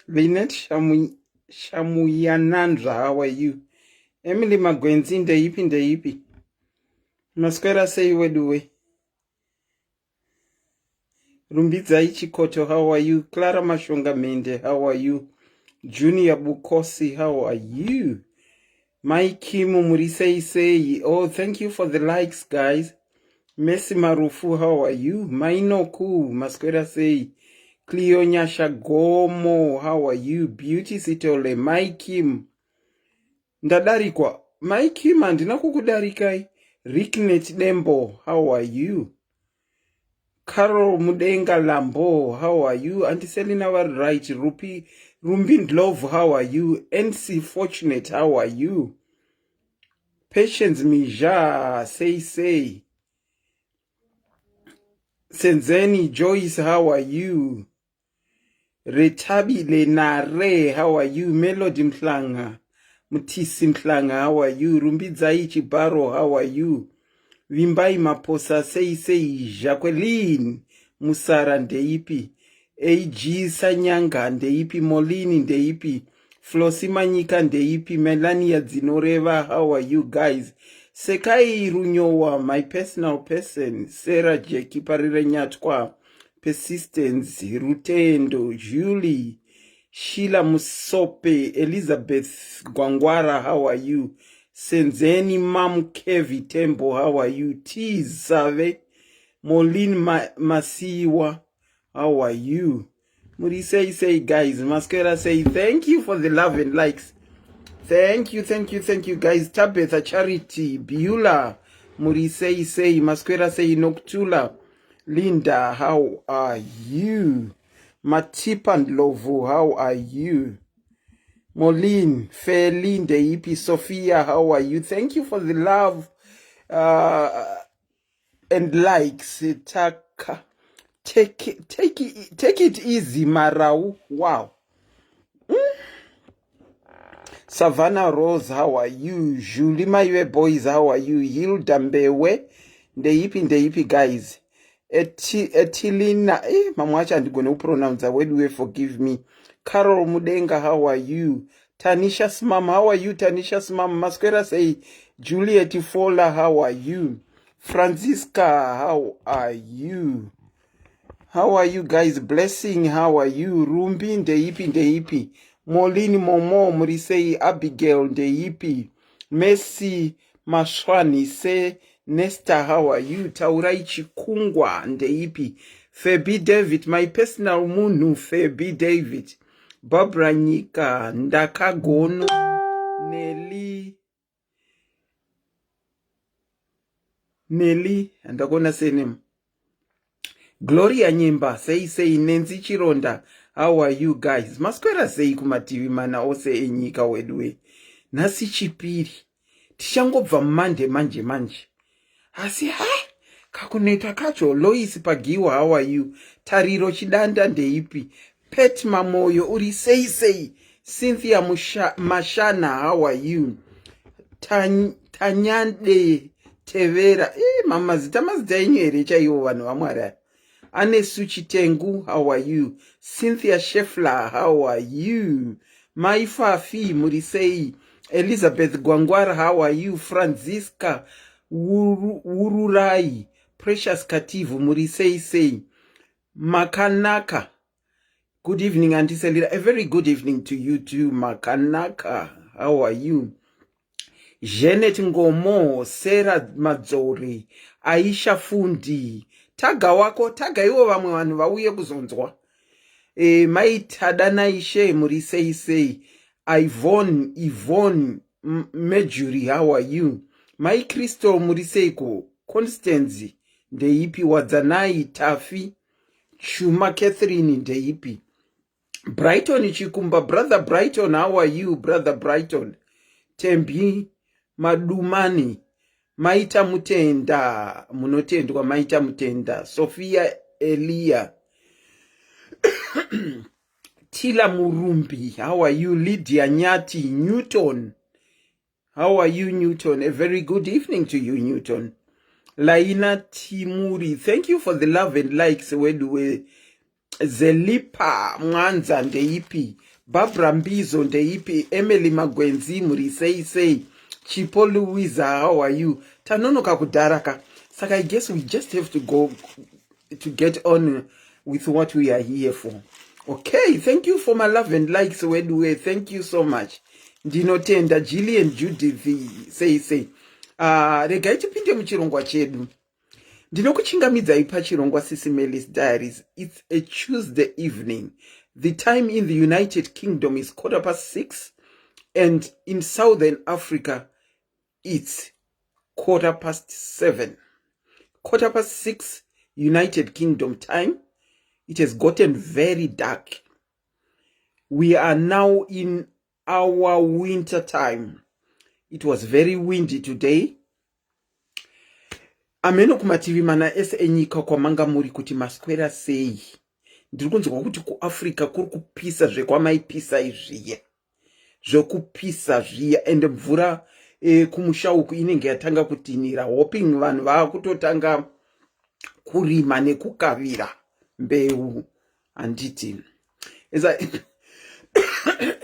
Lynette Shamuyananzva, how are you? Emily Magwenzi, ndeipi ndeipi? Maswera sei weduwe? Rumbidzai Chikoto, how are you? Clara Mashonga Mende, how are you? Junior Bukosi, how are you? Mai Kimu, muri sei sei? Oh, thank you for the likes, guys. Messi Marufu, how are you? Mainoku, maswera sei? Cleo Nyasha Gomo, how are you? Beauty Sitole, Mai Kim. Ndadarikwa. Mai Kim, handina kukudarikai. Ricknet Dembo, how are you? Carol Mudenga Lambo, how are you? Auntie Selina vari right. Rupi, Rumbi Ndlovu, how are you? NC Fortunate, how are you? Patience Mija, say say. Senzeni Joyce, how are you? Retabile Nare, how are you? Melody Mhlanga, Mutisi Mhlanga, how are you? Rumbidzai Chibaro, how are you? Vimbai Maposa, sei sei. Jacqueline Musara ndeipi? AG Sanyanga ndeipi? Molini ndeipi? Flosi Manyika ndeipi? Melania Dzinoreva, how are you guys? Sekai Runyowa, my personal person. Sarah Jackie Parirenyatwa, Persistence, Rutendo, Julie, Sheila Musope, Elizabeth Gwangwara, how are you? Senzeni Mam Kevi Tembo, how are you? T Save, Molin Masiwa, how are you? Muri sei sei guys, Masquera say thank you for the love and likes. Thank you, thank you, thank you guys. Tabitha Charity, Beulah, Muri sei sei, Masquera say Noctula, Linda, how are you? Matipa Ndlovu, how are you? Molin, Feli Ndeipi, Sophia, how are you? Thank you for the love and likes. Taka, take it easy, Marau. Wow. Savannah Rose, how are you? Julie Maiwe Boys, how are you? Hilda Mbewe, ndeipi ndeipi guys. Etilina, mamwe acho handigone kupronounce weduwe, forgive me. Carol Mudenga, how are you? Tanisha Smam, how are you? Tanisha Smam, maswera sei. Juliet Fola, how are you? Francisca, how are you? How are you guys? Blessing, how are you? Rumbi, ndeipi ndeipi. Molini Momo, muri sei. Abigail, ndeipi. Messi Maswani, se Nesta, how are you? Taurai Chikungwa, ndeipi. Febi David, my personal munhu, Febi David. Barbara Nyika, Ndakagono, Nelly, Nelly, handakona surname. Gloria Nyemba, sei sei. Nenzi Chironda, how are you guys? Maswera sei kumativi mana ose enyika weduwe? Nhasi Chipiri, tichangobva mumande manje manje, asi ha kakuneta kacho. Lois Pagiwa, how are you? Tariro Chidanda, ndeipi. Pet Mamoyo, uri sei sei? Cynthia Mashana, how are you? Tanyande Tevera, mamazita mazita enyu here chaiwo vanhu vamwari aya? Anesu Chitengu, how are you? Cynthia Shefler, how are you? Maifafi, muri sei? Elizabeth Gwangwara, how are you? Francisca Wururai, Precious Kativu, muri sei sei? Makanaka, good evening, Auntie Selina. A very good evening to you too, Makanaka. How are you? Janet Ngomo, Sarah Madzori, Aisha Fundi, taga wako, taga iwo vamwe vanhu vauye kuzonzwa. Maitada naishe, muri sei sei? Ivon, Yvonne Majuri, how are you? Mai Crystal, muri seiko? Constance, ndeipi? Wadzanai Tafi, Chuma Catherine, ndeipi? Brighton Chikumba, brother Brighton, how are you, brother Brighton? Tembi Madumani, Maita Mutenda, munotendwa Maita Mutenda, Sophia Elia, Tila Murumbi, how are you? Lydia Nyati, Newton. How are you, Newton? A very good evening to you, Newton. Laina Timuri, thank you for the love and likes. Weduwe Zelipa Mwanza ndeipi, Barbara Mbizo ndeipi, Emily Magwenzi muri sei sei, Chipo Louisa, how are you? Tanonoka kudhara ka. Saka I guess we just have to go to get on with what we are here for. Okay, thank you for my love and likes, weduwe. Thank you so much. Ndinotenda Gillian Judith sei sei. Regai tipinde muchirongwa chedu. Ndinokuchingamidzai pachirongwa Sisi Melis Diaries. It's a Tuesday evening. The time in the United Kingdom is 6:15 and in Southern Africa it's 7:15. 6:15 United Kingdom time. It has gotten very dark. We are now in our winter time. It was very windy today. Ameno kumativi mana ese enyika kwamanga muri kuti maswera sei. Ndiri kunzwa kuti kuAfrica kuri kupisa zvekwamaipisa izviya. Zvekupisa zviya ende mvura kumusha uku inenge yatanga kutinhira, hoping vanhu vaakutotanga kurima nekukavira mbeu, handiti?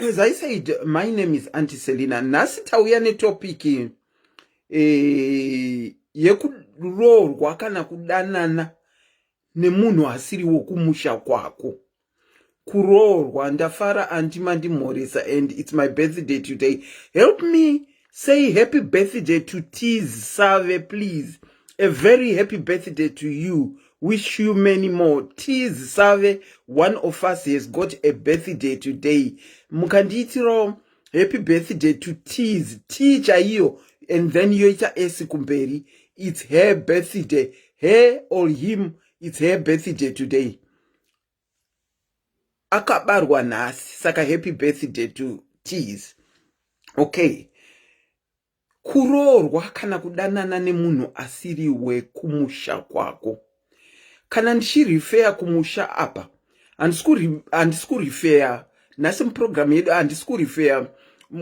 As I said, my name is Auntie Selina. Nhasi tauya netopic yekuroorwa kana kudanana nemunhu asiri wokumusha kwako. Kuroorwa. Ndafara auntie mandimhoresa and it's my birthday today. Help me say happy birthday to Teas Save, please. A very happy birthday to you. Wish you many more. Teas Save, one of us has got a birthday today. Mukandiitirawo happy birthday to Teas, T chaiyo and then yoita S kumberi. It's her birthday, her or him, it's her birthday today. Akabarwa nhasi, saka happy birthday to Teas. Okay, kuroorwa kana kudanana nemunhu asiri wekumusha kwako. Kana ndichirefer kumusha apa, handisi kurefer nhasi mupurogiramu yedu, handisi kurefer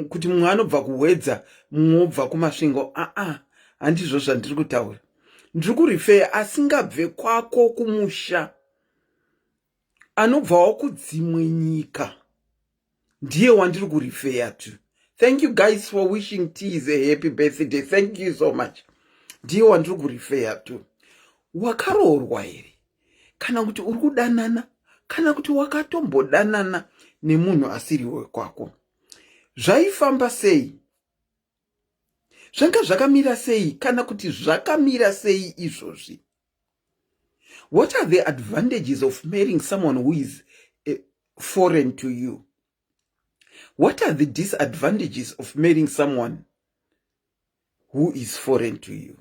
kuti mumwe anobva kuHwedza, mumwe wobva kuMasvingo. Aa, handizvo zvandiri kutaura. Ndiri kurefer asingabve kwako kumusha, anobvawo kudzimwe nyika, ndiye wandiri kurefer to. Thank you guys for wishing Teas a happy birthday. Thank you so much. Ndiye wandiri kurefer to. Wakaroorwa here, kana kuti uri kudanana, kana kuti wakatombodanana nemunhu asiri wekwako? Zvaifamba sei? Zvanga zvakamira sei, kana kuti zvakamira sei izvozvi? What are the advantages of marrying someone who is foreign to you? What are the disadvantages of marrying someone who is foreign to you?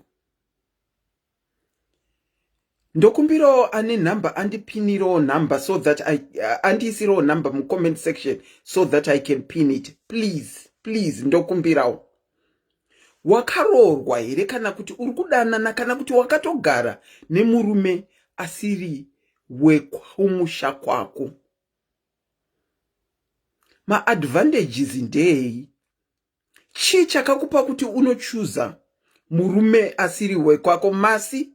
Ndokumbirawo ane nhamba andipinirawo nhamba so that I andiisirawo nhamba mucomment section so that I can pin it, please, please. Ndokumbirawo. Wakaroorwa here, kana kuti uri kudanana, kana kuti wakatogara nemurume asiri wekumusha kwako? Maadvantages ndei? Chii chakakupa kuti unochuza murume asiri wekwako? Masi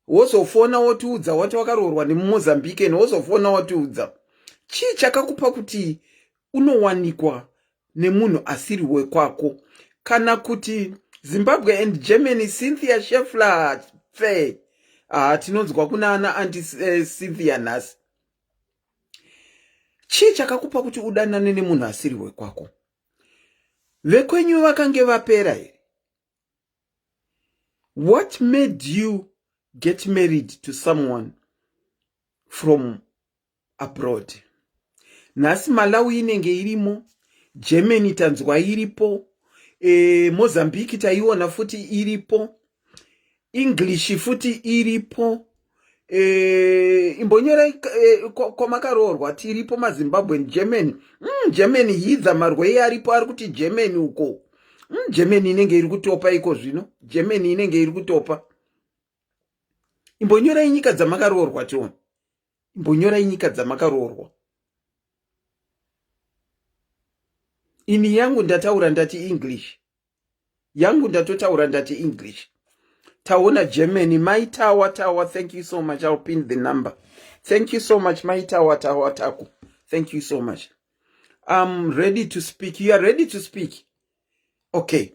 wozofona wotiudza wati wakaroorwa nemuMozambican, wozofona wotiudza chii chakakupa kuti unowanikwa nemunhu asiri wekwako. Kana kuti Zimbabwe and Germany, Cynthia Shefler fe. Ah, tinonzwa kuna ana Auntie Cynthia nhasi. Chii chakakupa kuti udanane nemunhu asiri wekwako? Vekwenyu vakange vapera here? What made you get married to someone from abroad? Nhasi Malawi inenge irimo, Germany tanzwa iripo, Mozambique taiona futi iripo, English futi iripo. Imbonyorai kwamakaroorwa. Tiripo maZimbabwe, Germany. Germany, Hidha Marwei aripo, ari kuti Germany uko. Germany inenge iri kutopa iko zvino. Germany inenge iri kutopa. Imbonyorai nyika dzamakaroorwa tione. Imbonyorai nyika dzamakaroorwa. Ini yangu ndataura, ndati English. Yangu ndatotaura ndati English. Taona Germany. Mai Tawa Tawa, thank you so much. I'll pin the number. Thank you so much, Mai Tawa Tawa Taku. Thank you so much. I'm ready to speak. You are ready to speak. Okay.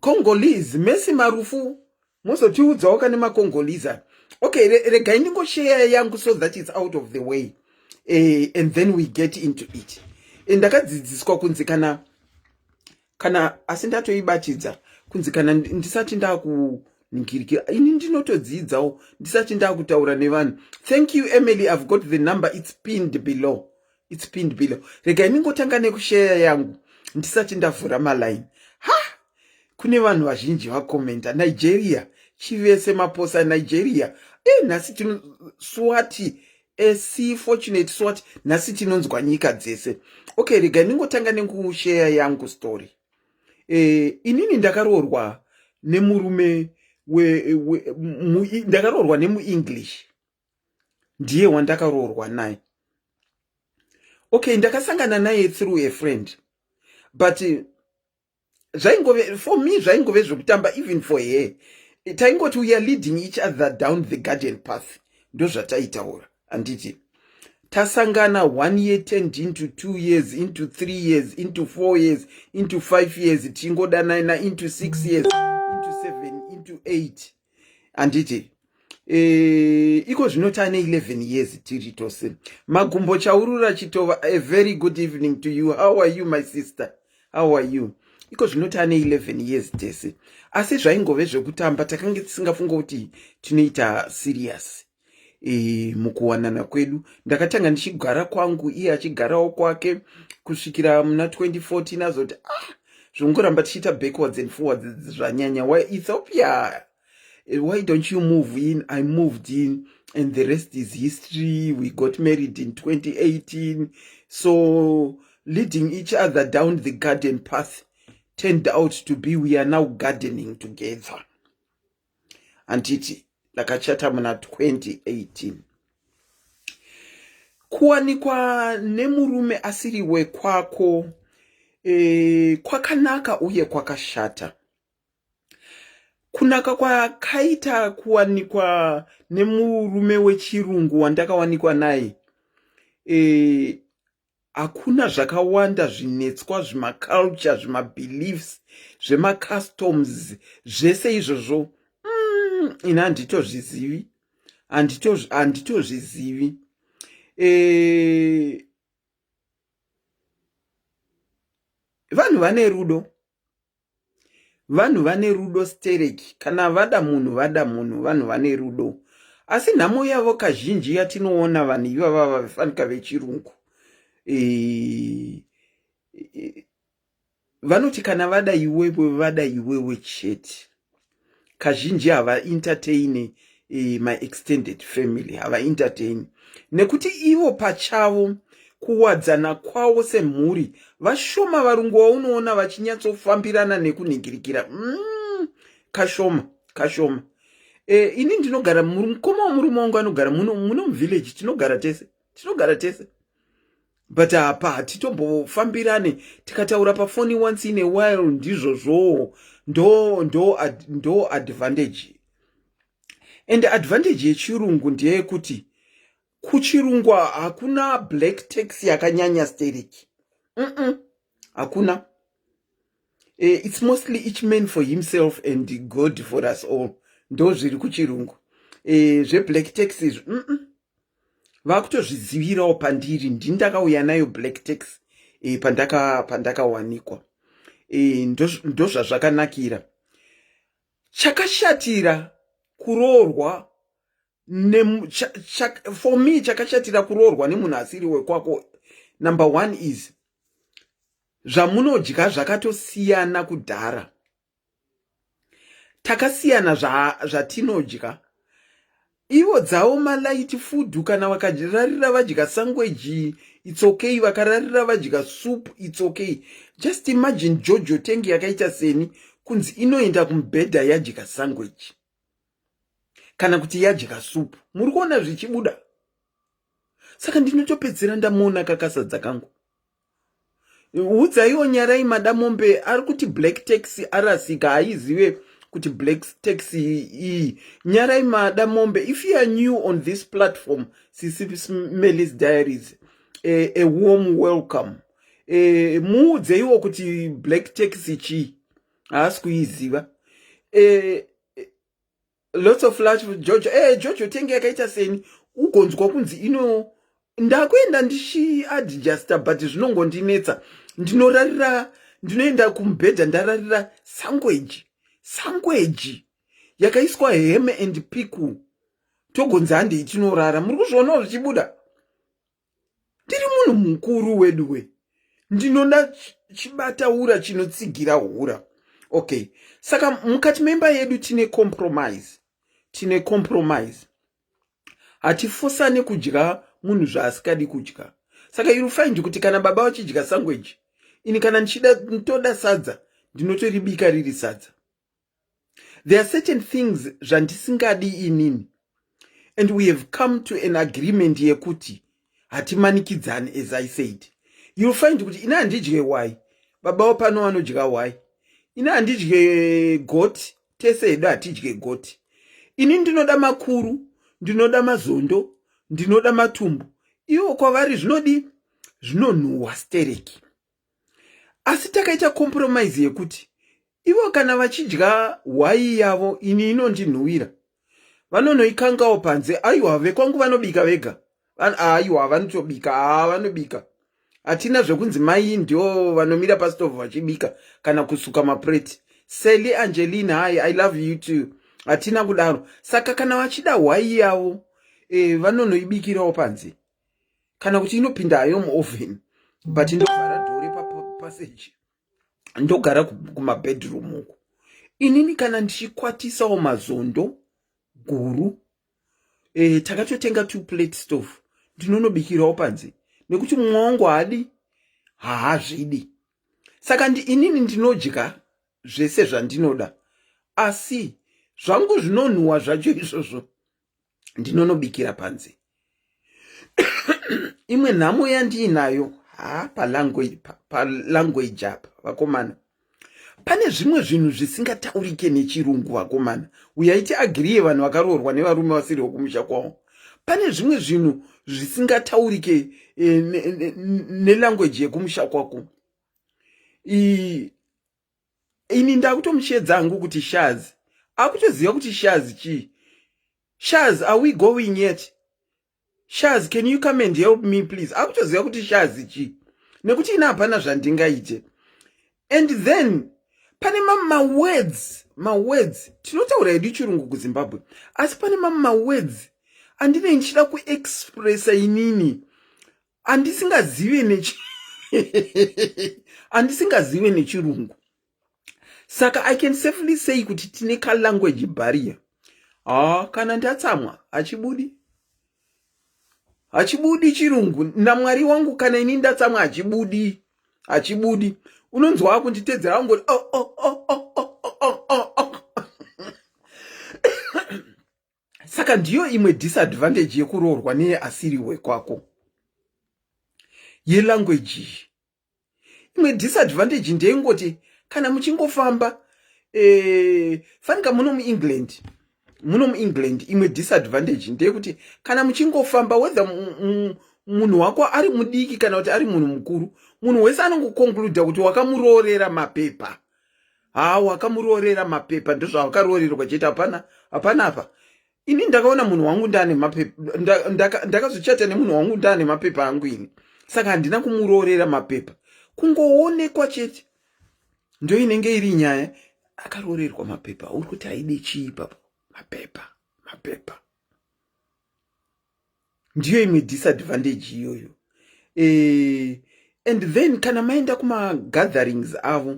Congolese, Messi Marufu, mozotiudzawo kane maCongolese aya. Okay, regai ndingosheya yangu so that it's out of the way. And then we get into it. Ndakadzidziswa kunzi kana asi ndatoibatidza kunzi kana ndisati ndakuningirikira ini ndinotodzidzawo ndisati ndakutaura nevanhu. Thank you, Emily. I've got the number. It's pinned below. It's pinned below. Regai ndingotanga nekusheya yangu ndisati ndavhura malaini. Ha, kune vanhu vazhinji vakomenta. Nigeria, Chivese Maposa, Nigeria. Nhasi tino Swati ac Fortunate Swati. Nhasi tinonzwa nyika dzese. Okay, regai ndingotanga nekusheya yangu story. Inini ndakaroorwa nemurume, ndakaroorwa nemuEnglish, ndiye wandakaroorwa naye. Okay, ndakasangana naye through a friend, but zvaingove for me zvaingove zvekutamba. Even for her, taingoti we are leading each other down the garden path. Ndo zvataitaura, handiti? Tasangana, one year turned into 2 years, into 3 years, into 4 years, into 5 years, tichingodanana, into 6 years, into 7, into 8, handiti? Iko zvino taane 11 years tiri tose. Magumbo Chaurura Chitova, a very good evening to you. How are you, my sister? How are you? Iko zvino taane 11 years tese, asi zvaingove zvekutamba. Takange tisingafunga kuti tinoita serious mukuwanana kwedu. Ndakatanga ndichigara kwangu, iye achigarawo kwake, kusvikira muna 2014 azoti, "Ah, zvongoramba tichiita backwards and forwards zvanyanya. Why Ethiopia? Why don't you move in?" I moved in and the rest is history. We got married in 2018. So leading each other down the garden path turned out to be we are now gardening together, handiti? Ndakachata muna 2018. Kuwanikwa nemurume asiri wekwako kwakanaka uye kwakashata. Kunaka kwakaita kuwanikwa nemurume wechirungu wandakawanikwa naye, hakuna zvakawanda zvinetswa, zvimaculture, zvimabeliefs, zvemacustoms, zvese izvozvo ini handitozvizivi, handitozvizivi. Vanhu vane rudo, vanhu vane rudo stereki. Kana vada munhu, vada munhu. Vanhu vane rudo, asi nhamo yavo kazhinji yatinoona vanhu ivava vafanika vechirungu, vanoti kana vada iwewe, vada iwewe chete. Kazhinji havaentertaini my extended family, havaentertaini, nekuti ivo pachavo kuwadzana kwavo semhuri vashoma. Varungu vaunoona vachinyatsofambirana nekunhingirikira, kashoma kashoma. Ini ndinogara, mukoma womurume wangu anogara muno muvillage. Tinogara tese, tinogara tese, but apa hatitombofambirane. Tikataura pafoni once in a while, ndizvozvowo. Ndo advantage, and advantage yechirungu ndeyekuti kuchirungu hakuna black tax yakanyanya stereki. Hakuna. It's mostly each man for himself and God for us all. Ndo zviri kuchirungu. Zveblack tax izvi, Vakutozvizivirawo pandiri. Ndini ndakauya nayo black tax pandakawanikwa. Ndo zvazvakanakira. Chakashatira kuroorwa, for me chakashatira kuroorwa nemunhu asiri wekwako, number one is zvamunodya zvakatosiyana. Kudhara takasiyana zvatinodya. Ivo dzavo malight food. Kana vakararira vadya sangweji, it's okay. Vakararira vadya soup, it's okay. Just imagine Jojo tank yakaita seni kunzi inoenda kumubhedha yadya sangweji kana kuti yadya supu. Muri kuona zvichibuda. Saka ndinotopedzera ndamuona kakasadza kangu. Udzaiwo Nyarai Madamombe ari kuti black tax arasika, haizive kuti black tax iyi. Nyarai Madamombe, if you are new on this platform, Sisi Melis Diaries, a warm welcome. Muudzeiwo kuti black tax chii, haasi kuiziva. Lots of love, Jojo. Jojo tenge yakaita seni, ugonzwa kunzi ino ndakuenda ndichiadjusta, but zvinongondinetsa. Ndinorarira, ndinoenda kumubhedha ndararira sangweji, sangweji yakaiswa ham and pickle, togonzi handei tinorara. Muri kuzvionawo zvichibuda? Ndiri munhu mukuru wedu we, ndinoda chibataura chinotsigira hura. Okay, saka mukati memba yedu tine compromise, tine compromise. Hatifosane kudya munhu zvaasikadi kudya. Saka you'll find kuti kana baba vachidya sangweji, ini kana ndichida ntoda sadza, ndinotoribika riri sadza. There are certain things zvandisingadi inini, and we have come to an agreement yekuti hatimanikidzani. As I said, you'll find kuti ini handidye wai, baba wapano vanodya wai. Ini handidye goti, tese hedu hatidye goti. Ini ndinoda makuru, ndinoda mazondo, ndinoda matumbu. Ivo kwavari zvinodi zvinonhuhwa stereki. Asi takaita compromise yekuti ivo kana vachidya hwai yavo, ini inondinhuwira, vanonoikangawo panze. Aiwa, vekwangu vanobika vega. Aiwa, vanotobika, haa, vanobika. Hatina zvekunzi mai ndio vanomira pastovhu vachibika kana kusuka mapureti. Sally Angelina, hi, I love you too. Hatina kudaro. Saka kana vachida hwai yavo, vanonoibikirawo panze, kana kuti inopinda hayo muoven, but ndovhara door repapassage, ndogara kumabedroom uku. Inini kana ndichikwatisawo mazondo guru, takatotenga two plate stove, ndinonobikirawo panze nekuti mumwe wangu haadi, haazvidi. Saka inini ndinodya zvese zvandinoda, asi zvangu zvinonhuhwa zvacho izvozvo ndinonobikira panze. Imwe nhamo yandiinayo, ha, palanguage apa, vakomana, pane zvimwe zvinhu zvisingataurike nechirungu. Vakomana, uyai tiagiriye, vanhu vakaroorwa nevarume vasiri vokumusha kwavo, pane zvimwe zvinhu zvisingataurike nelanguage yekumusha kwako. Ini ndakutomushedza hangu kuti Shaz, akutoziva kuti Shaz chii. Shaz, are we going yet? Shaz, can you come and help me, please? Akutoziva kuti Shaz chii, nekuti ina hapana zvandingaite. And then pane mamwe mawords, mawords tinotaura hedu chirungu kuZimbabwe, asi pane mamwe mawords andinenge ndichida kuexpressa inini andisingazive nechirungu. Saka I can safely say kuti tine kalanguage barrier. Ha, kana ndatsamwa hachibudi, hachibudi chirungu. Namwari wangu, kana ini ndatsamwa hachibudi, hachibudi. Unonzwa akunditedzera angoti oh, oh, oh, oh, oh, oh, oh, oh. Saka ndiyo imwe disadvantage yekuroorwa neasiri wekwako, yelanguage iyi. Imwe disadvantage ndeyengoti kana muchingofamba, fanika muno muEngland, muno muEngland, imwe disadvantage ndeyekuti kana muchingofamba, whether munhu wako ari mudiki kana kuti ari munhu mukuru, munhu wese anongoconcluda kuti wakamuroorera mapepa. Ha, wakamuroorera mapepa, ndozvawakaroorerwa chete. Hapana, hapana apa. Ini ndakaona munhu wangu ndaane mapepa, ndakazochata nemunhu wangu ndaane mapepa angu ini, saka handina kumuroorera mapepa. Kungoonekwa chete ndo inenge iri nyaya. Akaroorerwa mapepa, uri kuti aide chii ipapo? Mapepa, mapepa. Ndiyo imwe disadvantage iyoyo. And then kana maenda kumagatherings avo,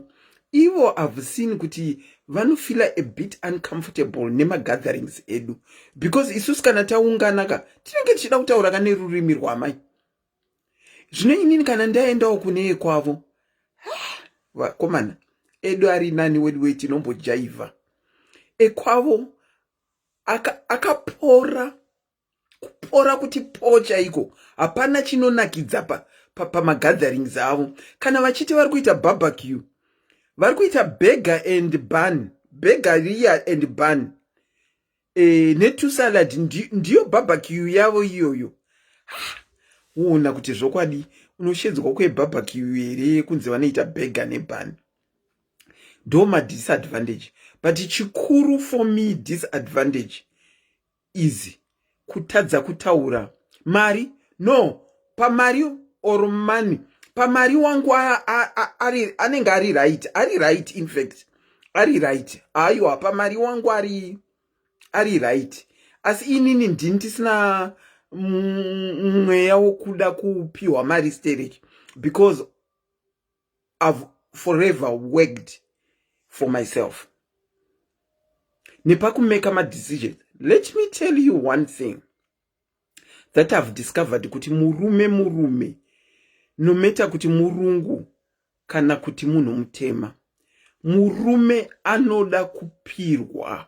ivo have seen kuti vanofeela a bit uncomfortable nemagatherings edu, because isusu kana taungana ka, tinenge tichida kutaura ka nerurimi rwamai. Zvino inini kana ndaendawo kune kwavo, vakomana, edu ari nani wedu wei, tinombojaivha. Ekwavo akapora, kupora kuti po chaiko. Hapana chinonakidza. Pamagatherings avo, kana vachiti vari kuita barbecue, vari kuita burger and bun, burger riya and bun netusalad, ndiyo barbecue yavo iyoyo. Uona kuti zvokwadi unoshedzwa kwebarbecue here kunzi vanoita burger nebun? Ndo madisadvantage. But chikuru for me, disadvantage is kutadza kutaura mari. No, pamari or money, pamari wangu anenge ari right, ari right, in fact ari right. Aiwa, pamari wangu ari right, asi inini ndini ndisina mweya wokuda kupiwa mari stereki, because I've forever worked for myself nepakumeka madecisions. Let me tell you one thing that I've discovered, kuti murume murume, no matter kuti murungu kana kuti munhu mutema, murume anoda kupirwa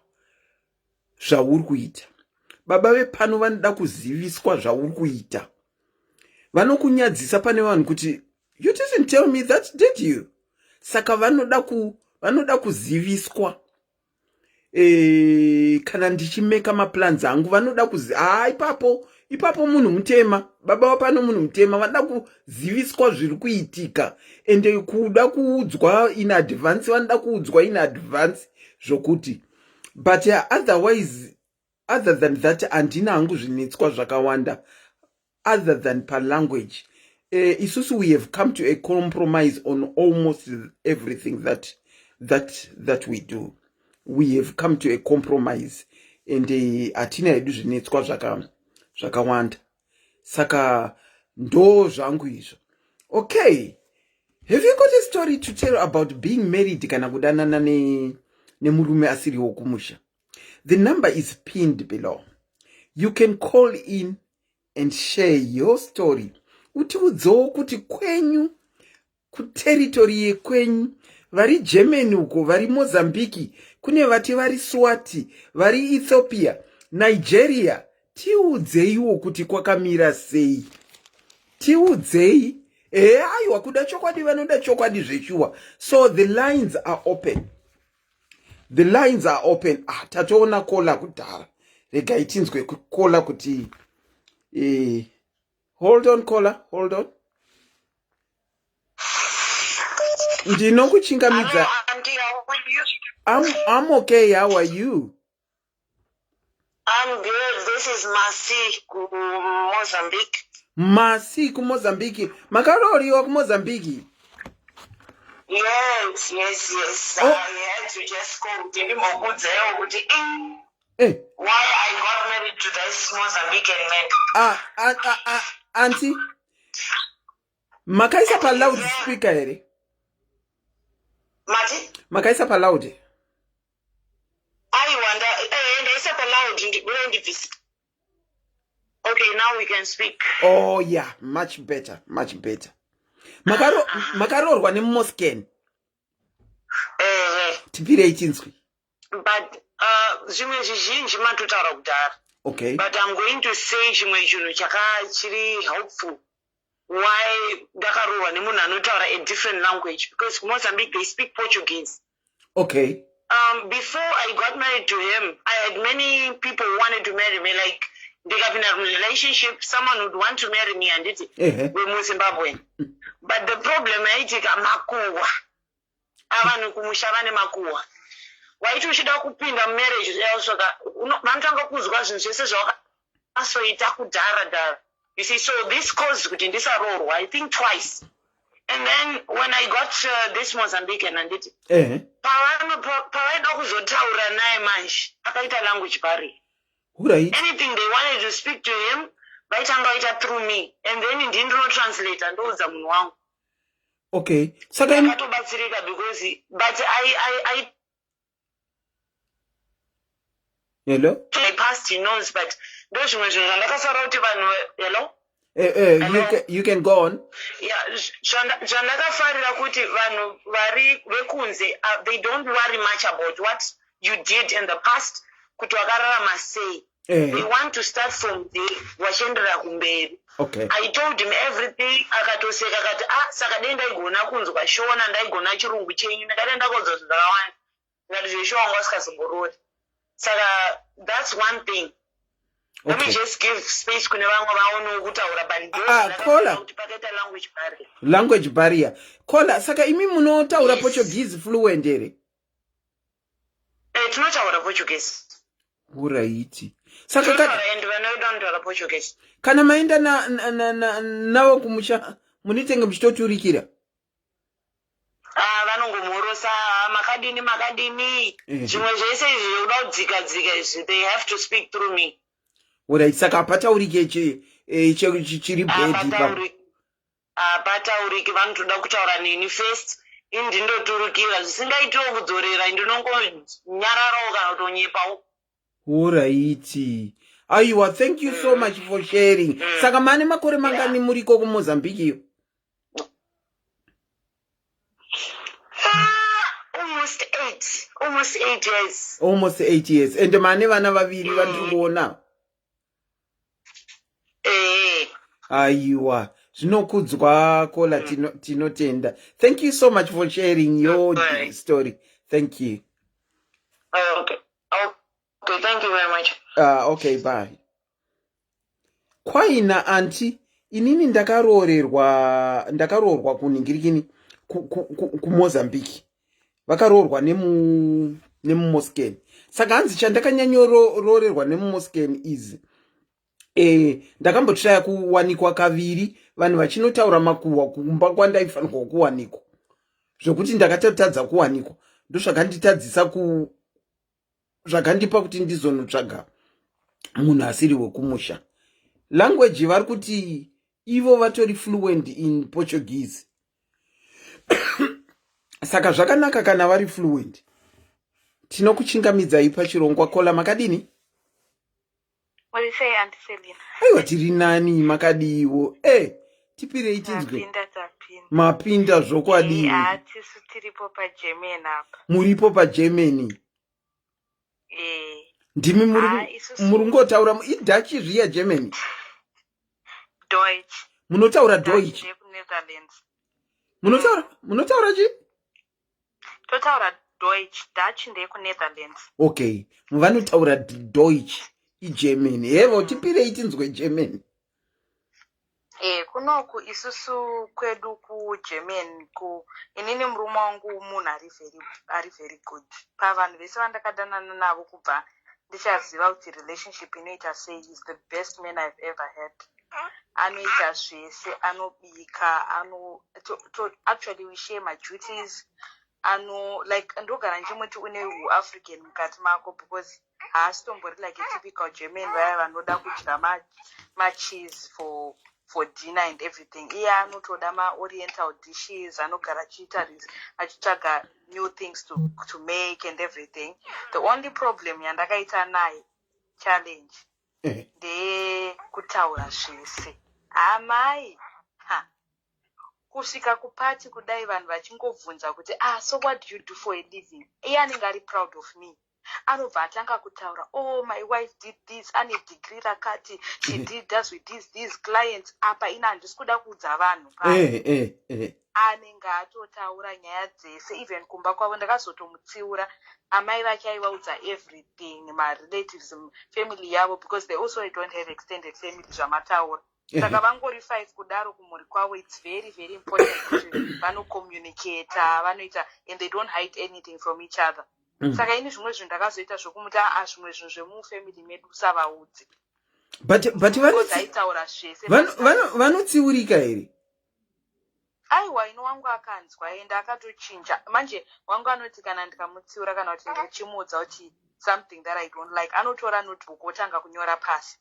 zvauri kuita. Baba vepano vanoda kuziviswa zvauri kuita. Vanokunyadzisa pane vanhu kuti, "You didn't tell me that, did you?" Saka vanoda kuziviswa. Kana ndichimeka maplans angu, vanoda kuzi, ha, ipapo ipapo munhu mutema, baba wapano munhu mutema, vanoda kuziviswa zviri kuitika, ende kuda kuudzwa in advance, vanoda kuudzwa in advance zvokuti. But otherwise, other than that, handina hangu zvinetswa zvakawanda other than palanguage. Isusu we have come to a compromise on almost everything that we do. We have come to a compromise and hatina hedu zvinetswa zvakawanda. Saka ndo zvangu izvo. Okay, have you got a story to tell about being married kana kudanana nemurume asiriwo kumusha? The number is pinned below. You can call in and share your story. Utiudzewo kuti kwenyu, kuterritory yekwenyu, vari Germany uko, vari Mozambiki, kune vati vari Swati, vari Ethiopia, Nigeria, tiudzeiwo kuti kwakamira sei. Tiudzei. Ehe, aiwa, kuda chokwadi, vanoda chokwadi zveshuwa. So the lines are open, the lines are open. Ah, tatoona caller kudhara. Regai tinzwe caller kuti hold on, caller, hold on. Ndinokuchingamidza. I'm okay, how are you? I'm good. This is Masi ku Mozambique. Masi kuMozambique. Makarooriwa kuMozambique? Yes. Oh. I had to just call kuti ndimbokudzewo kuti why I got married to this Mozambican man. Ah, ah, ah, ah, auntie, makaisa paloud speaker here? Mati? Makaisa paloud? Aiwa, ndaisa paloud, ndibvisa. Okay, now we can speak. Oh yeah, much better, much better. Makaroorwa nemuMoscan? Eh. Tipirei chinzwi. But zvimwe zvizhinji matotaura kudhara. But I'm going to say chimwe chinhu chaka chiri helpful, why ndakaroorwa nemunhu anotaura a different language, because kuMozambique they speak Portuguese. Before I got married to him, I had many people who wanted to marry me. Like, ndikapinda relationship, someone would want to marry me, handiti, wemuZimbabwe. But the problem yaitika, makuhwa. Avanhu kumusha vane makuhwa. Waiti uchida kupinda mumarriage, yasvika vanotanga kuzwa zvinhu zvese zvawakasoita kudhara dhara. You see, so this caused kuti ndisaroorwa, I think twice. And then when I got this Mozambican, handiti, pavaida kuzotaura naye manje, akaita language barrier. Anything they wanted to speak to him, vaitanga vaita through me, and then ndini ndinotranslata, ndoudza munhu wangu. Okay, saka Akatobatsirika because, but I Hello? I passed, he knows, but ndo zvimwe zvinhu zvandakasara kuti vanhu, hello? You Hello? You can go on. Yeah, zvandakafarira kuti vanhu vari vekunze, they don't worry much about what you did in the past, kuti wakararama sei. Eh. They want to start from there vachienderera kumberi. Okay. I told him everything akatoseka akati ah saka dei ndaigona kunzwa Shona ndaigona chirungu chenyu ndakati ndakonzwa zvinhu zvakawanda ndikati zveshuwa wanga usikazomborori saka that's one thing. Let me just give space kune vamwe vaonewo kutaura but ah, ah, caller. Kuti pakaita language barrier. Language barrier. Caller, saka imi munotaura Yes. Portuguese fluent here? Eh, tinotaura Portuguese. Uraiti. Saka ka, and vanoda vanotaura Portuguese. Kana maenda na, na, na, na, navo kumusha munitenge muchitoturikira? Ah, vanongomhorosa ah, makadini makadini eh. zvimwe zvese izvi zvekuda kudzika dzika izvi they have to speak through me. Uraiti saka hapataurike eh, chiri bhedhi pa. Hapatauriki vanotoda kutaura neni first ini ndindoturikira zvisingaitiwo kudzorera ndinongonyararawo kana kutonyepawo. Horaiti. Aiwa thank you so much for sharing. Saka mane makore mangani muriko kuMozambique iyo? Ah, almost eight. Almost 8 years. Almost 8 years. And mane vana vaviri vandiri kuona. Eh. Aiwa zvinokudzwa kola tinotenda tino thank you so much for sharing your Right. story. Thank you. Okay. Okay, thank you very much. Okay, bye. Kwaina anti inini ndakaroorerwa ndakaroorwa kunhingirikini kuMozambique ku, ku vakaroorwa nemu nemuMosken saka hanzi chandakanyanyoroorerwa nemuMosken is ndakambotraya kuwanikwa kaviri vanhu vachinotaura makuhwa kumba kwandaifanirwa kuwanikwa zvekuti ndakatotadza kuwanikwa ndozvakanditadzisa ku zvakandipa kuti ndizonotsvaga munhu asiri wekumusha. Language vari kuti ivo vatori fluent in Portuguese saka zvakanaka kana vari fluent. Tinokuchingamidzai pachirongwa kola makadini? Muri sei Aunty Selina? Aiwa tiri nani makadiwo. Eh, tipirei tinzwe. Tapinda tapinda. Mapinda zvokwadi. Eh, tisu tiripo paGermany apa. Muripo paGermany. Eh. Ndimi muri Ah, isusu muri kungotaura iDutch zviya Germany. Deutsch. Munotaura Dutch Deutsch. ndeyekuNetherlands. Munotaura chi? Totaura Deutsch, Dutch ndeyekuNetherlands. Okay, vanotaura Deutsch iGermany. Hevo tipirei tinzwe Germany. Eh, kunoku isusu kwedu kuGermany ku inini murume wangu munhu ari very good pavanhu vese vandakadanana navo kubva ndichaziva kuti relationship inoita sei. Is the best man I've ever had. Anoita zvese, anobika, ano to, actually we share my duties. Ano like ndogara ndichimuti une uAfrican mukati mako because haasitombori like a typical German vaya vanoda kudya macheese for dinner and everything. Iye anotoda maoriental dishes, anogara achiita achitsvaga new things to make and everything. The only problem yandakaita naye, challenge, ndeyekutaura zvese. Amai ha kusvika kupati kudai vanhu vachingobvunza kuti, "Ah, so what do you do for a living?" Iye anenge ari proud of me, anobva atanga kutaura, "Oh, my wife did this, ane degree rakati, she did does with these clients." Apa ina handisi kuda kuudza vanhu pa anenge atotaura nyaya dzese. Even kumba kwavo ndakazotomutsiura, amai vake aivaudza everything, marelatives, family yavo, because they also don't have extended family zvamataura. Saka vangori five kudaro kumhuri kwavo. It's very very important kuti vanocommunicata, vanoita, and they don't hide anything from each other. Saka ini zvimwe zvinhu ndakazoita zvokumuti, aa, zvimwe zvinhu zvemufamily medu usavaudze. But Because aitaura zvese. Vanotsiurika here? Aiwa, ino wangu akanzwa ende akatochinja manje. Wangu anoti kana ndikamutsiura kana kuti ndichimuudza kuti something that I don't like, anotora notebook otanga kunyora pasi,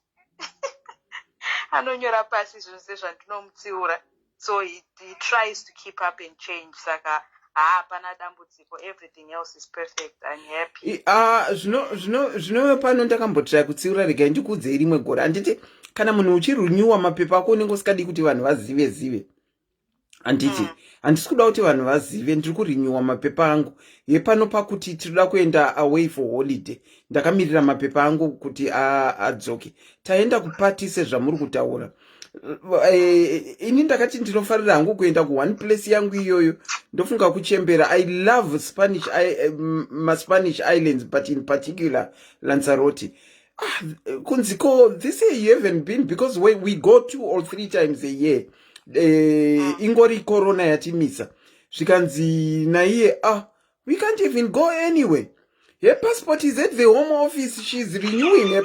anonyora pasi zvinhu sezvandinomutsiura. So he tries to keep up and change. Saka haapana dambudziko, everything else is perfect. I'm happy. Ah, zvinove pano ndakambotraya kutsiura. Regai ndikuudzei, rimwe gore, handiti kana munhu uchirenewa mapepa ako unenge usikadi kuti vanhu vazive zive. Handiti handisi kuda kuti vanhu vazive ndiri kurenewa mapepa angu yepano pakuti tinoda kuenda away for holiday. Ndakamirira mapepa angu kuti adzoke. Taenda kupati sezvamuri kutaura. Ini ndakati ndinofarira hangu kuenda kuone place yangu iyoyo. Ndofunga kuchembera. I love Spanish, maSpanish islands, but in particular Lanzarote. Ah, kunzi ko this year you haven't been because we go two or three times a year. Ingori corona yatimisa. Zvikanzi naiye, "Ah, we can't even go anywhere. Her passport is at the Home Office. She's renewing her."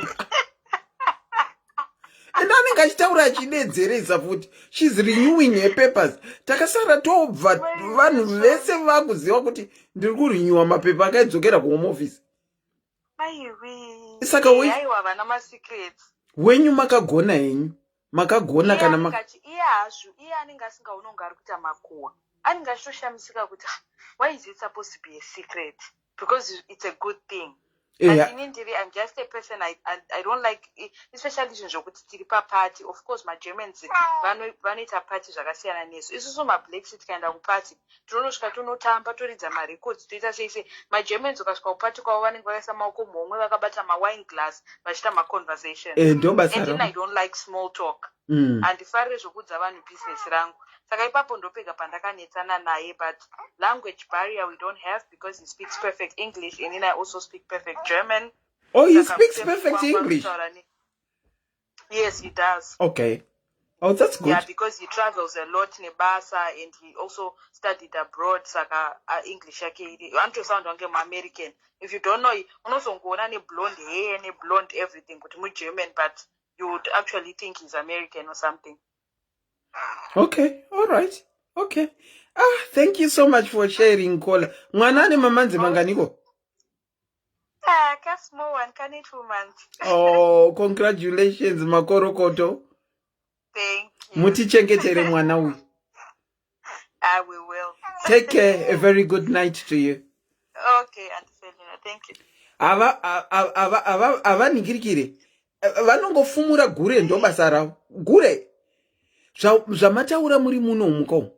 And anenge achitaura achidedzeresa futi, "She's renewing her papers." Takasara tobva vanhu vese vakuziva kuti ndiri kurenewa mapepa akaidzokera kuHome Office. Aiwi. Saka Aiwa, vana masecrets. Wenyu makagona henyu, makagona. Iye Kana anenge iye hazvo, iye anenge asingaoni kunge ari kuita makuhwa. Anenge achitoshamisika kuti, "Ah, why is it supposed to be a secret?" Because it's a good thing. But ini ndiri, I'm just a person, I don't like, especially zvinhu zvokuti tiri papati. Of course maGermans vanoita party zvakasiyana nesu. Isusu maBlacks tikaenda kupati tinonosvika tonotamba, toridza marecords, toita sei sei. MaGermans ukasvika kupati kwavo vanenge vakaisa maoko muhomwe, vakabata mawine glass, vachiita maconversation. Ndo basa And then ravo. I don't like small talk. Handifariri zvokuudza vanhu bhizinesi rangu. Saka ipapo ndopega pandakanetsana naye. But language barrier we don't have because he speaks perfect English and then I also speak perfect German. Oh, he Saka speaks mutemo perfect wangu English? anotaura Yes, he does. Okay, oh, that's good. Yeah, because he travels a lot nebasa and he also studied abroad. Saka English yake iri, anotosound wange muAmerican. If you don't know, unozongoona neblonde hair, neblonde everything, kuti muGerman, but you would actually think he's American or something. Okay, all right, okay. Ah, thank you so much for sharing, caller. Mwana ane mamonths manganiko? Ah, ka small one, kane 2 months. Oh, congratulations, makorokoto. Thank you. Mutichengetere mwana uyu. I will. Take care. A very good night to you. Okay, Auntie Selina, thank you. Ava ava ava havaningirikire, vanongofumura gure, ndo basa ravo gure. Zvamataura muri muno muka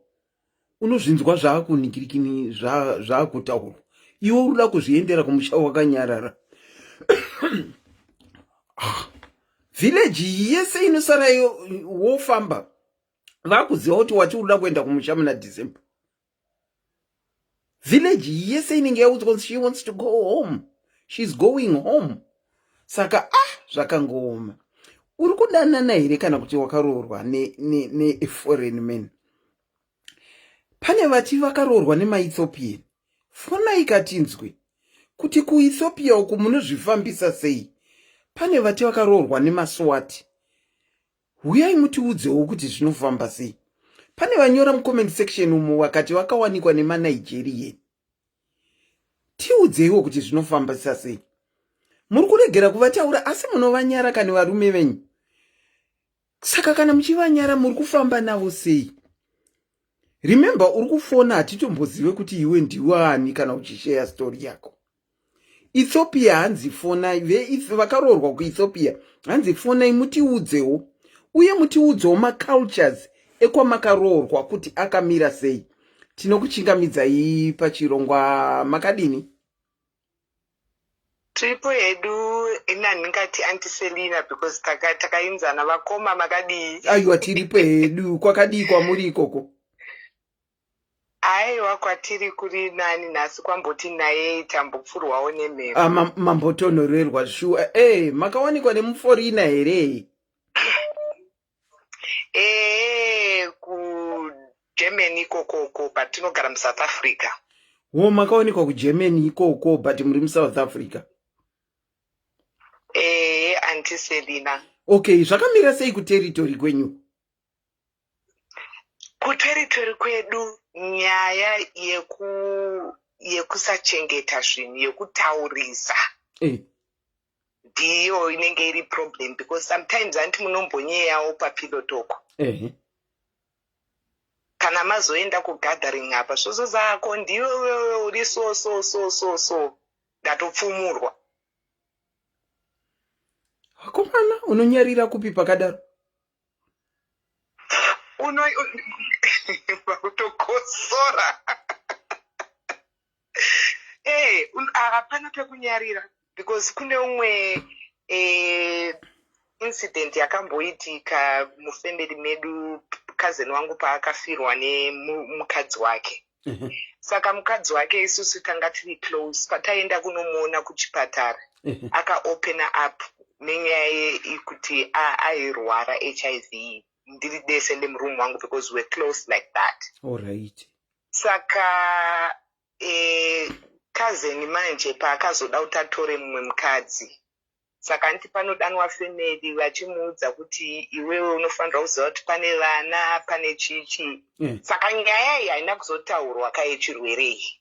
unozvinzwa zvaakuningirikini, zvaakutaurwa. Iwe uri kuda kuzviendera kumusha wakanyarara. Village yese inosara wofamba vakuziva kuti wati uri kuda kuenda kumusha muna December. Village yese inenge yaudzwa kuti she wants to go home, she's going home. Saka ah, zvakangooma. Uri kudanana here kana kuti wakaroorwa neforeign ne man? Pane vati vakaroorwa nemaEthiopian. Fonai katinzwe kuti kuEthiopia uku munozvifambisa sei. Pane vati vakaroorwa nemaSwati. Huyai mutiudzewo kuti zvinofamba sei. Pane vanyora mucomment section umu vakati vakawanikwa nemaNigerian. Tiudzeiwo kuti zvinofambisa sei. Muri kuregera kuvataura asi munovanyara kani varume venyu. Saka kana muchivanyara, muri kufamba navo sei? Remember, uri kufona, hatitombozive kuti iwe ndiwani kana uchisheya story yako. Ethiopia hanzi fonai, vakaroorwa kuEthiopia hanzi fonai mutiudzewo, uye mutiudzewo macultures ekwamakaroorwa kuti akamira sei. Tinokuchingamidzai pachirongwa, makadini? Tiripo hedu. Ina ndingati Auntie Selina because takainzana. Vakoma, makadii? Aiwa, tiripo hedu. Kwakadii kwamuri ikoko? Aiwa, kwatiri kuri nani. Nhasi kwamboti nayei, tambopfurwawo nemhepo. Ah, mambotonhorerwa shuwa. E, makawanikwa nemuforeigner here? Ee, kuGermany ikokoko, but tinogara muSouth Africa. Wo, makawanikwa kuGermany ikoko but muri muSouth Africa? Ee, Auntie Selina. Okay, zvakamira sei kuterritory kwenyu? Kuterritory kwedu nyaya yekusachengeta zvinhu, yekutaurisa, ndiyo inenge iri problem, because sometimes anti munombonyeyawo papillow talk. Kana mazoenda kugathering apa, svoso zako ndiwe wewe uri so so so so so, ndatopfumurwa. Akomana, unonyarira kupi pakadaro? Uno vakutokosora. Eh, hapana pekunyarira because kune umwe eh, incident yakamboitika mufamily medu cousin wangu paakafirwa nemukadzi wake. Saka mukadzi wake isusu tanga tiri close pataienda kunomuona kuchipatara akaopena up nenyaya yekuti airwara HIV ndiri dese nemurume wangu because we're close like that. Alright. Saka e, cousin manje paakazoda kuti atore mumwe mukadzi saka anti panodanwa family vachimuudza kuti iwewe unofanirwa kuziva kuti pane vana pane chichi. Saka nyaya iyi haina kuzotaurwa kayechirwere iyi.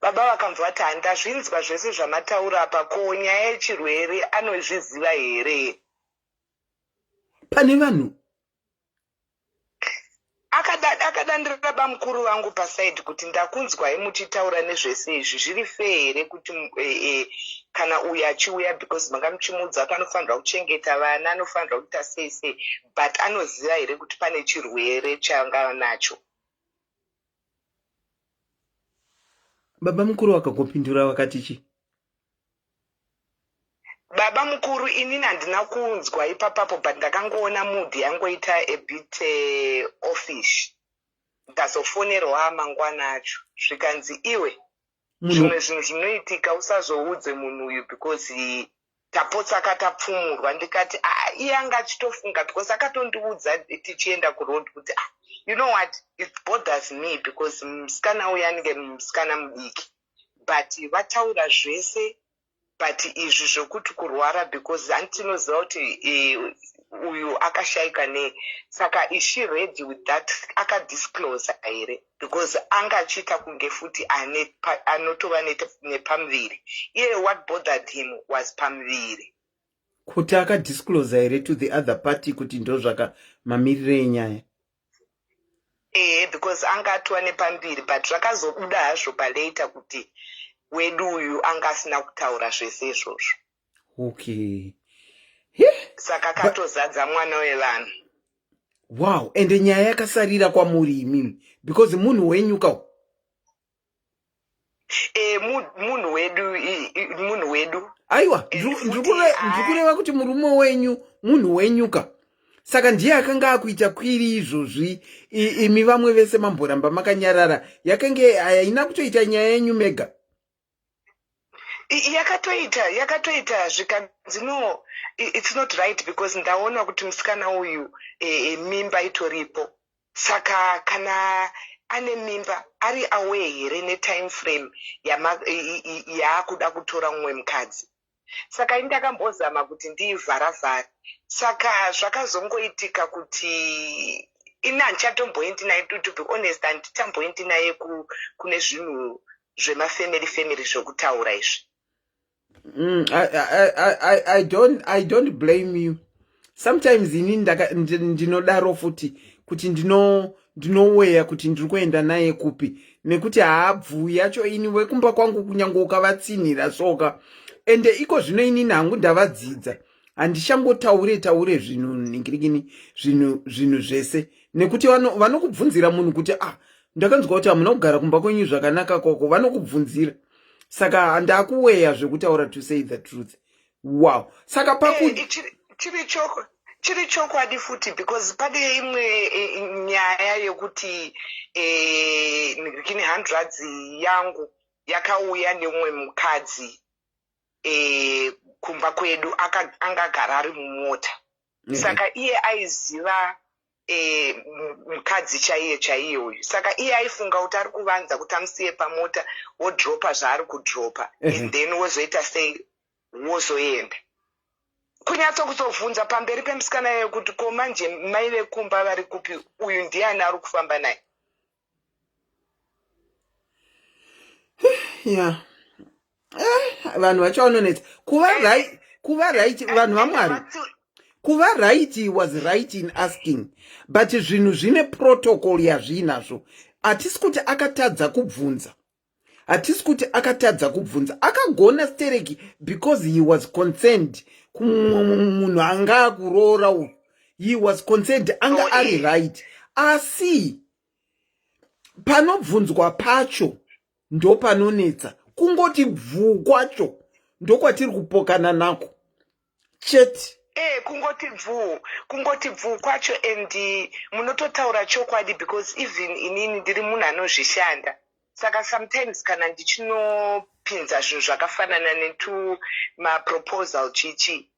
Baba vakanzwa vati handazvinzwa zvese zvamataura apa, ko nyaya yechirwere anozviziva here? Pane vanhu Akadandira bamukuru vangu pasaidi kuti ndakunzwai muchitaura nezvese izvi, zviri fair here kuti kana uyu achiuya because manga muchimuudza kuti anofanirwa kuchengeta vana, anofanirwa kuita sei sei, but anoziva here kuti pane chirwere chaangava nacho? Baba mukuru vakagopindura vakati chi? Baba mukuru inini handina kunzwa ipapapo but ndakangoona mood yangoita a bit offish. Ndazofonerwa mangwana acho zvikanzi iwe zvimwe zvinhu zvinoitika usazoudze munhu uyu because tapotsa katapfumurwa. Ndikati ah, iye anga achitofunga because akatondiudza tichienda kuroad kuti ah, you know what, it bothers me because musikana uyu anenge musikana mudiki but vataura zvese but izvi zvokuti kurwara because handitinoziva kuti uyu akashaika nei, saka is she ready with that? Akadisclose here? Because anga achiita kunge futi anotova nepamuviri iye. What bothered him was pamuviri. Kuti akadisclose here to the other party kuti ndozvaka mamiriro enyaya? Ehe, because anga atova nepamuviri but zvakazobuda hazvo palater kuti wedu uyu anga asina kutaura zvese izvozvo. Saka akatozadza mwana wevanhu. Wow, ende nyaya yakasarira kwamuri imimi because munhu wenyu ka. E, munhu wedu, munhu wedu. Aiwa, ndiri kureva kuti murume wenyu munhu wenyu ka, saka ndiye akanga akuita kwiri izvozvi. Imi vamwe vese mamboramba makanyarara, yakange haina kutoita nyaya yenyu mega. Yakatoita zvikanzi no, it's not right because ndaona kuti musikana uyu mimba itoripo, saka kana ane mimba ari aware here netime frame yaakuda kutora mumwe mukadzi? Saka ini ndakambozama kuti ndiivharavhare, saka zvakazongoitika kuti ini handichatomboendi naye. To be honest, handitamboendi naye kune zvinhu zvemafamily family zvokutaura izvi. I don't blame you. Sometimes ini ndinodaro futi kuti ndinoweya kuti ndiri kuenda naye kupi nekuti haabvui yacho. Ini wekumba kwangu kunyange ukavatsinhira soka, ende iko zvino inini hangu ndavadzidza, handichangotaure taure zvinhu ningirikini zvinhu zvese nekuti vanokubvunzira munhu kuti ah, ndakanzwa kuti hamuna kugara kumba kwenyu zvakanaka koko, vanokubvunzira. Saka ndakuweya zvekutaura, to say the truth. Wow, saka paku eh, chiri chokwadi futi because pane imwe nyaya yekuti kine hanzvadzi yangu yakauya neumwe mukadzi kumba kwedu, angagara ari mumota. Saka iye aiziva mukadzi chaiye chaiye uyu, saka iye aifunga kuti ari kuvanza kuti amusiye pamota, wodropa zvaari kudropa and then wozoita sei, wozoenda kunyatso kuzobvunza pamberi pemusikana iyoyo kuti ko manje mai vekumba vari kupi, uyu ndiani ari kufamba naye? Ya, vanhu vacho vanonetsa kuva right. Vanhu vaMwari, kuva right, he was right in asking, but zvinhu zvine protocol yazviinazvo. Hatisi kuti akatadza kubvunza, hatisi kuti akatadza kubvunza. Akagona stereki because he was concerned kumunhu anga akuroora uyu. He was concerned, anga ari right, asi panobvunzwa pacho ndopanonetsa. Kungoti bvuu kwacho ndokwatiri kupokana nako chete. Kungoti bvuu kwacho, and munototaura chokwadi, because even inini ndiri munhu anozvishanda, saka sometimes kana ndichinopinza zvinhu zvakafanana netu maproposal chichi,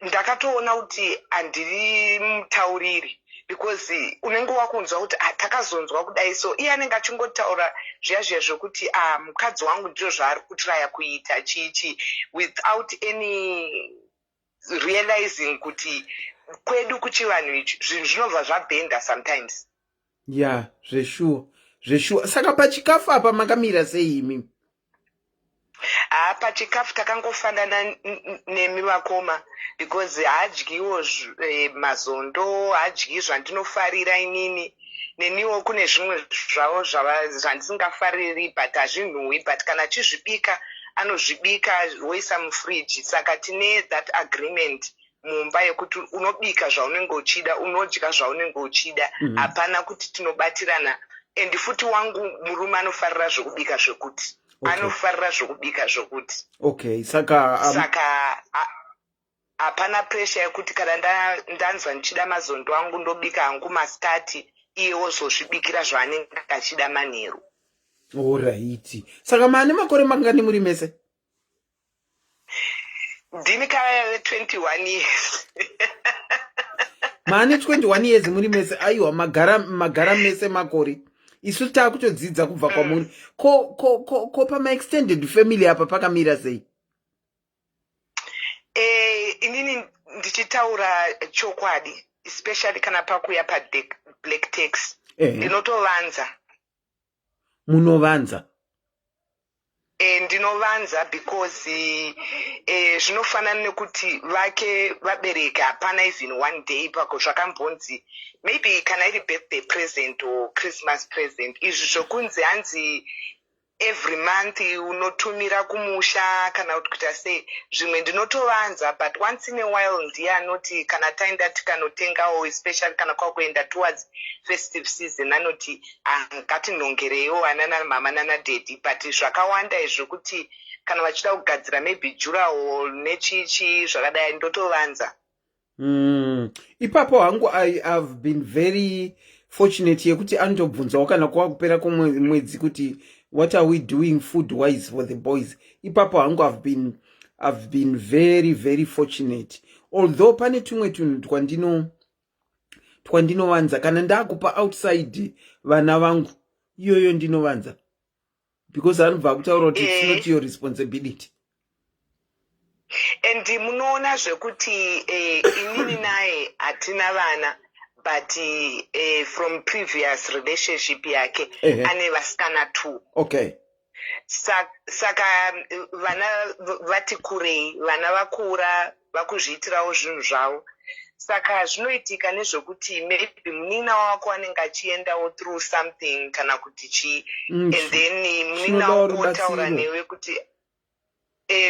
ndakatoona kuti handiri mutauriri, because unenge wakunzwa kuti, ah, takazonzwa kudai. So iye anenge achingotaura zviya zviya zvokuti, ah, mukadzi wangu ndizvo zvaari kutraya kuita chichi, without any realizing kuti kwedu kuchivanhu ichi zvinhu zvinobva zvabhenda sometimes. Ya, zveshuwa, zveshuwa. Saka pachikafu apa makamira sei imi? Haa, pachikafu takangofanana nemi vakoma, because haadyiwo mazondo, haadyi zvandinofarira inini. Neniwo kune zvimwe zvavo zvandisingafariri, but hazvinhuhwi, but kana achizvibika, anozvibika woisa mufriji. Saka tine that agreement mumba yekuti unobika zvaunenge uchida, unodya zvaunenge uchida. Hapana kuti tinobatirana. And futi wangu murume anofarira zvokubika zvokuti anofarira zvokubika zvokuti. Okay, saka Saka hapana pressure yekuti kana ndanzwa ndichida mazondo angu, ndobika hangu masikati, iye wozozvibikira zvaanenge achida manheru. Alright, saka maane makore mangani muri mese? Ndini kava 21 years. Maane 21 years muri mese. Aiwa, magara, magara mese makore. Isu taakutodzidza kubva kwamuri. Ko pamaextended family apa pakamira sei? Inini ndichitaura chokwadi, especially kana pakuya pablack tax, ndinotovanza. Munovanza? Ndinovanza because zvinofanana nekuti vake vabereki hapana even one day pako zvakambonzi maybe kana iri birthday present or Christmas present. Izvi zvokunzi hanzi every month unotumira kumusha kana kuti kuita sei, zvimwe ndinotovanza. But once in a while ndiye anoti kana taenda tikanotengawo, especially kana kwakuenda towards festive season, anoti, "Ah, ngatinhongereiwo ana namama nanadaddy." But zvakawanda izvo kuti kana vachida kugadzira maybe durawall nechichi zvakadai, ndotovanza. Ipapo hangu I have been very fortunate yekuti anotobvunzawo kana kwava kupera kwemwedzi kuti, "What are we doing food wise for the boys?" Ipapo hangu I've been very very fortunate, although pane tumwe tunhu twandinovanza kana ndakupa outside vana vangu. Iyoyo ndinovanza because anobva akutaura kuti it's not your responsibility. And munoona zvekuti inini naye hatina vana, but from previous relationship yake ane vasikana two. Saka vana vati kurei, vana vakura, vakuzviitirawo zvinhu zvavo. Saka zvinoitika nezvekuti maybe munin'ina wako anenge achiendawo through something kana kuti chii, and then munin'ina Chinodawo wako otaura rubatsiro. newe kuti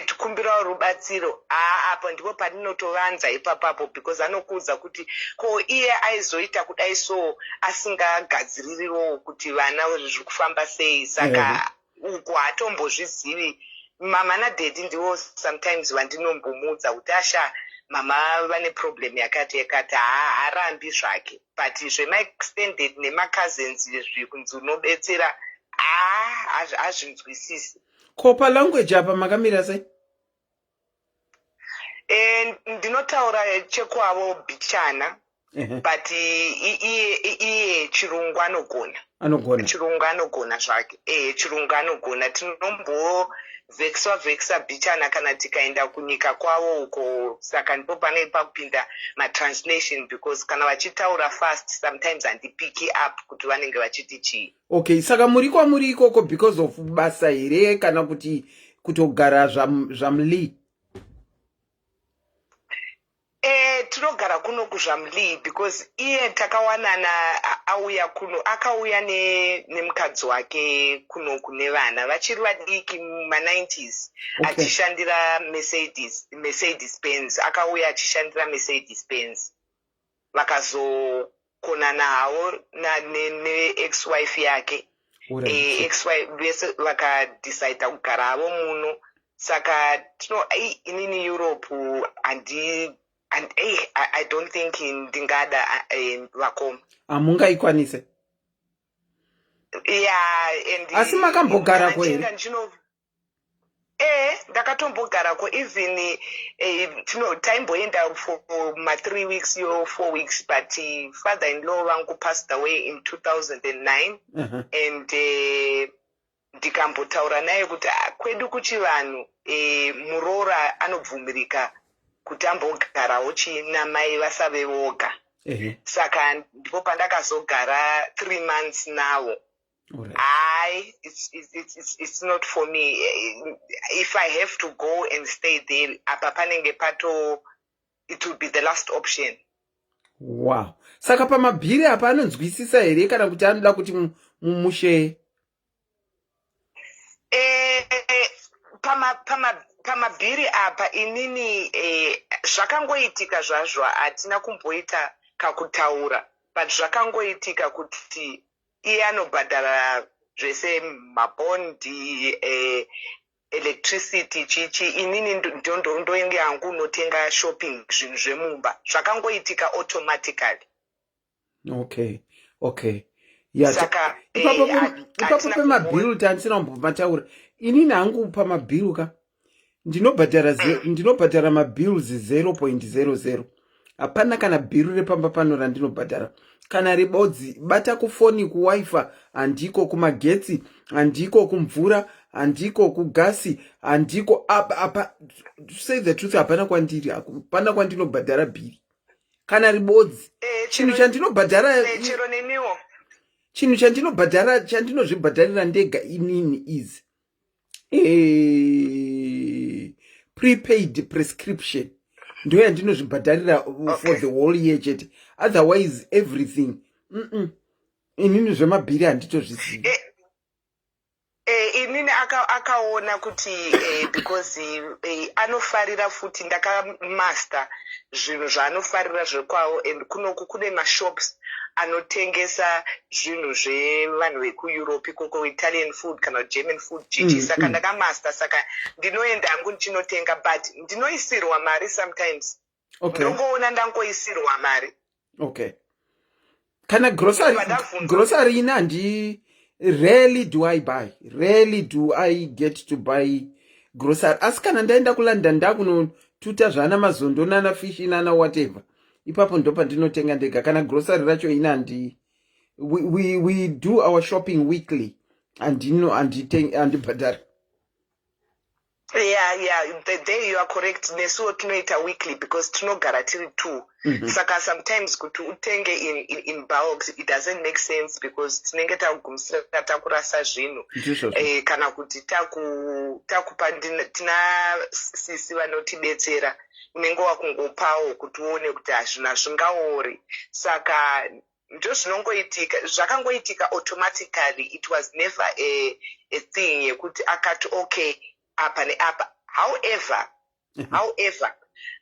tikumbirawo rubatsiro. Haa, apo ndipo pandinotovanza ipapapo, because anokuudza kuti ko iye aizoita kudai, so asingagadziririwo kuti vana zviri kufamba sei. Saka uku haatombozvizivi. Mama nadaddy ndivo sometimes vandinombomudza kuti, "Asha, mama vane problem yakati yakati." Haa, haarambi zvake, but zvemaextended nemacousins izvi kunzi unobetsera, haa, hazvinzwisisi. Ko palanguage apa makamira sei? Ndinotaura chekwavo bichana, but iye chirungu anogona. Anogona. Chirungu anogona zvake. Chirungu anogona. Tinombovhekiswa vhekisa bichana kana tikaenda kunyika kwavo uko. Saka ndipo pane pakupinda matranslation, because kana vachitaura fast sometimes handipiki up kuti vanenge vachiti chii. Okay, saka muri kwamuri ikoko because of basa here kana kuti kutogara zvamli? Tinogara kuno kuzvamli because iye takawanana auya kuno, akauya nemukadzi wake kuno kune vana vachiri vadiki muma90s, achishandira Mercedes Benz. Akauya achishandira Mercedes Benz. Vakazokonana havo ne-ex wife yake. Ex wife vese vakadecida kugara havo muno. Saka tino inini Europe handi and I don't think ndingada, vakoma. Hamungaikwanise. Yeah, and Asi makambogarako here? Ndakatombogarako. Even taimboenda for ma3 weeks yo 4 weeks, but father in law vangu passed away in 2009 and ndikambotaura naye kuti, "Ah, kwedu kuchivanhu muroora anobvumirika kuti ambogarawo chinamai vasave voga." Saka ndipo pandakazogara 3 months nawo. Hayi, it's not for me. If I have to go and stay there, apa panenge pato it will be the last option. Wow. Saka pamabhiri apa anonzwisisa here, kana kuti anoda kuti mumushe? Pamabhiri apa inini zvakangoitika zvazvo. Hatina kumboita kakutaura, but zvakangoitika kuti iye anobhadhara zvese, mabhondi, electricity, chichi. Inini ndoinge hangu unotenga shopping, zvinhu zvemumba. Zvakangoitika automatically. Okay, yeah. Saka Ipapo ipapo pemabhiri tandisina kumbomataura. Inini hangu pamabhiri ka ndinobhadhara mabills 0.00. Hapana kana bhiru repamba pano randinobhadhara, kana ribodzi. Bata kufoni, kuWiFi handiko, kumagetsi handiko, kumvura handiko, kugasi handiko. Apa, to say the truth, hapana kwandiri, hapana kwandinobhadhara bhiri kana ribodzi. Chinhu chandinobhadhara Chero neniwo. Chinhu chandinobhadhara, chandinozvibhadharira ndega inini, is prepaid prescription. Ndo yandinozvibhadharira for the whole year chete. Otherwise everything, Inini zvemabhiri handitozvizivi. Inini akaona kuti because anofarira futi, ndakamaster zvinhu zvaanofarira zvekwavo, and kunoku kune mashops anotengesa zvinhu zvevanhu vekuEurope ikoko, Italian food kana German food, chichi. Saka ndakamaster, saka ndinoenda hangu ndichinotenga, but ndinoisirwa mari sometimes. Ndongoona ndangoisirwa mari. Okay, kana grocery, grocery ina handi, rarely do I buy, rarely do I get to buy grocery. Asi kana ndaenda kuLondon, ndakunotuta zvana mazondo nana fish nana whatever, ipapo ndo pandinotenga ndega. Kana grocery racho ina handi, we do our shopping weekly. Handino handibhadhari. Yeah, there you are correct. Nesuwo tinoita weekly because tinogara tiri two. Saka sometimes kuti utenge in bulks, it doesn't make sense because tinenge takugumisira takurasa zvinhu. Kana kuti takupa tina sisi vanotibetsera, unenge wakungopawo kuti uone kuti hazvinhu hazvingaori. Saka ndozvinongoitika, zvakangoitika automatically. It was never a thing yekuti akati okay apa neapa. However,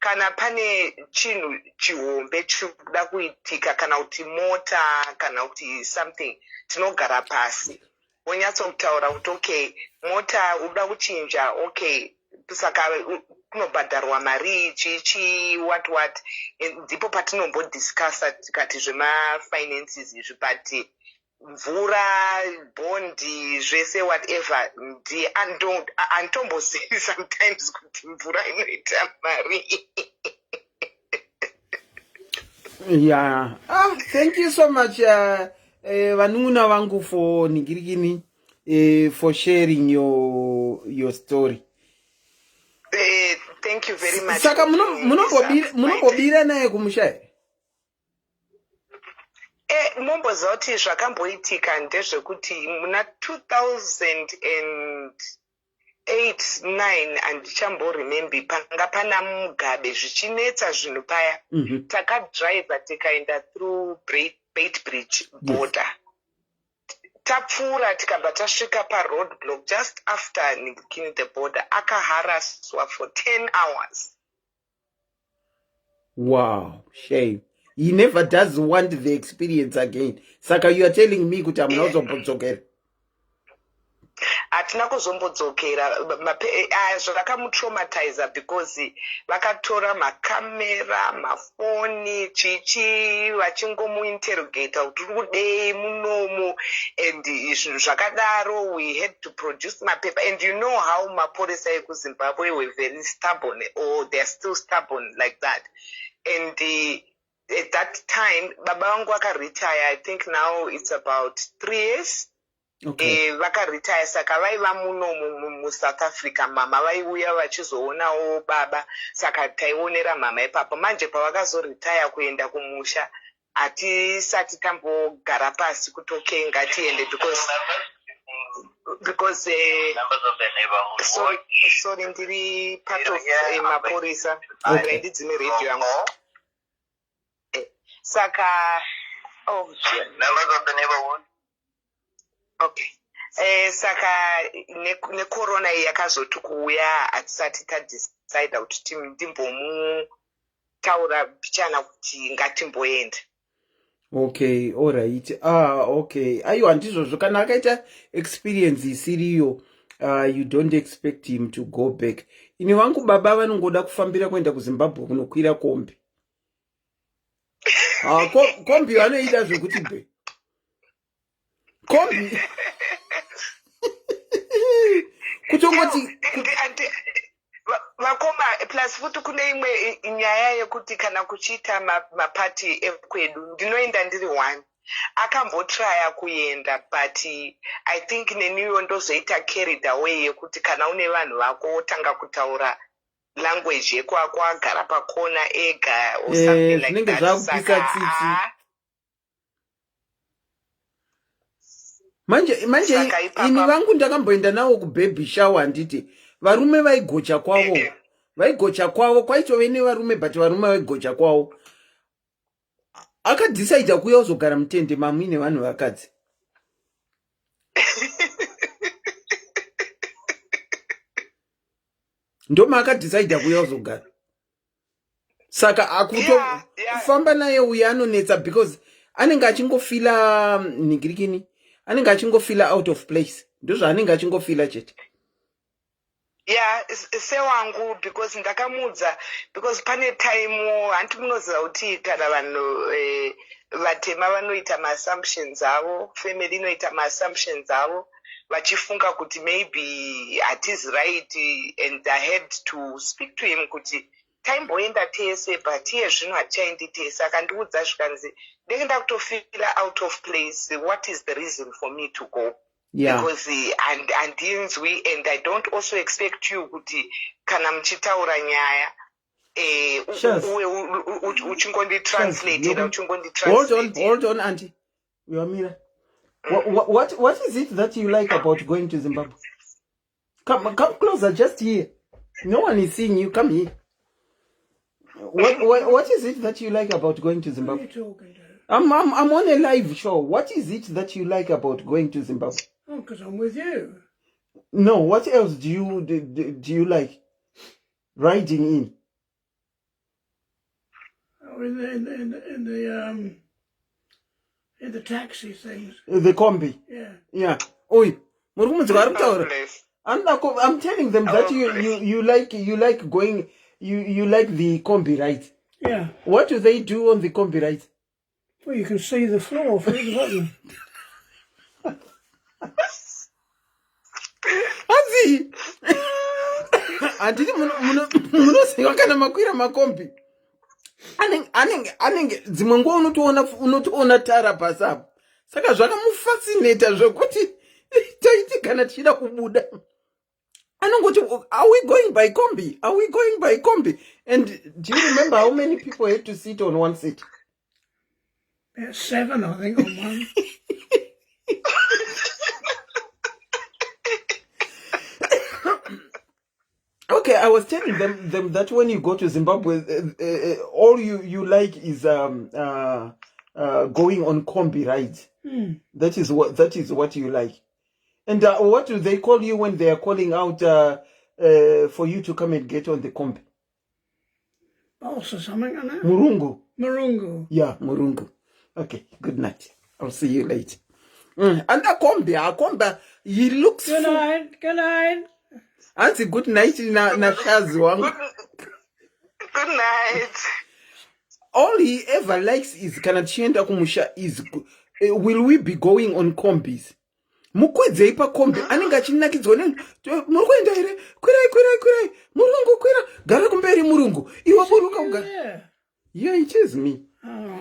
kana pane chinhu chihombe chiri kuda kuitika, kana kuti mota, kana kuti something, tinogara pasi wonyatsokutaura kuti okay, mota uda kuchinja, okay, saka kunobhadharwa mari chichi, what what. Ndipo patinombodiscussa tikati zvemafinances izvi, but mvura, bhondi, zvese, whatever, handitombozivi sometimes kuti mvura inoita mari. Yeah, ah, thank you so much, vanun'una vangu, for ningirikini, for sharing your story. Thank you very much. Saka munombobira naye kumusha here? Momboziva kuti zvakamboitika ndezvekuti muna 2008 9, handichamboremembi, panga pana Mugabe zvichinetsa zvinhu paya, takadhiraivha tikaenda through Beitbridge border. Tapfuura tikabva tasvika paroad block just after nikini the border, akaharaswa for 10 hours. Wow, shame. He never does want the experience again. Saka you are telling me kuti hamuna kuzombodzokera? Hatina kuzombodzokera. Eh, zvakamutraumatiza because vakatora makamera, mafoni, chichi, vachingomuinterrogata kuti uri kudei munomu and zvinhu zvakadaro. We had to produce mapepa, and you know how mapurisa ekuZimbabwe were very stubborn, or theyare still stubborn like that. And at that time baba vangu vakaretire. I think now it's about 3 years. Okay. Vakaretire, saka vaiva muno muSouth Africa. Mama vaiuya vachizoonawo baba, saka taionera mama ipapo. Manje pavakazoretire kuenda kumusha, hatisati tambogara pasi kuti okay, ngatiende, because sorry, sorry, ndiri part of mapurisa. Okay. Ndidzime radio yangu. Saka, oh dear. Okay, saka necorona iyi yakazoti kuuya, hatisati tadecida kuti ndimbomutaura pichana kuti ngatimboenda. Okay, alright. Ah, okay. Aiwa, ndizvozvo. Kana akaita experience isiriyo, you don't expect him to go back. Ini vangu baba vanongoda kufambira kuenda kuZimbabwe kunokwira kombi. Ah, kombi vanoida zvekuti be kombi kutongoti. Vakoma, plus futi kune imwe nyaya yekuti kana kuchiita mapati ekwedu, ndinoenda ndiri one. Akambotraya kuenda, but I think neniwo ndozoita carried away yekuti kana une vanhu vako, wotanga kutaura language yekwako, agara pakona ega or something like Zvinenge that. zvakupisa Saka, tsitsi. ah, Manje Saka ipapa- ini vangu ndakamboenda navo kubaby shower, handiti varume vaigocha kwavo, vaigocha kwavo, kwaitove nevarume, but varume vaigocha kwavo. Akadhisaidha kuuya kuzogara mutende mamuine vanhu vakadzi. Ndomaakadhisaidha kuuya kuzogara, saka akuto kufamba naye uyu anonetsa because anenge achingofila nhingirikini, anenge achingofila out of place. Ndozvaanenge achingofila chete. Ya, sewangu, because ndakamuudza, because pane time, hanti munoziva kuti kana vanhu vatema vanoita maassumptions avo, family inoita maassumptions avo vachifunga kuti maybe hatizi right, and I had to speak to him kuti taimboenda tese, but iye zvino hatichaendi tese. Akandiudza zvikanzi, ndenge ndakutofila out of place. What is the reason for me to go? Because handinzwi, and I don't also expect you kuti kana muchitaura nyaya Shaz. uwe uchingonditranslateira. Hold on. Uchingonditranslate. Hold on, auntie Yamira. What is it that you like about going to Zimbabwe? Come closer, just here. No one is seeing you. Come here. What is it that you like about going to Who are Zimbabwe? you talking to? I'm on a live show. What is it that you like about going to Zimbabwe? Oh, because I'm with you. No, what else do you like riding in? Oh, in the taxi things. The combi. Yeah. Yeah. Oi, muri kumunzwa ari kutaura? Bless. I'm telling them that Oh, you bless. you like going, you like the combi ride. Yeah. What do they do on the combi ride? Well, you can see the floor through the bottom. Hanzi handiti munoziva kana makwira makombi, anenge dzimwe nguva unotoona tara pasi apo. Saka zvakamufascinata zvokuti taiti kana tichida kubuda anongoti, "Are we going by combi? Are we going by combi?" And do you remember how many people had to sit on one seat? About seven, I think, on one. Okay, I was telling them that when you go to Zimbabwe, all you like is going on combi rides. That is what you like. And what do they call you when they are calling out for you to come and get on the combi? Boss or something, I know. Murungu. Murungu. Yeah, Murungu. Okay, good night. I'll see you later. Anda kombi, akomba. He looks Good night. Good night. Hanzi good night na na shazi wangu. Good night. All he ever likes is kana tichienda kumusha is will we be going on combis? Mukwidzei pakombi anenge achinakidzwa ne muri kuenda here? Kwirai kwirai kwirai. Murungu kwira gara kumberi murungu. Iwe buruka ugara. Yeah. Yeah, it is me. Oh.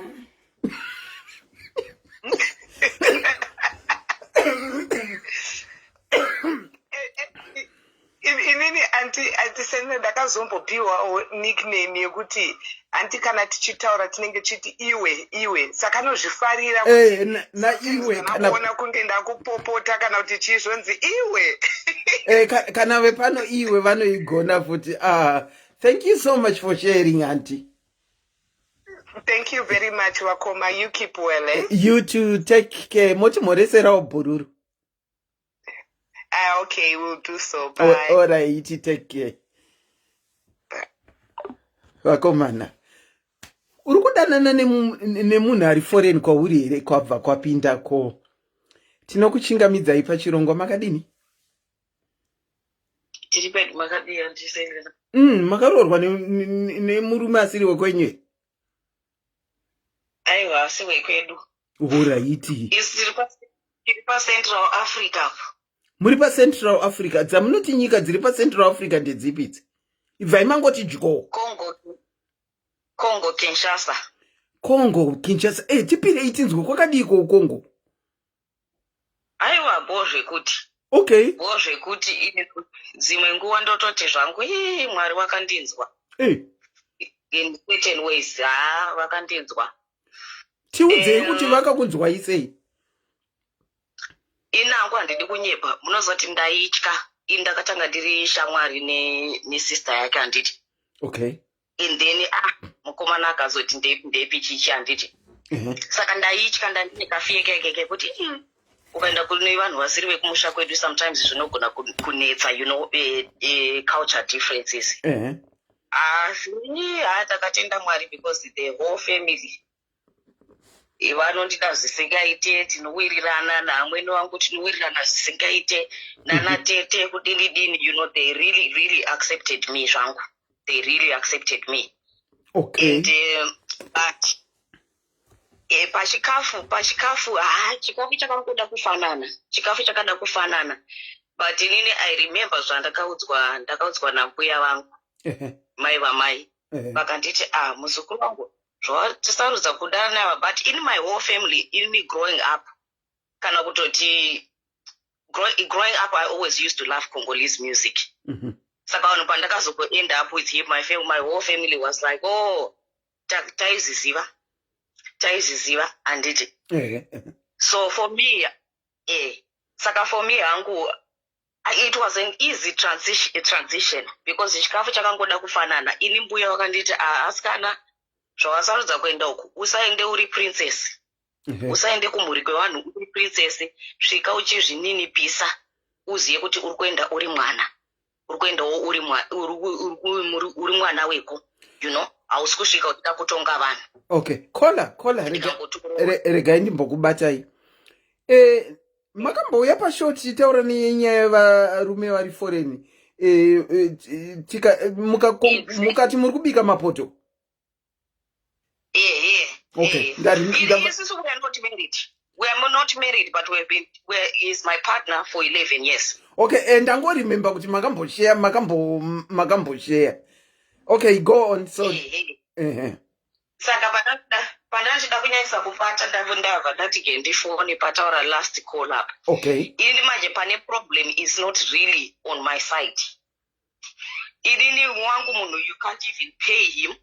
Inini anti Sene ndakazombopiwa nickname yekuti anti kana tichitaura tinenge tichiti iwe iwe, saka anozvifarira. Eh, na iwe kana kuona kunge ndakupopota kana kuti chii, zvonzi iwe. Eh, kana vepano iwe vanoigona futi. Ah, thank you so much for sharing, auntie. Thank you very much, vakoma. You keep well, eh? You too, take care. Moti moreserawo bhururu. Ah, okay, we'll do so. Bye. Alright, take care. Vakomana, uri kudanana nemunhu ari foreign kwauri here? Kwabva kwapinda ko tinokuchingamidzai pachirongwa, makadini? Tiri pedu, makadii, Auntie Selina? Makaroorwa nemurume asiri wekwenyu here? Aiwa, asi wekwedu. Alright. Isu tiri paCentral Africa. Muri paCentral Africa. Dzamunoti nyika dziri paCentral Africa ndedzipi idzi? Ibvai mangoti dyo. Congo, Congo Kinshasa. Congo Kinshasa. E, tipirei tinzwe, kwakadiiko uCongo? Aiwa, bo zvekuti. Bo zvekuti dzimwe nguva ndototi zvangu, ii, Mwari wakandinzwa. In certain ways, ha, vakandinzwa. Tiudzei kuti vakakunzwai sei. Inangu handidi kunyepa, munozoti ndaitya. Ini ndakatanga ndiri shamwari nesister yake, handiti? And then, ah, mukomana akazoti ndepi ndepi chichi, handiti? Saka ndaitya, ndandine kafear keke kekuti ukaenda kune vanhu vasiri vekumusha kwedu, sometimes zvinogona kunetsa, culture differences. Asi ha, takatenda Mwari because the whole family vanondida zvisingaite. Tinowirirana naamwene wangu, tinowirirana zvisingaite, nanatete, kudini dini, they really really accepted me zvangu. They really accepted me. And but pachikafu, ha, chikafu chakangoda kufanana, chikafu chakada kufanana, but inini I remember zvandakaudzwa, ndakaudzwa nambuya vangu, mai vamai. Vakanditi, "Ah, muzukuru wangu, zvatisarudza kudana ava." But in my whole family, in growing up, kana kutoti growing up, I always used to love Congolese music. Saka vanhu pandakazogo end up with him, my whole family was like, "Oh, taizviziva, taizviziva," handiti? So for me, saka for me hangu, it was an easy transition because chikafu chakangoda kufanana. Ini mbuya vakanditi, "Ah, asikana, zvawasarudza kuenda uku, usaende uri princess. Usaende kumhuri kwevanhu uri princess. Svika uchizvininipisa, uzive kuti uri kuenda uri mwana, uri kuendawo uri mwana weko, hausi kusvika uchida kutonga vanhu." Okay, kola kola, regai ndimbokubatai. Makambouya pashow tichitaura nenyaya yevarume vari foreign, mukati muri kubika mapoto. Ehe. Okay. Isusu we are not married, we are not married, but we have been we is my partner for 11 years. Okay, ndangoremember kuti makambosheya, makambosheya. Okay, go on, so Ehe. Saka pandachida kunyanyisa kubata, ndabva ndati ke ndifone pataura last call up. Ini manje pane problem is not really on my side. Inini wangu munhu, you can't even pay him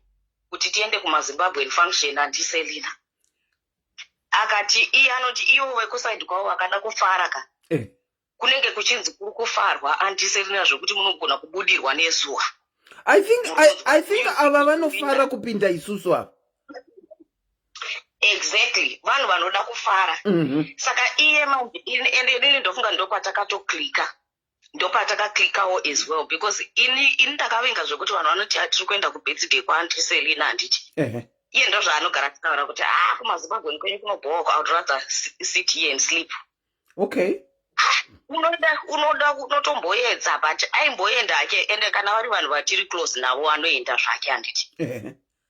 kuti tiende kumaZimbabwean function. Auntie Selina akati iye anoti ivo vekuside kwavo vakada kufara ka, kunenge kuchinzi kuri kufarwa, Auntie Selina, zvokuti munogona kubudirwa nezuva. I think ava vanofara kupinda isusu ava. Exactly, vanhu vanoda kufara. Saka iye manje, ende inini ndofunga ndokwatakatoklika, ndopatakaclickawo as well, because ini ndakavenga zvekuti vanhu vanoti, "Ah, tiri kuenda kubirthday kwaAuntie Selina," handiti? Ehe. Iye ndo zvaanogara achitaura kuti, "Ah, kumaZimbabwe kwenyu kunobhowa. I would rather sit here and sleep." Unoda unotomboedza, but aimboenda hake. Ende kana vari vanhu vatiri close navo, anoenda zvake, handiti?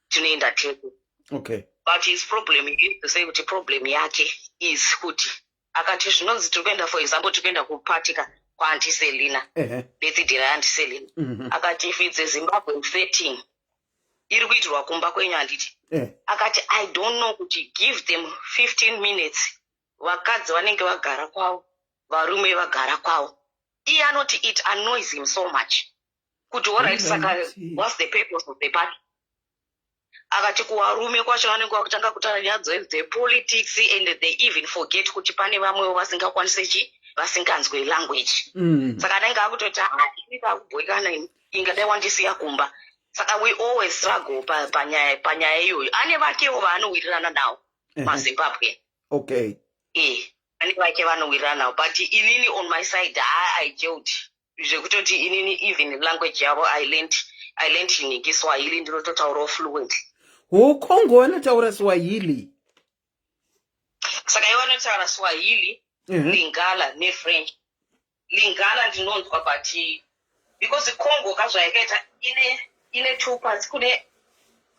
Tinoenda tese. But his problem is to say kuti problem yake is kuti akati zvinonzi tiri kuenda, for example, tiri kuenda kuparty ka kwaAuntie Selina, birthday raAuntie Selina. Akati if it's a Zimbabwean setting iri kuitirwa kumba kwenyu, handiti? Akati, "I don't know kuti give them 15 minutes, vakadzi vanenge vagara kwavo, varume vagara kwavo." Iye anoti it annoys him so much kuti, alright, saka what's the purpose of the party? Akati kuvarume kwacho vanenge vakutanga kutaura nyaya dzepolitics and they even forget kuti pane vamwewo vasingakwanise chi vasinganzwe language. Saka anenge akutoti, "Ah, ini ndakubhoikana, ini ingadai wandisiya kumba." Saka we always struggle panyaya iyoyo. Ane vakewo vaanowirirana navo, maZimbabwe. Ane vake vanowirirana navo, but inini on my side, ha, I gelled zvekutoti inini even language yavo I learned niki Swahili, ndinototaurawo fluent. Ho, Congo vanotaura Swahili? Saka ivo vanotaura Swahili, Lingala neFrench. Lingala ndinonzwa, but because Congo kazvayakaita ine two parts. Kune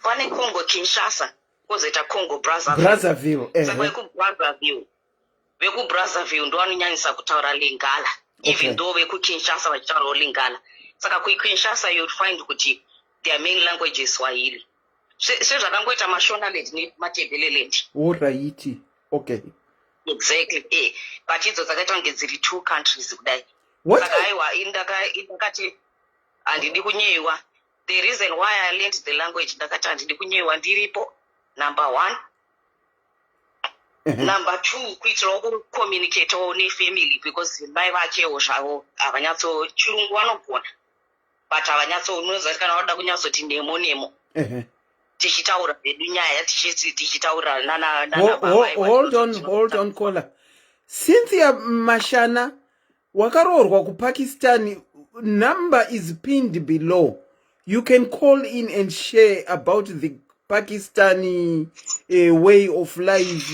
vane Congo Kinshasa, kwozoita Congo Brazzaville. Brazzaville. Saka vekuBrazzaville ndo vanonyanyisa kutaura Lingala, even though vekuKinshasa vachitaurawo Lingala. Saka kuKinshasa you'd find kuti their main language is Swahili, sezvakangoita Mashonaland nemaTebeleland. Alright, okay. Exactly, but idzo dzakaita kunge dziri two countries kudai. Saka aiwa, ini ndakati handidi kunyeyiwa. The reason why I learned the language, ndakati handidi kunyeyiwa ndiripo, number one. Number two, kuitirawo kucommunicatawo nefamily, because mai vachewo zvavo havanyatso chirungu, vanogona, but havanyatso, unoziva kuti kana vanoda kunyatsoti nemo nemo, tichitaura zvedu nyaya, tichitaura nana Hold on, hold on, caller. Cynthia Mashana, wakaroorwa kuPakistan. Number is pinned below. You can call in and share about the Pakistani way of life,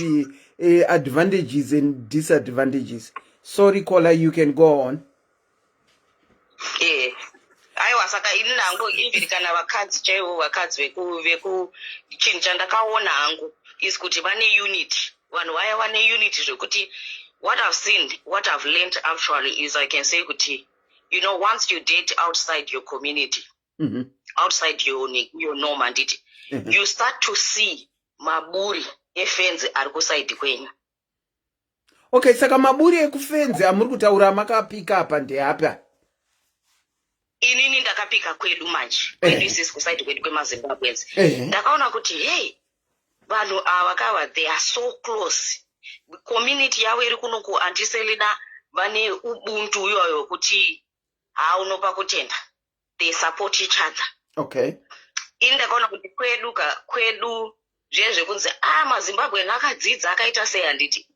advantages and disadvantages. Sorry, caller, you can go on. Aiwa, saka ini nangu even kana vakadzi chaivo, vakadzi veku chinhu chandakaona hangu is kuti vane unity. Vanhu vaya vane unity zvekuti what I've seen, what I've learned actually is, I can say kuti once you date outside your community, outside your norm, handiti, you start to see maburi efenzi ari kuside kwenyu. Okay, saka maburi ekufenzi amuri kutaura makapika apa ndeapa? Inini ndakapika kwedu manje, kwedu isisi, kuside kwedu kwemaZimbabweans. Ndakaona kuti, hey, vanhu ava kava, they are so close. Community yavo iri kuno kuAuntie Selina, vane ubuntu iyoyo wekuti haunopa kutenda. They support each other. Ini ndakaona kuti kwedu ka, kwedu zviye zvekunzi, ah, maZimbabwean akadzidza, akaita sei, handiti?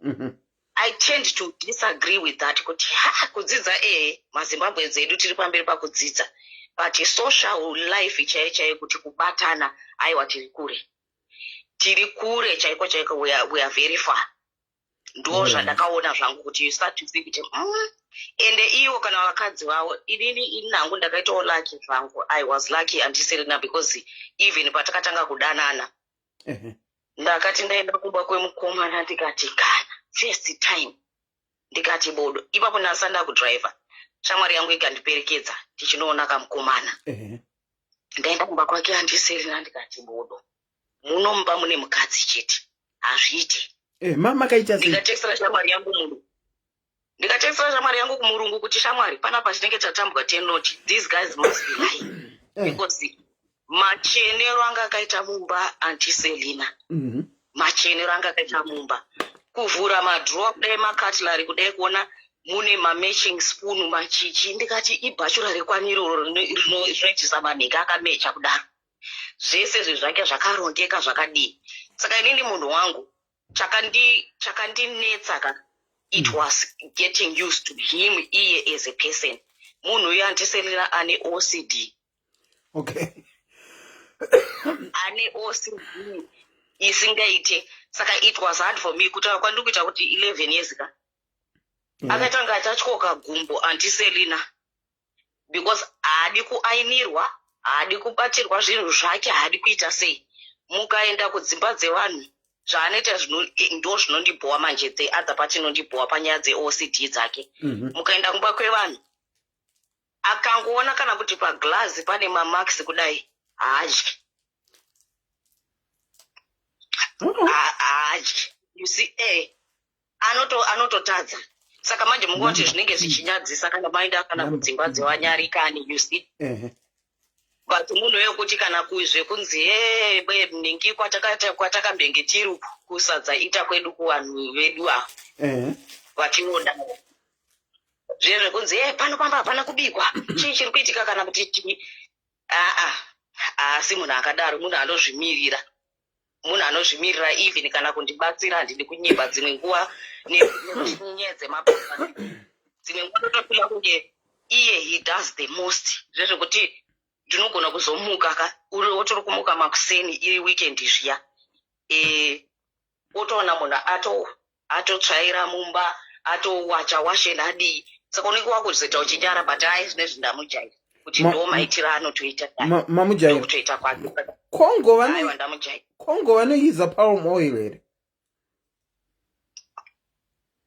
I tend to disagree with that, kuti ha, kudzidza, ehe, maZimbabweans edu tiri pamberi pakudzidza, but social life chaiyo chaiyo, kuti kubatana, aiwa, tiri kure, tiri kure chaiko chaiko. We are very far. Ndo zvandakaona zvangu, kuti you start to see kuti ende ivo kana vakadzi vavo, inini ini hangu ndakaitawo lucky zvangu. I was lucky, Auntie Selina, because even patakatanga kudanana, ndakati ndaenda kumba kwemukomana, ndikati kana first time, ndikati bodo ipapo. Ndasanda kudhiraivha, shamwari yangu ikandiperekedza tichinoona kamukomana. Ndaenda kumba kwake, Auntie Selina, ndikati bodo, muno mumba mune mukadzi chete, hazviiti. Makaita sei? Ndikatextera shamwari yangu munhu, ndikatextera shamwari yangu kumurungu kuti, "Shamwari, panapa tinenge tatambwa tenoti. These guys must be lying," because machenero anga akaita mumba, Auntie Selina, machenero anga akaita mumba, kuvhura madrawer kudai, macutlery kudai, kuona mune mamatching spoon, machichi. Ndikati ibhachura rekwaniroro rinoitisa manhika akamecha kudaro, zvese zvinhu zvake zvakarongeka zvakadii. Saka inini munhu wangu, chakandinetsa ka, it was getting used to him iye as a person. Munhu uyu, Auntie Selina, ane OCD. Ane OCD. Isingaite. Saka it was hard for me kutaura kwandiri kuita kuti 11 years ka. Akatanga achatyoka gumbo Auntie Selina because haadi kuainirwa, haadi kubatirwa zvinhu zvake, haadi kuita sei. Mukaenda kudzimba dzevanhu zvaanoita ndo zvinondibhowa manje, the other part inondibhowa panyaya dzeOCD dzake. Mukaenda kumba kwevanhu akangoona kana kuti paglazi pane mamarks kudai, haadyi. Haadyi, you see. Anototadza. Saka manje mungoti zvinenge zvichinyadzisa kana maenda kana kudzimba dzevanyarikani, you see. But munhu wekuti kana zvekunzi he ningi kwatakambenge tiri kusadza ita kwedu kuvanhu vedu ava vatinoda zviye zvekunzi e pano pamba hapana kubikwa, chii chiri kuitika kana kuti chii, aa, haasi munhu akadaro. Munhu anozvimirira, munhu anozvimirira. Even kana kundibatsira, handidi kunyeba, dzimwe nguva nenyaya dzemabasa, dzimwe nguva ndotofila kunge iye he does the most. Zvezvekuti ndinogona kuzomuka ka, uri wotori kumuka makuseni iri weekend zviya, otoona munhu atotsvaira mumba, atowacha washeni, adii. Saka unenge wakuzoita uchinyara, but ai, zvinezvi ndamujaira kuti ndo maitiro anotoita. Mamujaira. Ndokutoita kwake. Kongo Aiwa, ndamujaira. Kongo vanoiza palm oil here?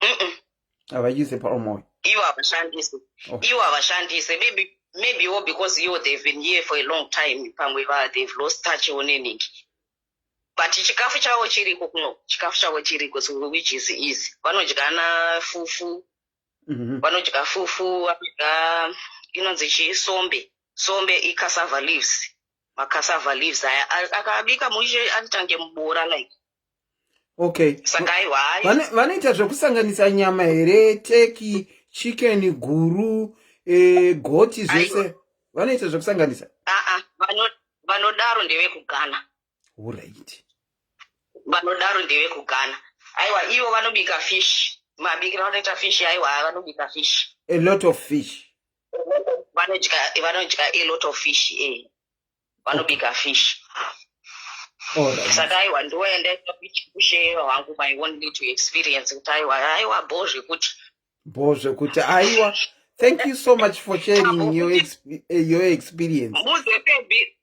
Mm-mm. Havaize palm oil. Ivo havashandisi. Ivo havashandise. Maybe wo because ivo they've been here for a long time, pamwe they've lost touch neningi, but chikafu chavo chiriko kuno, chikafu chavo chiriko, so which is easy. Vanodya na fufu. Vanodya fufu, vanodya inonzi chii, sombe. Sombe icassava leaves, macassava leaves aya akabika mushe, anotange mubora like. Saka aiwa, hai. Vanoita zvekusanganisa nyama here? Turkey, chicken, guru, goti, zvese vanoita zvekusanganisa? Aa, vanodaro ndevekuGhana. Vanodaro ndevekuGhana. Aiwa, ivo vanobika fish. Mabikiro vanoita fish, aiwa, vanobika fish. A lot of fish. Vanodya a lot of fish, vanobika fish. Saka aiwa, ndoenda kushare wangu my own little experience kuti aiwa, aiwa, bho zvekuti. Bho zvekuti. Aiwa, thank you so much for sharing your experience. Muze Febi,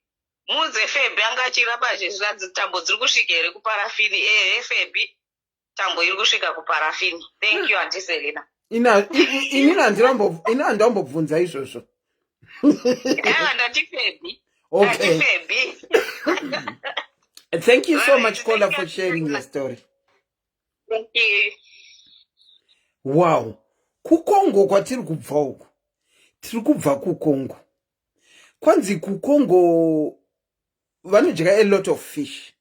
muze Febi anga achiramba zvezviranzi tambo dziri kusvika here kuparafini. Ehe, Febi, tambo iri kusvika kuparafini. Thank you, Auntie Selina. Ini handambobvunza izvozvo. Aiwa, ndati Febi. Ndati Febi. Thank you so Alright, much, Kola, thank for you. sharing your story. Thank you. Wow, kuKongo kwatiri kubva uku, tiri kubva kuKongo. Kwanzi kuKongo vanodya a lot of fish.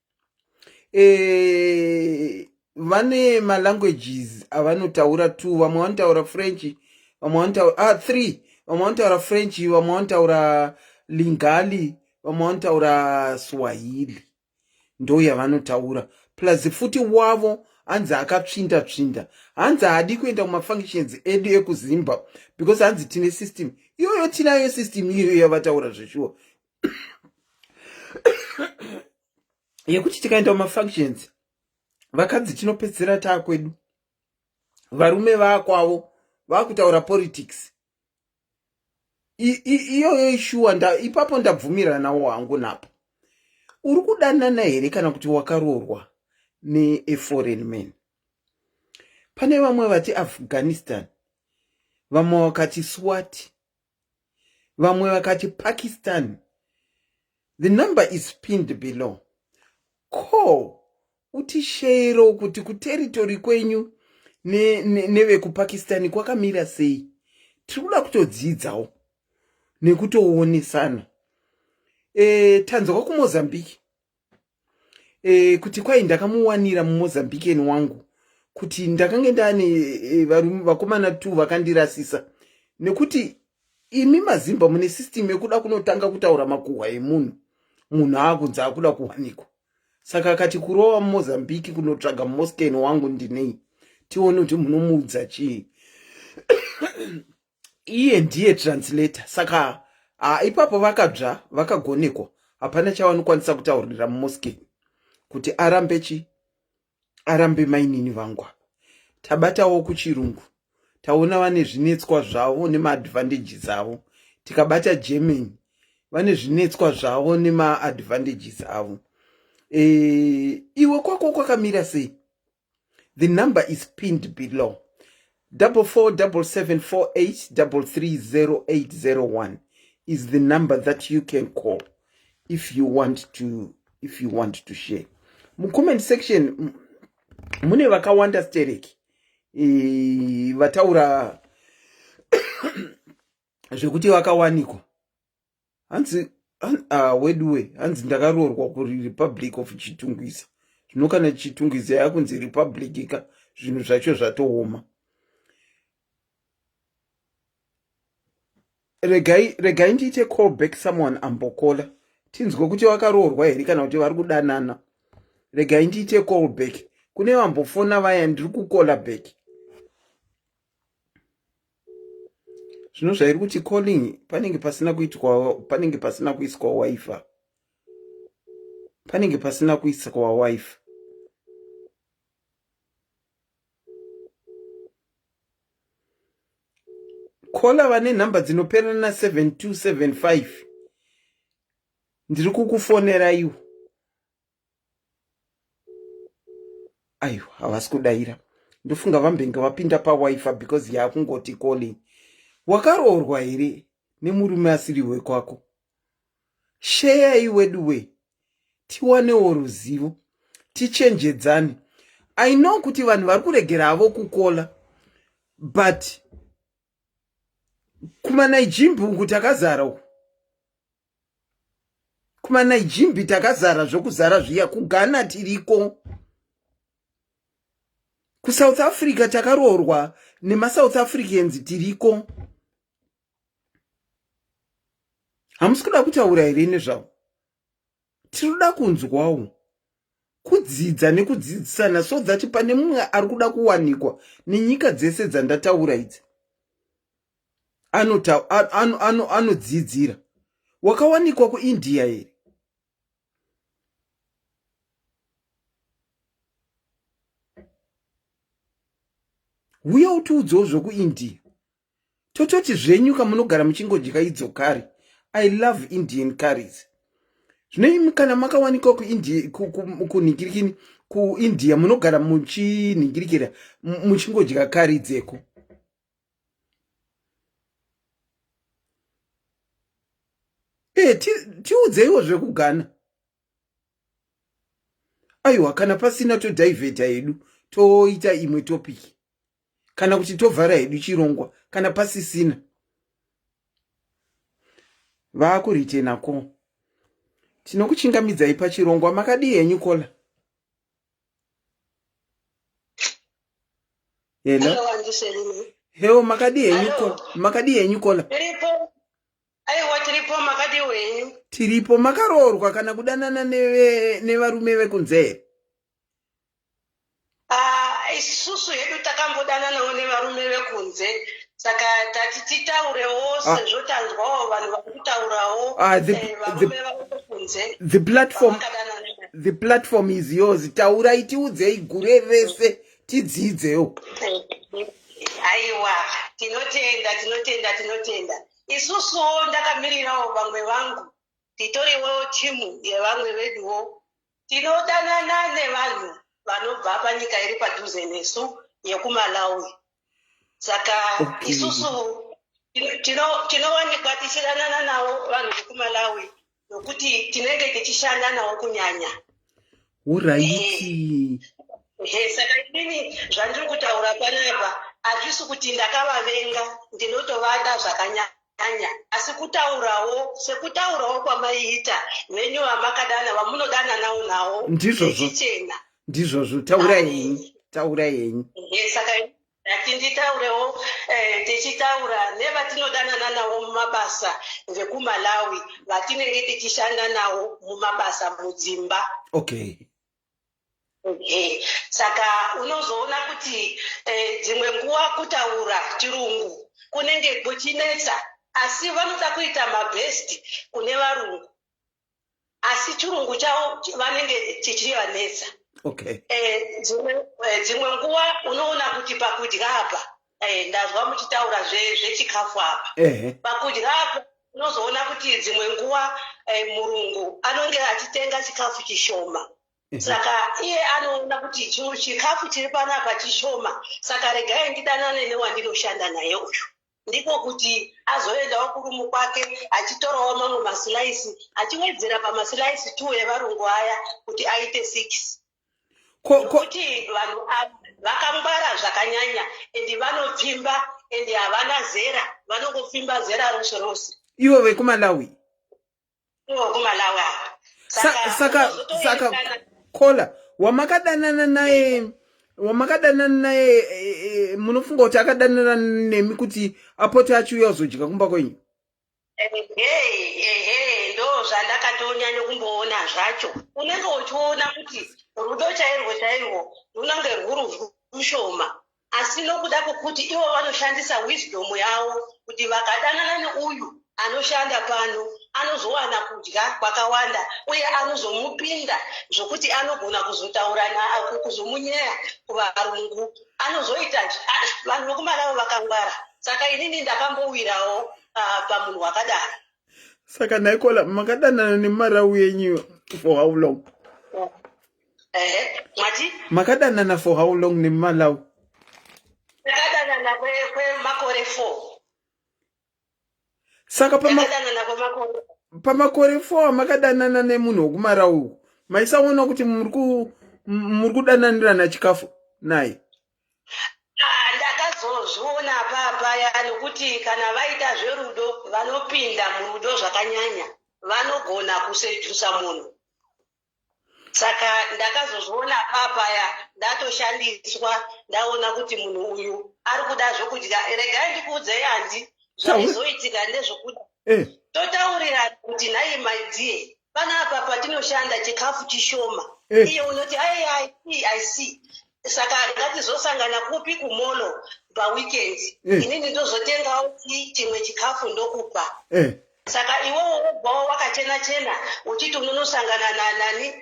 Vane malanguages avanotaura two. Vamwe vanotaura French, vamwe vanotaura, ah, three. Vamwe vanotaura French, vamwe vanotaura Lingala, vamwe vanotaura Swahili, ndo yavanotaura. Plus futi wavo hanzi akatsvinda tsvinda, hanzi haadi kuenda kumafunctions edu ekuZimba because hanzi tine system iyoyo. Tinayo system iyoyo yavataura zveshuwa yekuti tikaenda kumafunctions, vakadzi tinopedzisira taakwedu, varume vaakwavo, vaakutaura politics. Iyoyo ishuwa. Ipapo ndabvumiranawo hangu napo. Uri kudanana here kana kuti wakaroorwa neaforeign man? Pane vamwe vati Afghanistan, vamwe vakati Swati, vamwe vakati Pakistan. The number is pinned below. Call utisharewo kuti kuterritory kwenyu nevekupakistani kwakamira sei. Tiri kuda kutodzidzawo nekutoonesana. Tanzwa kuMozambique kuti kwai ndakamuwanira muMozambican wangu, kuti ndakange ndaane vakomana two vakandirasisa nekuti imi maZimba mune system yekuda kunotanga kutaura makuhwa emunhu, munhu aakunzi akuda kuwanikwa. Saka akati kurova muMozambique kunotsvaga mumosken wangu ndinei, tione kuti munomuudza chii. Iye ndiye translator. Saka ha, ipapo vakadzva, vakagonekwa, hapana chavanokwanisa kutaurira mumosken. kuti arambe chi arambe mainini vangu apa tabatawo kuchirungu taona vane zvinetswa zvavo nemaadvantages avo tikabata germany vane zvinetswa zvavo nemaadvantages avo e, iwe kwako kwakamira sei the number is pinned below 447748330801 is the number that you can call if you want to if you want to share mucomment section mune vakawanda stereki e, vataura zvekuti vakawanikwa hanzi ah, weduwe hanzi ndakaroorwa kurepublic of chitungwiza zvino kana chitungwiza yakunzi republic ka zvinhu zvacho zvatooma regai regai ndiite call back someone ambokola tinzwe kuti vakaroorwa here kana kuti vari kudanana regai ndiite call back kune vambofona vaya ndiri kukola back zvino zvairi kuti calling panenge pasina kuitwa panenge pasina kuiswa wifi panenge pasina kuiswa wifi kola vane nhamba dzinopera na 7275 ndiri kukufonera iwo aiwa havasi kudaira ndofunga vambenge vapinda pawifi because yaakungoti calling wakaroorwa here nemurume asiri wekwako sheyai weduwe tiwanewo ruzivo tichenjedzane i know kuti vanhu vari kuregera havo kukola but kumanaijimbi uku takazara uku kumanaijimbi takazara zvokuzara zviya kughana tiriko kusouth africa takaroorwa nemasouth africans tiriko hamusi kuda kutaura here nezvavo tinoda kunzwawo kudzidza nekudzidzisana so that pane mumwe ari kuda kuwanikwa nenyika dzese dzandataura idzi anodzidzira ano, ano, ano wakawanikwa kuindia here huya utiudzewo zvekuindia tototi zvenyu kamunogara muchingodya idzo kari i love indian curries zvino imi kana makawanikwa kunhingirikini kuindia munogara muchinhingirikira muchingodya kari dzeko e tiudzeiwo zvekugana aiwa kana pasina todhaivheta hedu toita imwe topic kana kuti tovhara hedu chirongwa kana pasisina vaakuritena ko tinokuchingamidzai pachirongwa makadii henyu kola hello hewo makadii henyu kola makadii henyu kola Aiwa tiripo makadii wenyu? Tiripo makaroorwa kana kudanana nevarume vekunze here? Ah, isusu hedu takambodananawo nevarume vekunze saka tati titaurewo ah. sezvo tanzwawo vanhu vari kutaurawo ah, eh, varume vekunze the platform the platform is yours taurai tiudzei gure rese tidzidzewo aiwa tinotenda tinotenda tinotenda Isusuwo ndakamirirawo vamwe vangu, titoriwo timu yevamwe veduwo. Tinodanana nevanhu vanobva panyika iri padhuze nesu yekuMalawi. Saka okay. isusu tinowanikwa tino tichidanana navo vanhu vekuMalawi nokuti tinenge tichishanda navo kunyanya. Uraiti. Eh, saka inini zvandiri kutaura panapa hazvisi kuti ndakavavenga ndinotovada zvakanyanya asi kutaurawo sekutaurawo kwamaiita venyu vamakadana vamunodananawo nawo ndizvozvo ndizvozvo taurai henyu taurai henyu saka Ndati nditaurewo eh, tichitaura nevatinodanana navo mumabasa vekuMalawi vatinenge tichishanda navo mumabasa mudzimba. Okay. Okay. Saka unozoona kuti eh, dzimwe nguva kutaura chirungu kunenge kuchinetsa asi vanoda kuita mabest kune varungu. Asi chirungu chavo vanenge chichivanetsa. Okay. Eh, dzimwe eh, dzimwe nguva unoona kuti pakudya apa eh, ndazwa muchitaura zvechikafu apa. Pakudya apa unozoona kuti dzimwe nguva eh, murungu anonge achitenga chikafu chishoma. Saka iye anoona kuti chikafu chiri panapa chishoma, saka regai ndidanane newandinoshanda naye uyu. Ndiko kuti azoendawo kurumu kwake achitorawo mamwe masilaisi achiwedzera pamasilaisi 2 evarungu aya kuti aite 6. Nokuti vanhu ava vakangwara zvakanyanya and vanopfimba and havana zera, vanongopfimba zera rose rose. Ivo vekuMalawi? Kumalawi apa. Saka, saka, saka kola wamakadanana naye wamakadanana naye e, e, munofunga kuti akadanana nemi kuti apote achiuya kuzodya kumba kwenyu? Ehe, ehe, ndo zvandakatonyanya kumboona zvacho. Unenge uchiona kuti rudo chairwo chairwo runenge rwuri rushoma, asi nokuda kwokuti ivo vanoshandisa wisdom yavo kuti vakadanana neuyu anoshanda pano anozowana kudya kwakawanda uye anozomupinda zvokuti anogona kuzotaura kuzomunyeya kuvarungu anozoita vanhu vokuMalawi vakangwara. Saka inini ndakambowirawo pamunhu wakadaro. Saka naikola makadanana nemarawi yenyu for how long? Ehe, mati? Makadanana for how long neMalawi? Takadanana kwemakore 4. Saka takadanana kwemakore pamakore 4 amakadanana nemunhu wekuMalawi uku, maisaona kuti muri kudananirana chikafu naye? Ah, ndakazozviona papaya nokuti kana vaita zverudo vanopinda murudo zvakanyanya, vanogona kusedusa munhu. Saka ndakazozviona papaya ndatoshandiswa, ndaona kuti munhu uyu ari kuda zvokudya. Regai ndikuudzei, handi zvaizoitika ndezvokuda totaurirana kuti nhai my dear, panapa patinoshanda chikafu chishoma. Iye unoti ai I see, I see, saka ngatizosangana kupi? Kumolo paweekend. Inini ndozotengawo chimwe chikafu ndokupa. Saka iwewo wobvawo wakachena chena uchiti unonosangana nani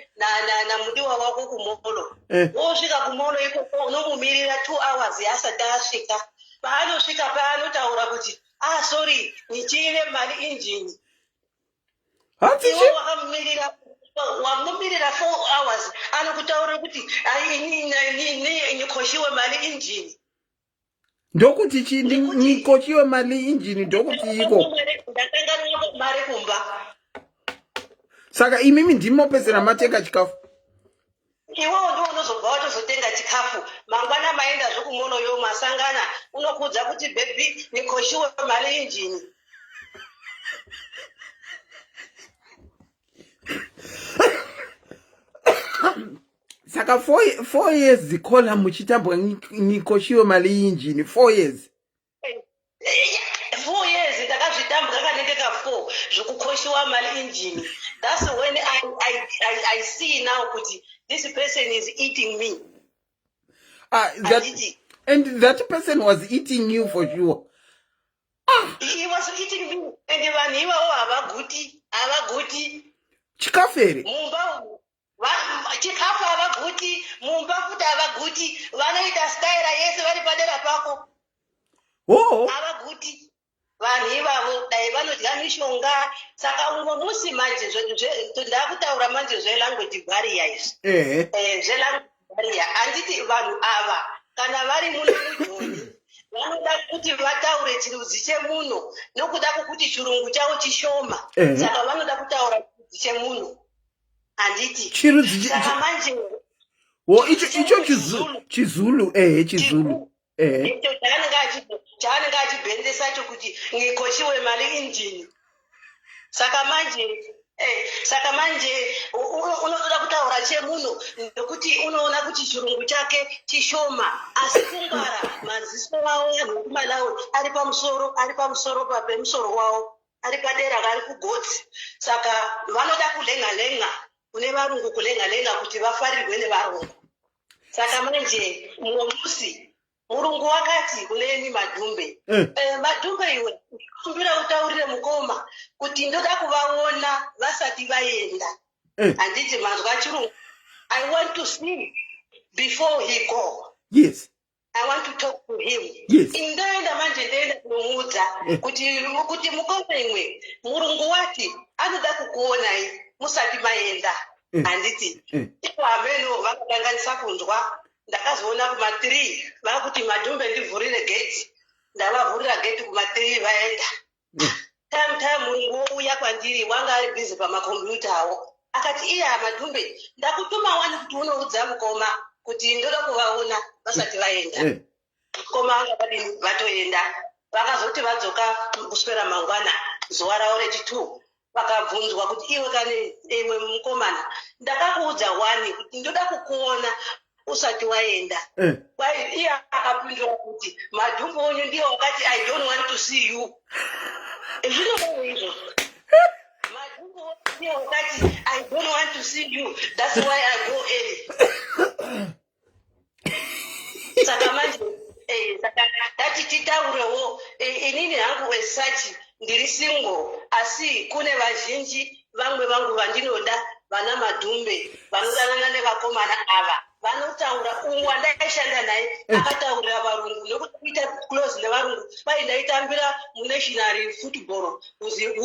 namudiwa wako kumolo. Wosvika kumolo ikoko unomumirira 2 hours asati asvika. Paanosvika paanotaura kuti ah sorry, nichiile mari injini. Hanzi Iwe wakamumirira, wamumirira 4 hours, anokutaurira kuti nikoshiwe mari injini. Ndokuti chi nikoshiwe mari injini ndokuti iko? Ndakanganwa mari kumba. Saka imimi ndimopedzera matenga chikafu? Iwewo ndiwo unozobva watozotenga chikafu. Mangwana maenda zvekumolo yo masangana, unokuudza kuti baby, nikoshiwe mari injini. Saka 4 years kola muchitambwa nikoshiwe mari injini 4 years? 4 years ndakazvitambwa kanenge ka4 zvokukoshiwa mari injini. That's when I see now kuti this person is eating me. That, and that person was eating you for sure. He was eating me and vanhu ivavo havaguti, havaguti. Chikafu here? Mumba umu chikafu havaguti, mumba futi havaguti, vanoita staira yese vari padera pako. Havaguti vanhu ivavo, dai vanodya mishonga. Saka umwe musi manje ndakutaura manje zvelanguage barrier izvi. Zvelanguage barrier, handiti vanhu ava kana vari muno muJoni vanoda kuti vataure chirudzi chemuno nokuda kwokuti chirungu chavo chishoma. Saka vanoda kutaura chirudzi chemuno, handiti? Chirudzi Saka manje Wo icho chiZulu, ehe, chiZulu, ehe. Icho chaanenge achibhendesa chokuti ngikoshiwe mari injini. Saka manje unotoda kutaura chemuno nekuti unoona kuti chirungu chake chishoma, asi kungwara maziso avo vanhu vekuMalawi ari pamusoro, ari pamusoro pemusoro wavo, ari padera, ari kugotsi. Saka vanoda kulenga lenga kune varungu, kulenga lenga kuti vafarirwe nevarungu. Saka manje mumwe musi murungu wakati kuneni, "Madhumbe, Madhumbe iwe, kumbira utaurire mukoma kuti ndoda kuvaona vasati vaenda." Eh. Handiti manzwa chirungu? I want to see before he go. Yes. I want to talk to him. Yes. Ndoenda manje ndoenda kunomuudza Eh. kuti mukoma imwe murungu wati anoda kukuonai musati maenda. Eh. Handiti Eh. ivo hameno vakakanganisa kunzwa ndakazoona kuma 3 vakuti madhumbe ndivhurire gate ndavavhurira gate kuma 3 vaenda. Time time murungu wouya kwandiri wanga ari busy pamakombiyuta awo akati iya madhumbe ndakutuma wani kuti unoudza mukoma kuti ndoda kuvaona vasati vaenda. Mukoma vanga vadini vatoenda vakazoti vadzoka kuswera mangwana zuva ravo rechi2 vakabvunzwa kuti iwe kane iwe mukomana ndakakuudza wani kuti ndoda kukuona usati waenda. Kwai iye akapindura kuti madhumbu onyu ndiye wakati I don't want to see you. Zvinodaro izvo madhumbu onyu ndiye wakati I don't want to see you, that's why I go early. Saka manje saka tati titaurewo inini hangu as such ndiri single asi kune vazhinji vamwe vangu vandinoda vana madhumbe vanodanana nevakomana ava vanotaura umwe wandaishanda naye akataurira varungu nekuti kuita close nevarungu kwai ndaitambira munational football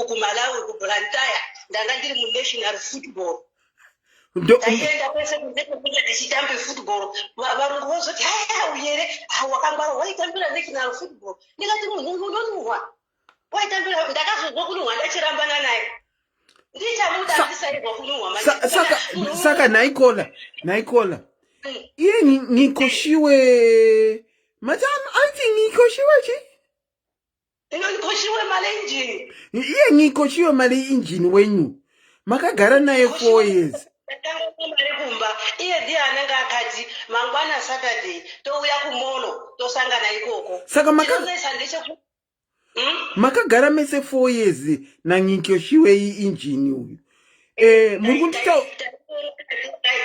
kuMalawi kuBlantyre ndanga ndiri munational football. Ndaienda kwese kunze kwekuti ndichitambe football. Varungu vozoti haya uyere wakangwara waitambira national football ndikati munhu unonuhwa waitambira ndakazozwa kunuhwa ndachirambana naye ndichamuda handisairwa kunuhwa manje. Saka naikola naikola iye ngikoshiwe mati aiti ngikoshiwe chi Inokoshiwe male injini. Iye ngikoshiwe mali injini wenyu makagara naye 4 years. Ndatanga mari kumba iye ndiye anenge akati mangwana Saturday touya kumall tosangana ikoko. Saka Chinonetsa ndecheku Makagara mese 4 years nangikoshiwe injini uyu muri kundita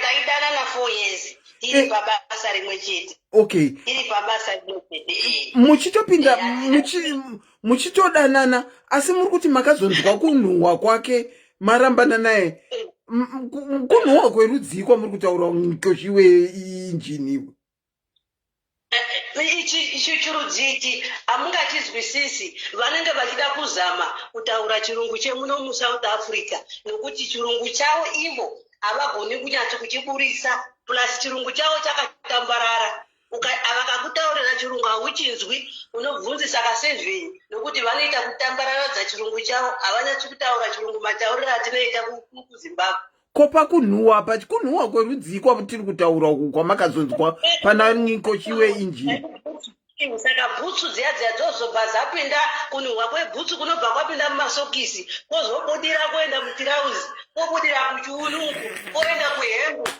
Taidanana 4 years tiri pabasa rimwe chete. Tiri pabasa rimwe chete. Muchitopinda muchitodanana asi muri kuti makazonzwa kunhuhwa kwake marambana naye. Kunhuhwa kwerudzii kwamuri kutaura ngikoshiwe injini iwe? Ichi chirudzi ichi hamungachizwisisi vanenge vachida kuzama kutaura chirungu chemuno muSouth Africa nokuti chirungu chavo ivo havagoni kunyatso kuchiburisa plus chirungu chavo chakatambarara. Vakakutaurira chirungu hauchinzwi unobvunzisa kasevheni nokuti vanoita kutambararadza chirungu chavo havanyatsi kutaura chirungu matauriro atinoita kuZimbabwe. Ko pakunhuhwa pa kunhuhwa kwerudzii kwatiri kutaura uku kwamakazonzwa pana ngikoshiwe injini? Saka bhutsu dziya dziya dzozobva dzapinda kunhuhwa kwebhutsu kunobva kwapinda mumasokisi kwozobudira kuenda mutirauzi kwobudira kuchiunuku kwoenda kuhembe.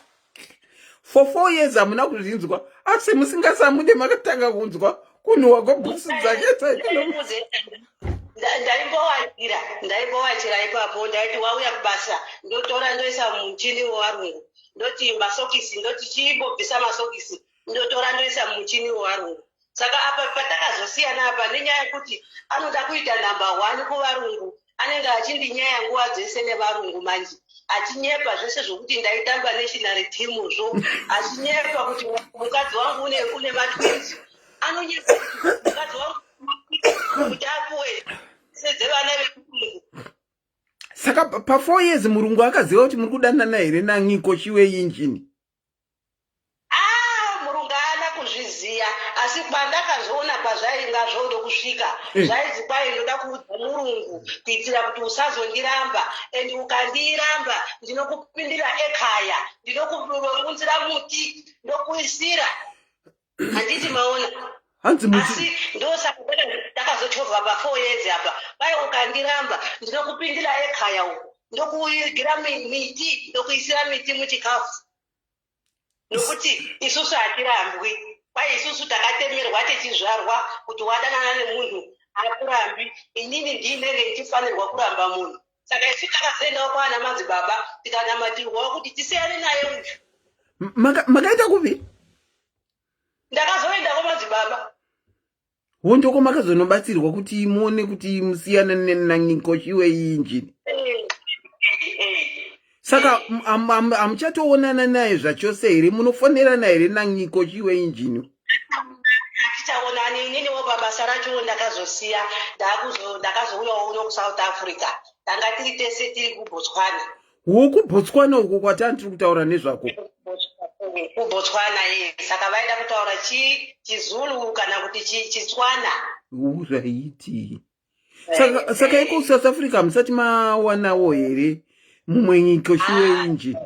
For 4 years hamuna kuzvinzwa asi musingasamude makatanga kunzwa kunhuhwa kwebhutsu dzake dzaikino? Ndaimbowachira ipapo ndaiti wauya kubasa ndotora ndoisa mumuchini wevarungu ndoti masokisi ndoti chimbobvisa masokisi ndotora ndoisa mumuchini wevarungu. Saka apa patakazosiyana apa nenyaya yekuti anoda kuita number one kuvarungu anenge achindinyaya nguva dzese nevarungu manje achinyepa zvese zvokuti ndaitamba national team zvo achinyepa kuti mukadzi wangu une matwins anonyepa kuti mukadzi wangu kuti apuwe sedzevana vechirungu. Saka pa4 years murungu akaziva kuti muri kudanana here nangikoshiwe injini? Ah, murungu haana kuzviziya asi pandakazoona kwazvainga zvode kusvika zvainzi kwai ndoda kuudza murungu kuitira kuti usazondiramba and ukandiramba ndinokupindira ekhaya ndinokuunzira muti ndokuisira handiti maona. Hanzi muti Asi ndosaka takazochovha pa4 years apa kwai ukandiramba ndinokupindira ekhaya uku ndokuigira miti ndokuisira miti muchikafu nokuti isusu hatirambwi kwai isusu takatemerwa tichizvarwa kuti wadanana nemunhu akurambi inini ndinenge ndichifanirwa kuramba munhu saka isu takazoendawo kwaana madzibaba tikanamatirwawo kuti tisiyane naye uyu. Makaita kupi? Ndakazoenda kwamadzibaba. Hondoko makazonobatsirwa kuti muone kuti musiyane nangikoshiwe injini? Eh, eh. Saka hamuchatoonana naye zvachose here? Munofonerana here naNyiko Chiwe Injini? Hatichaonani. Ininiwo pabasa racho ndakazosiya, ndakazouyawo uno kuSouth Africa. Tanga tiri tese tiri kuBotswana. WokuBotswana uko kwatani tiri kutaura nezvako? KuBotswana, ye. Saka vaida kutaura chiZulu kana kuti chiTswana. Uraiti. Saka iko South Africa hamusati mawanawo here mumwe Nyiko Chiwe Injini?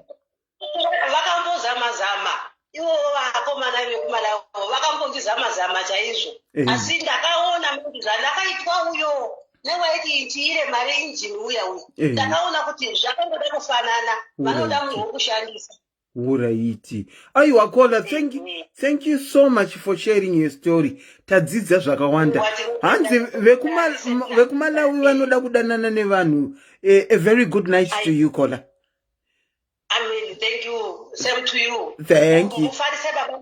Vakambozama zama ivo vakomana vekuMalawi, vakambondizama zama chaizvo, asi ndakaona manje zvandakaitwa uyo newaiti tiire mari injini uya uya. Ndakaona kuti zvakangoda kufanana, vanoda munhu wokushandisa. Uraiti. Aiwa caller, thank you, thank you so much for sharing your story. Tadzidza zvakawanda. Hanzi vekuMalawi vanoda kudanana nevanhu. A very good night to you, caller. Amen. Thank you. Same to you. Thank you. Mufarise baba,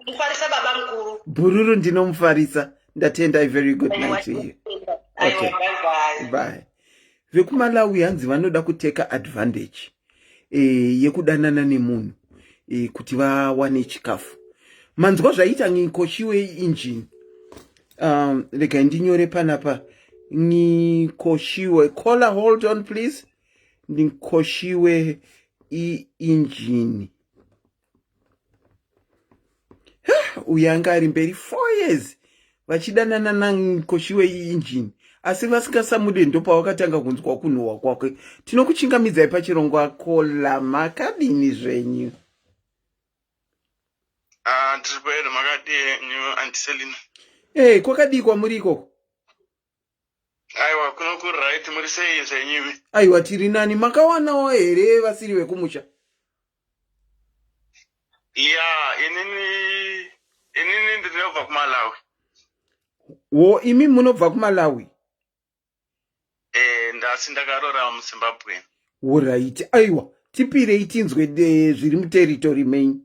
mufarise baba mukuru. Bhururu ndinomufarisa. Ndatenda. A very good night to you. Okay. Okay. Bye bye. Bye. Vekumalawi hanzi vanoda kuteka advantage yekudanana nemunhu kuti vawane chikafu. Manzwa zvaita Nyikoshiwe Injini. Regai ndinyore panapa, Nyikoshiwe. Caller, hold on please. Nikoshiwe iinjini uyu anga ari mberi 4 years vachidanana naNkoshiwe iinjini, asi vasingasamude. Ndopavakatanga kunzwa kunhuhwa kwake. Tinokuchingamidzai pachirongwa, caller. Makadini zvenyu? Ah, tiri pedo. Makadii henyu, Auntie Selina? Ei, kwakadii kwamuri ikoko? Aiwa, kuno kuri right. Muri sei zvenyimi? Aiwa, tiri nani. Makawanawo here vasiri vekumusha? Ya, inini ndinobva kuMalawi. Wo, imi munobva kuMalawi? Eh, ndasi ndakarora muZimbabwe. Alright. Aiwa, tipirei tinzwe zviri muterritory menyu.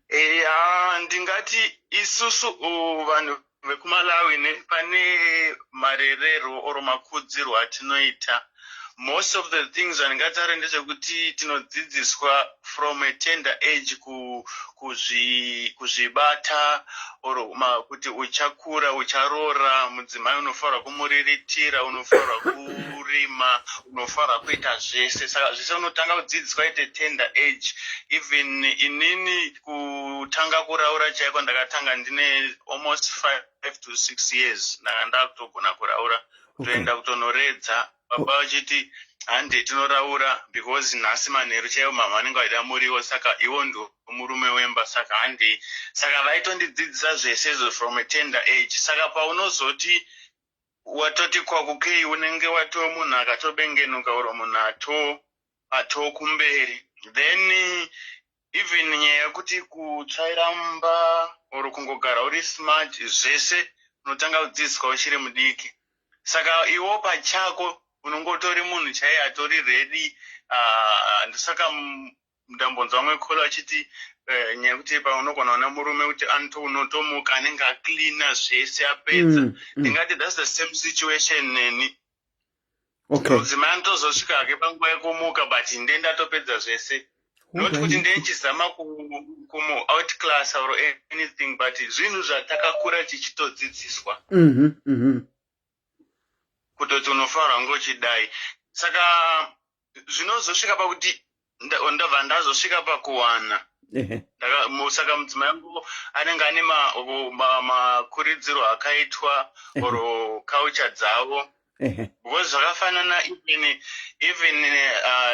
Ya, ndingati isusu vanhu vekuMalawi pane marerero or makudzirwo atinoita. Most of the things zvandingataure ndezvekuti tinodzidziswa from a tender age kuzvibata or kuti uchakura ucharoora mudzimai, unofanirwa kumuriritira, unofanirwa kurima, unofanirwa kuita zvese. Saka zvese unotanga kudzidziswa at a tender age. Even inini kutanga kuraura chaiko ndakatanga ndine almost 5 to 6 years. Ndanga ndakutogona kuraura, kutoenda kutonoredza, baba vachiti, "Hande tinoraura," because nhasi manheru chaivo mama vanenge vaida muriwo, saka iwo ndo murume wemba, saka handei. Saka vaitondidzidzisa zvese izvo from a tender age. Saka paunozoti watoti kwakukei, unenge watoo munhu akatobengenuka uro munhu ato kumberi. Then even nyaya yekuti kutsvaira mumba or kungogara uri smart, zvese unotanga kudzidziswa uchiri mudiki. Saka iwo pachako unongotori munhu chaiye atori ready. Ndosaka ndambonzwa vamwe caller achiti nyaya yekuti paunogona kuona murume kuti unotomuka anenge acleana zvese apedza. Ndingati that's the same situation neni. Mudzimai anotozosvika hake panguva yekumuka, but nde ndatopedza zvese, not kuti ndenchizama kumu outclass or anything, but zvinhu zvatakakura tichitodzidziswa kutoti unofanirwa kunge uchidai. Saka zvinozosvika pakuti ndabva ndazosvika pakuwana. Saka mudzimai wangu anenge ane makuridziro akaitwa or culture dzavo, because zvakafanana even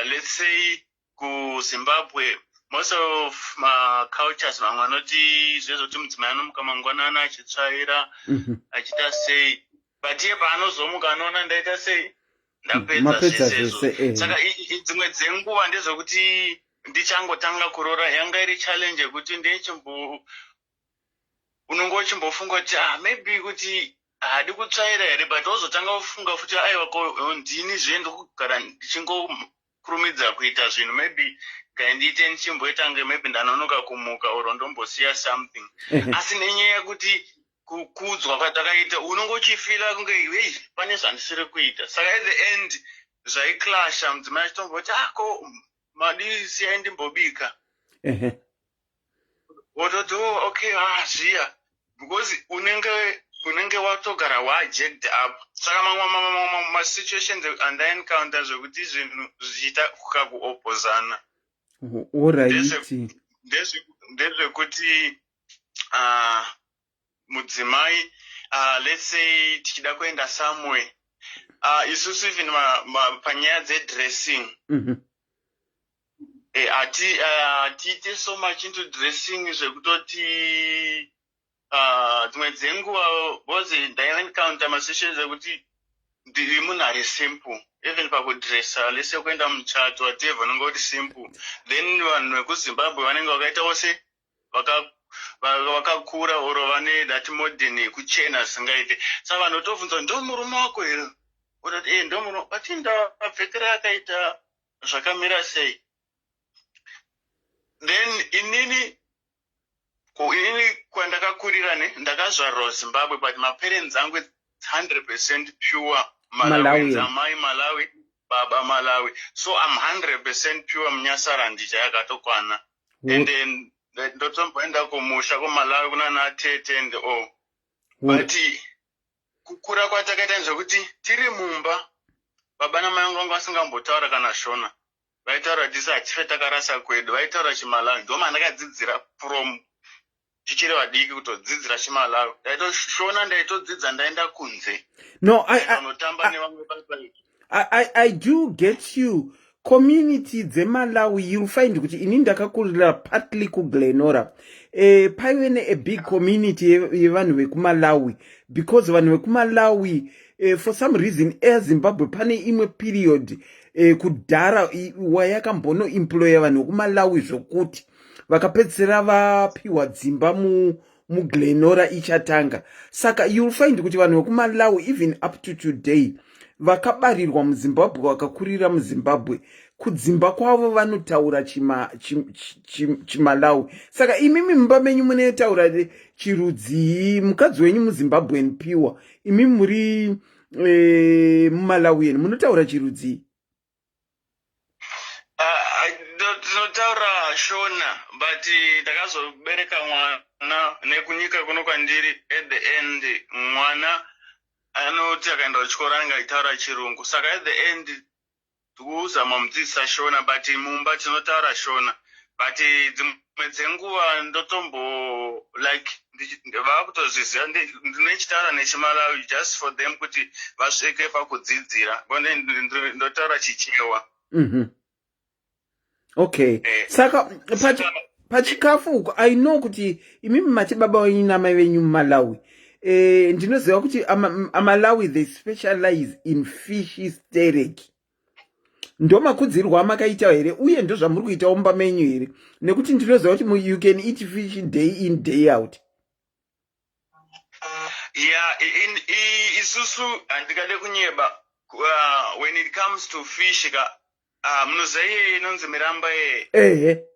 let's say kuZimbabwe, most of macultures vamwe vanoti zvezvoti mudzimai anomuka mangwanani achitsvaira, achiita sei, but iye paanozomuka anoona ndaita sei, ndapedza Mapedza zvese izvo. zvese. Saka dzimwe dzenguva ndezvekuti ndichangotanga kuroora yanga iri challenge yekuti ndechimbo unonge uchimbofunga kuti, ah, maybe kuti haadi kutsvaira here, but wozotanga kufunga futi, aiwa, ko ndini zve ndokugara ndichingokurumidza kuita zvinhu, maybe kai ndiite ndichimboita nge maybe ndanonoka kumuka or ndombosiya something. Asi nenyaya yekuti kukudzwa kwatakaita, unonge uchifeela kunge, hei, pane zvandisiri kuita. Saka at the end Zvaiclasha, mudzimai achitomboti, "Ako ah, madii, siyai ndimbobika." Wototi, "Oh, okay." Ah, zviya because unenge watogara wajacked up. Saka mamwe masituations andaencounter zvekuti zvinhu zvichiita kakuopozana ndezvekuti mudzimai, let's say tichida kuenda somewhere, isusu even panyaya dzedressing, hatiite so much into dressing zvekutoti dzimwe dzenguva, because ndaencounter masituations ekuti ndiri munhu ari simple even pakudressa. Let's say kuenda muchato, whatever, unenge uri simple. Then vanhu vekuZimbabwe vanenge vakaitawo se vakakura or vane that modern yekuchena zvisingaite. Saka vanhu votobvunza, "Ndo murume wako here?" Ototi, "E, ndo murume." But ndapfekera akaita zvakamira sei? Then inini kwandakakurira, ne ndakazvarwa Zimbabwe, but maparents angu 100% pure Malawians. Amai Malawi, baba Malawi. So I'm 100% pure Munyasarandi chayakatokwana. And then ndotomboenda kumusha kuMalawi kuna natete and all, but kukura kwatakaita ndezvekuti tiri mumba, baba namai vangu vanga vasingambotaura kana Shona. Vaitaura tisi hatife takarasa kwedu. Vaitaura chiMalawi. Ndo mandakadzidzira from tichiri vadiki kutodzidzira chiMalawi. Ndaitoshona ndaitodzidza ndaenda kunze. No, unotamba nevamwe. I do get you. Community dzeMalawi, you'll find kuti ini ndakakurira partly kuGlenora. Paive neabig community yevanhu vekuMalawi, because vanhu vekuMalawi, for some reason, Air Zimbabwe pane imwe period kudhara wayakambonoemploya vanhu vekuMalawi zvokuti vakapedzisira vapiwa dzimba muGlenora ichatanga. Saka you'll find kuti vanhu vekuMalawi, even up to today, vakabarirwa muZimbabwe, vakakurira muZimbabwe, kudzimba kwavo vanotaura chiMalawi. Saka imimi mumba menyu munotaura chirudzii? Mukadzi wenyu muZimbabwean pure, imi muri muMalawian, munotaura chirudzii? Tinotaura Shona, but ndakazobereka mwana nekunyika kuno kwandiri. At the end mwana anoti akaenda kuchikoro anenge achitaura Chirungu. Saka at the end tikuzama mudzidzisa Shona, but mumba tinotaura Shona. But dzimwe dzenguva ndotombo like vakutozviziva, ndinochitaura nechiMalawi just for them kuti vasvike pakudzidzira. Ndotaura Chichewa. Okay. Saka pachikafu uko, I know kuti imimi mati baba venyu namai venyu muMalawi. Ndinoziva kuti aMalawi, they specialize in fish sterek. Ndo makudzirwo amakaita here, uye ndo zvamuri kuitawo mumba menyu here? Nekuti ndinoziva kuti you can eat fish day in, day out. Yeah, isusu handingade kunyeba. When it comes to fish ka, munoziva iye inonzi miramba yeye? Ehe.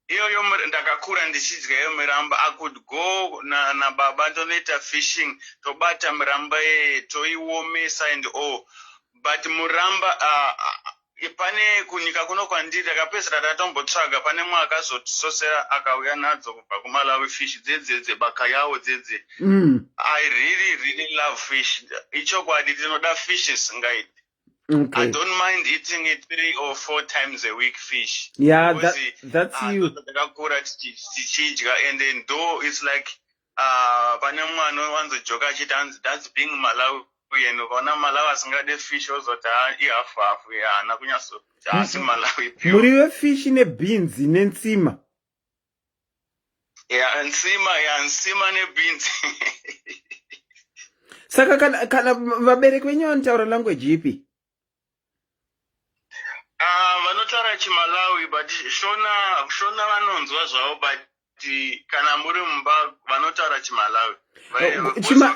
Iyoyo ndakakura ndichidya iyo miramba. I could go nababa na tonoita fishing, tobata miramba yeye, toiomesa and all. But muramba, pane kunyika kuno kwandiri, takapedzisira tatombotsvaga, pane mumwe akazotisosera, akauya nadzo kubva kuMalawi, fish dzedze dzebaka yawo dzedze. I really, really love fish. Ichokwadi, tinoda fish isingaiti. I don't mind eating it three or four times a week, fish. Yeah, that's you. Takakura tichidya, and then though it's like pane mumwe anowanzojoka achiti anzi, "That's being Malawian." Ukaona Malawi asingade fish, ozoti ihafu hafu, haana kunyatso, haasi Malawi pure. Muri wefish nebeans nensima. Yeah, nsima, yeah, nsima nebeans. Saka kana vabereki venyu vanotaura language ipi? Vanotaura chiMalawi, but Shona vanonzwa zvavo, but kana muri mumba vanotaura chiMalawi. Vaitikudza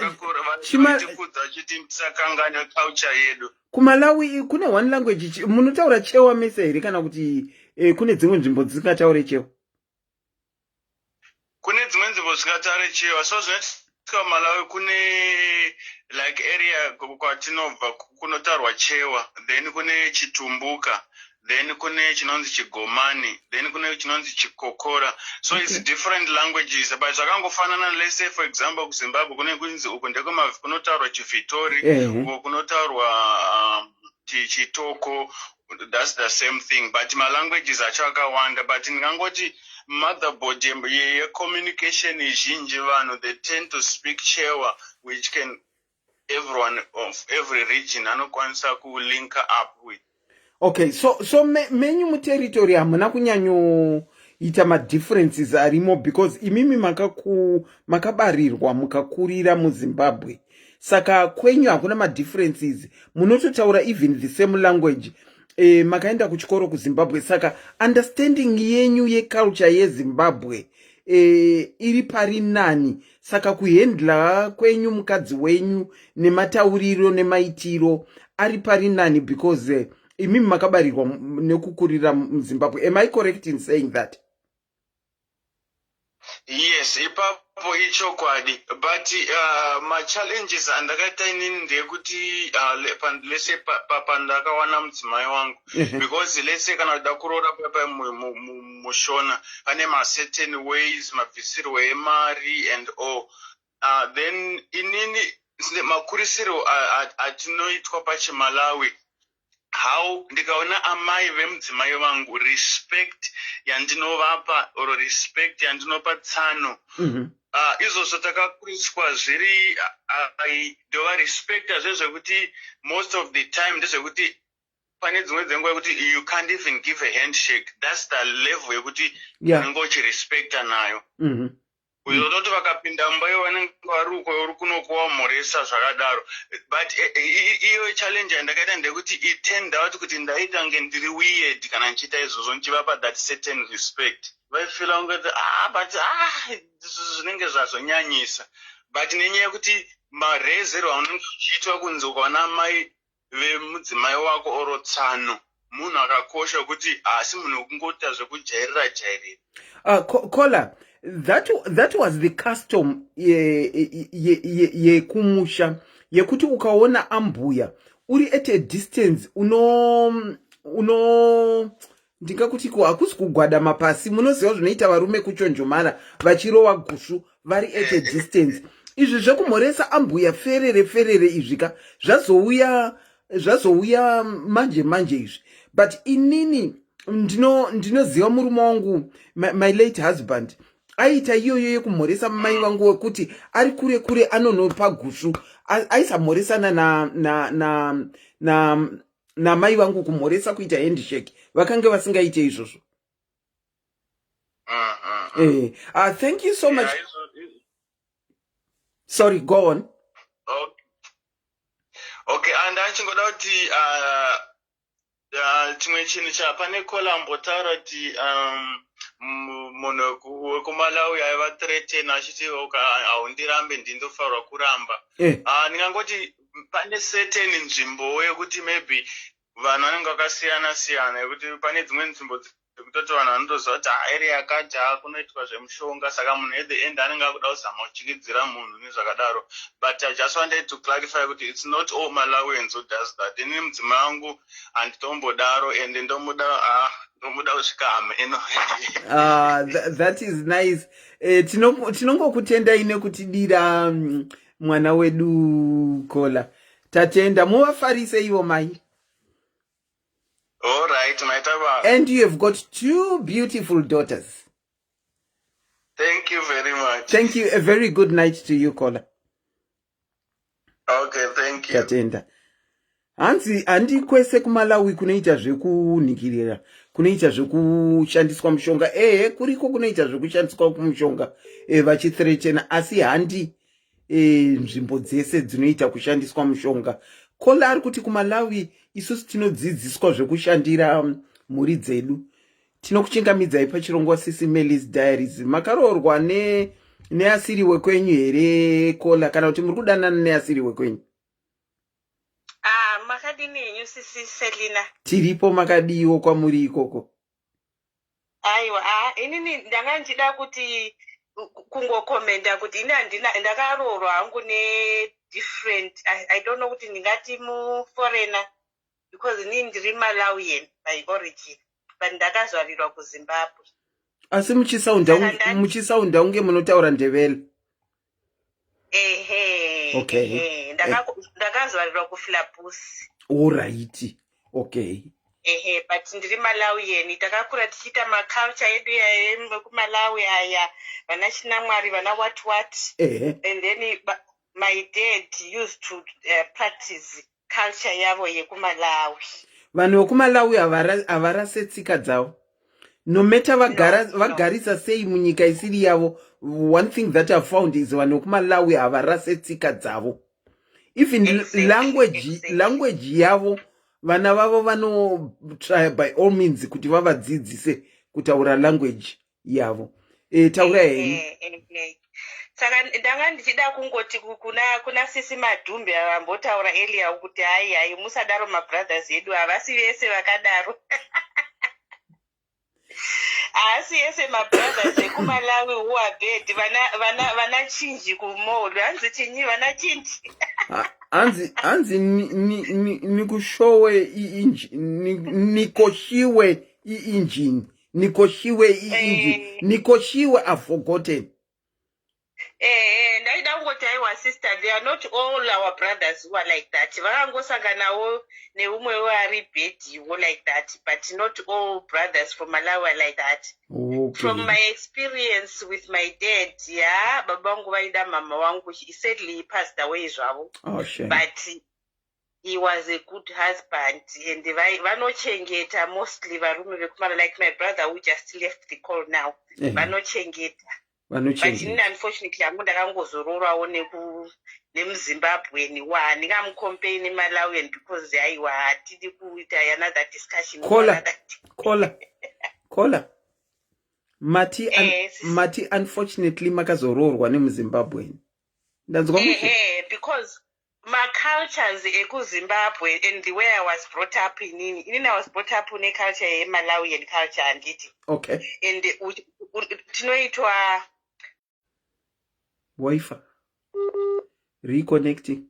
vachiti tisakangane culture yedu. KuMalawi kune one language, munotaura Chewa mese here, kana kuti kune dzimwe nzvimbo dzisingataure Chewa? Kune dzimwe nzvimbo dzisingataure Chewa, so zvinoita. Malawi kune like area kwatinobva kunotaurwa Chewa, then kune Chitumbuka, then kune chinonzi Chigomani, then kune chinonzi Chikokora. So it's different languages, but zvakangofanana. Let's say, for example, kuZimbabwe kune kunzi uku kunotaurwa Chivhitori, uko kunotaurwa Chitoko. That's the same thing, but malanguages acho akawanda. But ndingangoti motherboard yecommunication izhinji vanhu they tend to speak Chewa, which can everyone of every region anokwanisa kulinka up with. Okay, so menyu muterritory hamuna kunyanyoita madifferences arimo because imimi makabarirwa mukakurira muZimbabwe, saka kwenyu hakuna madifferences, munototaura even the same language. Makaenda kuchikoro kuZimbabwe, saka understanding yenyu yeculture yeZimbabwe iri pari nani. Saka kuhandla kwenyu mukadzi wenyu nematauriro nemaitiro ari pari nani because imimi makabarirwa nekukurira muZimbabwe. Am I correct in saying that? Yes, ipapo ichokwadi, but machallenges andakaita inini ndeyekuti let's say pandakawana mudzimai wangu, because let's say kana kuda kuroora papa muShona pane macertain ways, mabvisirwo emari and all. Then inini makurisiro atinoitwa pachiMalawi, how ndikaona amai vemudzimai vangu, respect yandinovapa or respect yandinopa tsano, izvozvo takakuriswa zviri ndovarespecta zvezvekuti most of the time ndezvekuti pane dzimwe dzenguva yekuti you can't even give a handshake. That's the level yekuti unenge uchirespecta nayo. Kuzototi vakapinda mumba ivo vanenge vari uko, uri kunokuwamhoresa zvakadaro. But iyo challenge yandakaita ndeyekuti it turned out kuti ndaita kunge ndiri weird kana ndichiita izvozvo, ndichivapa that certain respect. Vaifeela kungoti, ah, but ah, zvinenge zvazonyanyisa. But nenyaya yekuti marezerwo aunenge uchiitwa kunzi ukaona mai vemudzimai wako oro tsano, munhu akakosha wekuti haasi munhu wekungoita zvekujairira jairira. Kola, that was the custom yekumusha yekuti ukaona ambuya uri at a distance, uno ndingakuti ko hakusi kugwadama pasi. Munoziva zvinoita varume kuchonjomara vachirova gusvu vari at a distance. Izvi zvekumhoresa ambuya ferere ferere izvi ka zvazouya manje manje izvi. But inini ndinoziva murume wangu, my late husband, aiita iyoyo yekumhoresa mai vangu wekuti ari kure kure anonopa gusvu. Aisamhoresana na namai vangu, kumhoresa kuita handshake vakange vasingaite izvozvo. Thank you so much. Sorry, go on. Okay, and achingoda kuti chimwe chinhu chapane caller ambotaura kuti munhu wekuMalawi aiva threaten achiti haundirambe, ndindofanirwa kuramba. Ndingangoti pane certain nzvimbo yekuti maybe vanhu vanenge vakasiyana siyana, yekuti pane dzimwe nzvimbo dzekutoti vanhu vanotoziva kuti area yakati kunoitwa zvemushonga, saka munhu at the end anenge akuda kuzama kuchikidzira munhu nezvakadaro. But I just wanted to clarify kuti it's not all Malawians who does that. Ini mudzimai wangu handitombodaro and ndomuda, ah, ndomuda kusvika hameno. Ah, that is nice. Tinongokutendai nekutidira mwana wedu Kola. Tatenda, muvafarise ivo mai. All right, maita basa. And you have got two beautiful daughters. Thank you very much. Thank you. A very good night to you, Kola. Okay, thank you. Tatenda. Hanzi handi kwese kuMalawi kunoita zvekunhikirira, kunoita zvekushandiswa mushonga. Ehe, kuriko kunoita zvekushandiswa kumushonga, vachithreatena, asi handi nzvimbo dzese dzinoita kushandiswa mushonga. Kola ari kuti kuMalawi isusu tinodzidziswa zvekushandira mhuri dzedu. Tinokuchingamidzai pachirongwa Sisi Melis Diaries. Makaroorwa neasiri wekwenyu here, Kola, kana kuti muri kudanana neasiri wekwenyu? Ah, makadini henyu, sisi Selina? Tiripo, makadiwo kwamuri ikoko? Aiwa, ah, inini ndanga ndichida kuti Kungokomenda kuti ini handina, ndakaroorwa hangu nedifferent, I don't know kuti ndingati muforeigner, because inini ndiri Malawian by origin, but ndakazvarirwa kuZimbabwe. Asi muchisaunda kunge munotaura Ndebele. Ehe. Okay. Ehe, ndakazvarirwa kuFilabusi. Alright, okay. Ehe, but ndiri Malawian. Takakura tichiita maculture edu yekuMalawi aya, vana chinamwari, vana what what. And then my dad used to practice culture yavo yekuMalawi. Vanhu vekuMalawi havarase tsika dzavo, no matter vagara No, no. vagarisa sei munyika isiri yavo. One thing that I found is vanhu vekuMalawi havarase tsika dzavo, even language, language yavo. Vana vavo vanotry by all means kuti vavadzidzise kutaura language yavo. Taura henyu. Saka ndanga ndichida kungoti kuna sisi Madhumbe vambotaura earlier kuti hai, hai, musadaro, mabrothers edu havasi vese vakadaro. Haasi ese mabrothers ekuMalawi who are bad. Vana chinji kumall, hanzi chinyi, vana chinji. Hanzi nikushowe nikoshiwe iinjini, nikoshiwe iinjini. Nikoshiwe, I've forgotten. Ndaida kungoti aiwa, sister, they are not all our brothers who are like that. Vakangosanganawo neumwewo ari bad wo like that, but not all brothers from Malawi are like that. From my experience with my dad, ya, baba vangu vaida mama wangu. Sadly he passed away zvavo. Oh, shame. But he was a good husband and vanochengeta mostly varume vekuMalawi, like my brother who just left the call now. Vanochengeta, but inini Vanochengeta. unfortunately hangu ndakangozororawo nemuZimbabweni wa handingamucompare neMalawian because aiwa, hatidi kuita another discussion for Caller. another. Caller, caller, mati Eh, mati unfortunately makazoroorwa nemuZimbabweni, ndanzwa mushe? Ehe, because macultures ekuZimbabwe and the way I was brought up, inini I was brought up neculture yeMalawian culture, handiti? Okay. And tinoitwa Wifi reconnecting.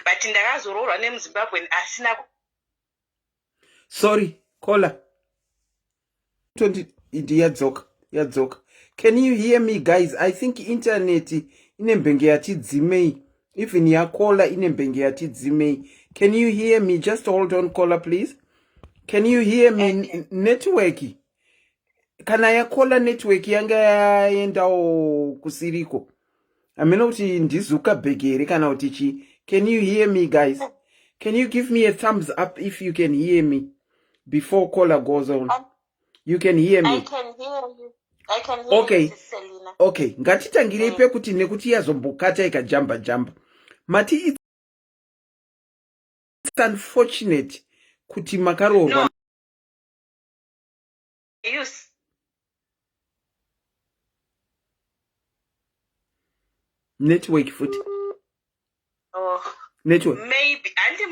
But ndakazoroorwa nemuZimbabweni asina Sorry, caller. 20 idi yadzoka, yadzoka. Can you hear me, guys? I think internet ine mbenge yatidzimei, even yacaller ine mbenge yatidzimei. Can you hear me? Just hold on, caller, please. Can you hear me? Okay. Network kana yacaller, network yanga yaendawo kusiriko. Hameno kuti ndiZuckerberg here kana kuti chii. Can you hear me, guys? Can you give me a thumbs up if you can hear me before caller goes on? You can hear me? I can hear you. I can hear you, Sis Selina. Okay, ngatitangirei pekuti nekuti yazombokata ikajamba jamba. Mati it's unfortunate kuti makaroorwa No. You Network futi. Oh. Network. Maybe handi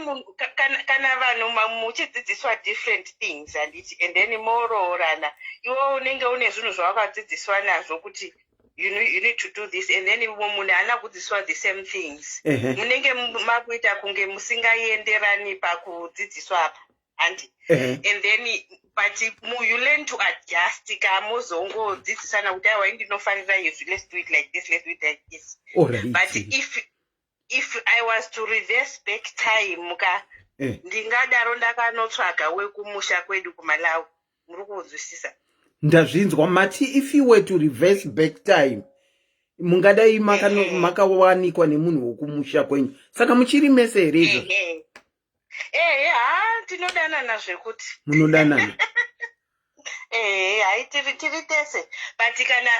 kana vanhu muchidzidziswa different things, handiti? And then moroorana, iwe unenge une zvinhu zvawakadzidziswa nazvo kuti you need to do this, and then umwe munhu haana kudzidziswa the same things. Munenge makuita kunge musingaenderani pakudzidziswa apa, handi? And then but you learn to adjust ka, mozongodzidzisana kuti aiwa, indinofanira izvi, let's do it like this, let's do it like this. But if I was to reverse back time ka, ndingadaro ndakanotsvaga wekumusha kwedu kuMalawi. Muri kunzwisisa? Ndazvinzwa. Mati if you were to reverse back time, mungadai makawanikwa nemunhu wokumusha kwenyu. Saka muchiri mese here izvozvo? Ehe, ha, tinodanana zvekuti. Munodanana. Ehe, hai, tiri tese, but kana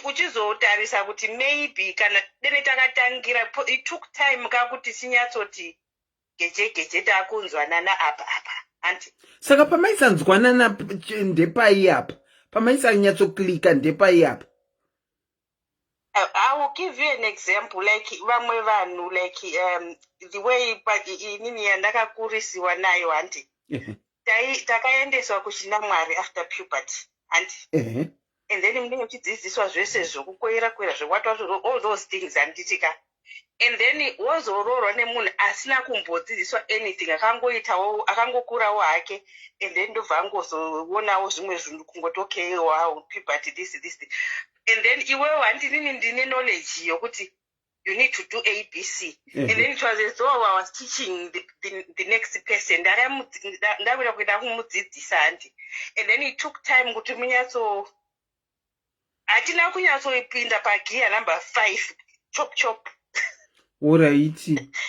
uchizotarisa kuti maybe kana dene takatangira, it took time kakuti tinyatsoti geje geje takunzwanana apa apa, handi? Saka pamaisanzwanana ndepai apa? Pamaisanyatsoklika ndepai apa? I will give you an example, like vamwe vanhu, like the way inini yandakakurisiwa nayo, handi? Takaendeswa kuchinamwari after puberty, handi? Ehe. And then munenge muchidzidziswa zvese zvokukoira koira zvewhat what, all those things handiti ka. And then wozoroorwa nemunhu asina kumbodzidziswa anything, akangoitawo, akangokurawo hake, and then ndobva angozoonawo zvimwe zvinhu kungoti okay, wow, puberty, this, this, this. And then iwewo handinini ndine knowledge yokuti you need to do A, B, C. And then it was as though I was teaching the next person. Ndakuita kuenda kumudzidzisa handi. And then it took time kuti munyatso, hatina kunyatsoipinda pagear number 5, chop chop. Alright,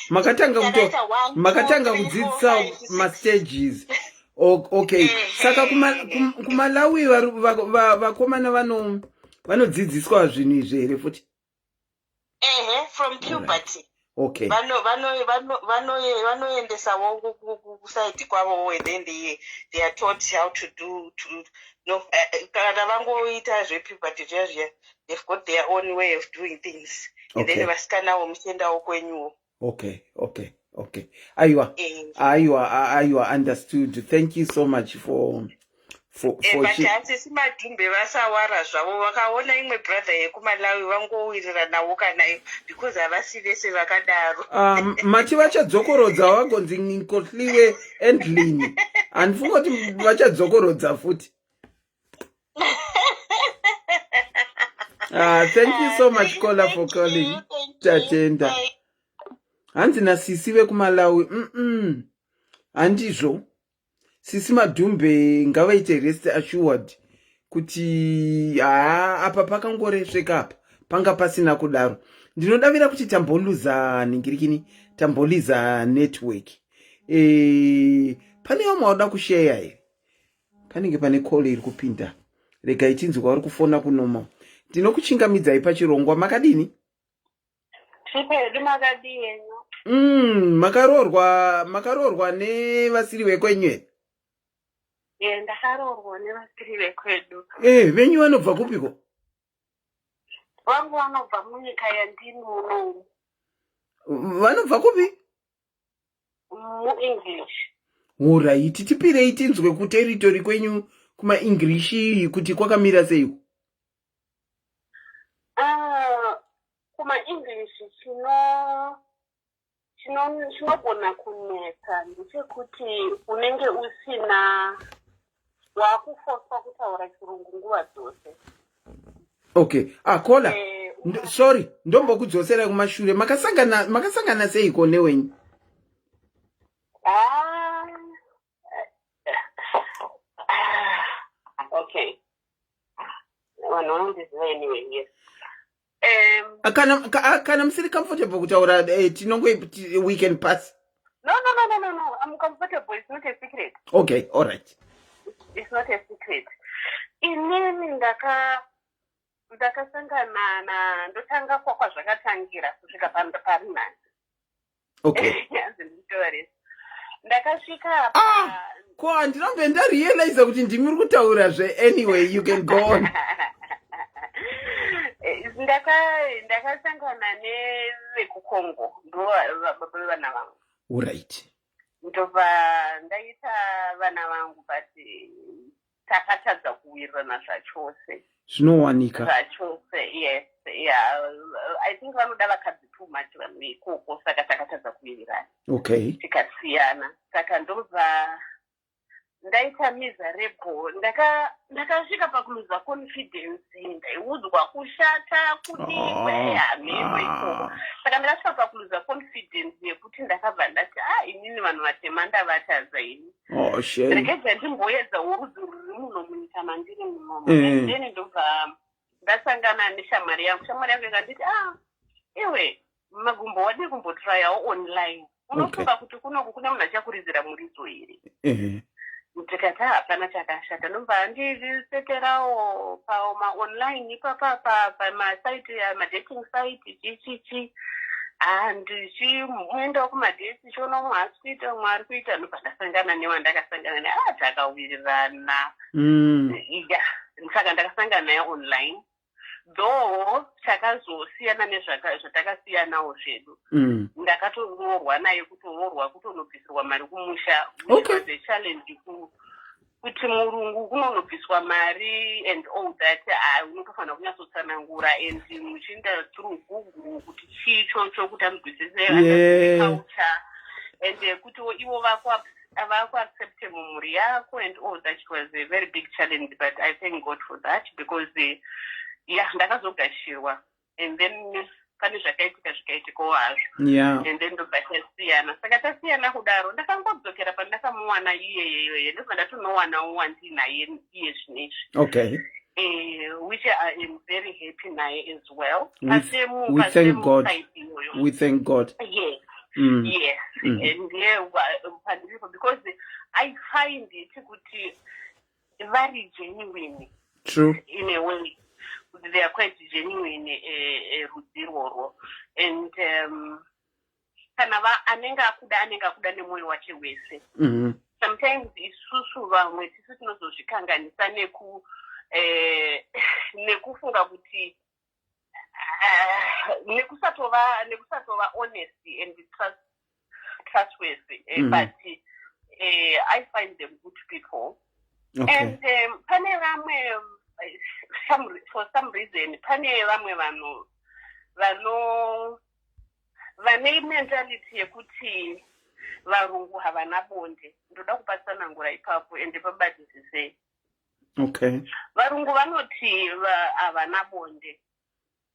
makatanga kuto Takaita one, two, makatanga three, four, kudzidzisa five, six. Mastages. Okay, saka kuMalawi vakomana vanodzidziswa zvinhu izvi here futi? Ehe, from puberty. Vanoendesawo kuside kwavowo and then they are taught how to do to no kana vangoita zvepuberty zviya zviya, they've got their own way of doing things and then vasikanawo muchiendawo kwenyuwo. Okay, aiwa. Aiwa, understood. Thank you so much for for But hasisi Madhumbe vasawara zvavo, vakaona imwe brother yekuMalawi vangowirirana nawo kana because havasi vese vakadaro. Mati vachadzokorodza, vagonzi ngikhohliwe endlini, handifunga kuti vachadzokorodza futi. Thank you so much, caller, for calling. Tatenda. Hanzi nasisi vekuMalawi, Handizvo, sisi Madhumbe ngavaite rest assured kuti haa, apa pakangoresveka, apa panga pasina kudaro. Ndinodavira kuti tamboluza ningirikini, tamboliza network. Pane vamwe vauda kusheya here? Panenge pane call iri kupinda, regai tinzwa vari kufona kunoma. Ndinokuchingamidzai pachirongwa, makadini? Tipedu, makadii yenyu? Makaroorwa nevasiri vekwenyu here? Ye, ndakaroorwa nevasiri vekwedu. Venyu vanobva kupiko? Vangu vanobva munyika yandiri munomu. Vanobva kupi? MuEnglish. Alright, tipirei tinzwe kuterritory kwenyu kumaEnglish kuti kwakamira seiko. Ah, kumaEnglish chinogona kunetsa ndechekuti unenge usina, wakufoswa kutaura Chirungu nguva dzose. Okay, ah, caller. Sorry, ndombokudzosera kumashure. Makasangana seiko newenyu? Ah, ah, okay, vanhu vanondiziva anyway, yes. Kana musiri comfortable kutaura, tinongo we can pass. No, no, no, no, no, no, I'm comfortable. It's not a secret. Okay, all right. It's not a secret. Inini ndakasangana na, ndotanga kwazvakatangira kusvika pari nhasi. Nditaurisa, ndakasvika. Ah, ko handirambe ndarealiza kuti ndimi uri kutaura zve. Anyway, you can go on. Ndakasangana nevekuCongo, ndo baba vevana vangu. Ndobva ndaita vana vangu, but takatadza kuwirirana zvachose. Zvinowanika. Zvachose, yes, yeah. I think vanoda vakadzi too much vanhu ikoko, saka takatadza kuwirirana. Tikasiyana. Saka ndobva ndaita miserable. Ndakasvika pakuluza confidence, ndaiudzwa kushata kudikwe hameno ikoko. Saka ndakasvika pakuluza confidence yekuti ndakabva ndati, a, inini vanhu vatema ndavatadza ini. Oh, shame. Regedza ndimboedza urudzi ruri muno munyika mandiri munomu. Then ndobva ndasangana neshamwari yangu. Shamwari yangu ikanditi, ah, iwe Magumbo, wadii kumbotrayawo online? Unofunga kuti kunoku kune munhu achakuridzira muridzo here? Ndikati, hapana chakashata. Ndobva ndiseterawo pamaonline ipapa, pamasite, madating site, chichichi. Ndichimuendawo kumadates, chiona umwe haasi kuita, umwe ari kuita. Ndobva ndasangana newandakasangana naye. Ah, takawirirana. Ya, saka ndakasangana naye online, though takazosiyana nezvatakasiyanawo zvedu. Ndakatoroorwa naye, kutoroorwa, kutonobvisirwa mari kumusha, which was a challenge ku Kuti murungu kunonobviswa mari and all that, ah, unotofanira kunyatsotsanangura and muchienda through Google kuti chii chocho kuti anzwisise culture and kuti ivo vakuaccepte mumhuri yako and all that. It was a very big challenge, but I thank God for that because yeah, ndakazogashirwa and then pane zvakaitika, zvikaitikawo hazvo and then ndobva tasiyana. Saka tasiyana kudaro, ndakangodzokera pandakamuwana iyeyeyoye, ndobva ndatonowanawo wandinaye iye zvinezvi, which I am very happy naye as well. We thank God. We thank God. Yes. Yes. And yeah, pandiripo because I find it kuti vari genuine. In a way they are quite genuine, rudzi irworwo, and kana anenge akuda, anenge akuda nemwoyo wake wese. Sometimes isusu vamwe tisu tinozozvikanganisa nekufunga kuti nekusatova honest and trustworthy, but I find them good people. And pane vamwe, for some reason pane vamwe vanhu vane mentality yekuti varungu havana bonde. Ndoda kupatsanangura ipapo ende pabatisisei. Varungu vanoti havana bonde.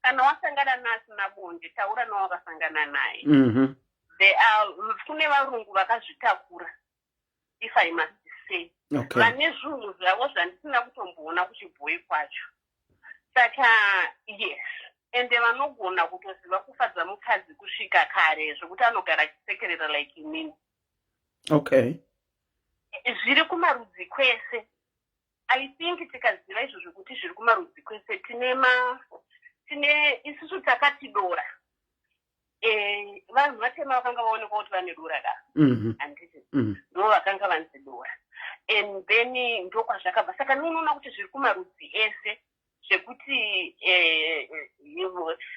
Kana wasangana naasina bonde, taura nawakasangana naye. Kune varungu vakazvitakura, if I must say, vane zvinhu zvavo zvandisina kutomboona kuchibhoi kwacho. Saka yes, ende vanogona kutoziva kufadza mukadzi kusvika kare zvokuti anogara achisekerera like inini. Zviri kumarudzi kwese. I think tikaziva izvozvo kuti zviri kumarudzi kwese, tine ma tine isusu takati dora, vanhu vatema vakanga vaonekwa kuti vane dora ka, handiti? Ndo vakanga vanzi dora and then ndokwazvakabva. Saka unoona kuti zviri kumarudzi ese zvekuti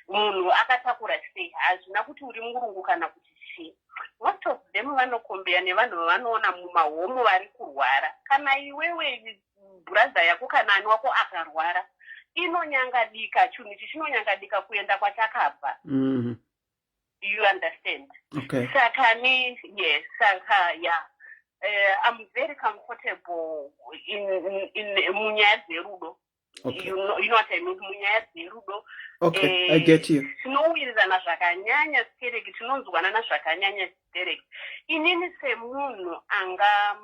munhu akatakura sei, hazvina kuti uri murungu kana kuti chii. Most of them vanokombeya nevanhu vavanoona mumahomo vari kurwara. Kana iwewe brother yako kana ani wako akarwara, inonyangadika, chinhu ichi chinonyangadika kuenda kwachakabva. You understand? Okay. Saka ni, yes, saka yeah, I'm very comfortable in munyaya dzerudo. You know what I mean, munyaya dzerudo. Okay, I get you. Tinowirirana zvakanyanya sitereki, tinonzwanana zvakanyanya sitereki. Inini semunhu anga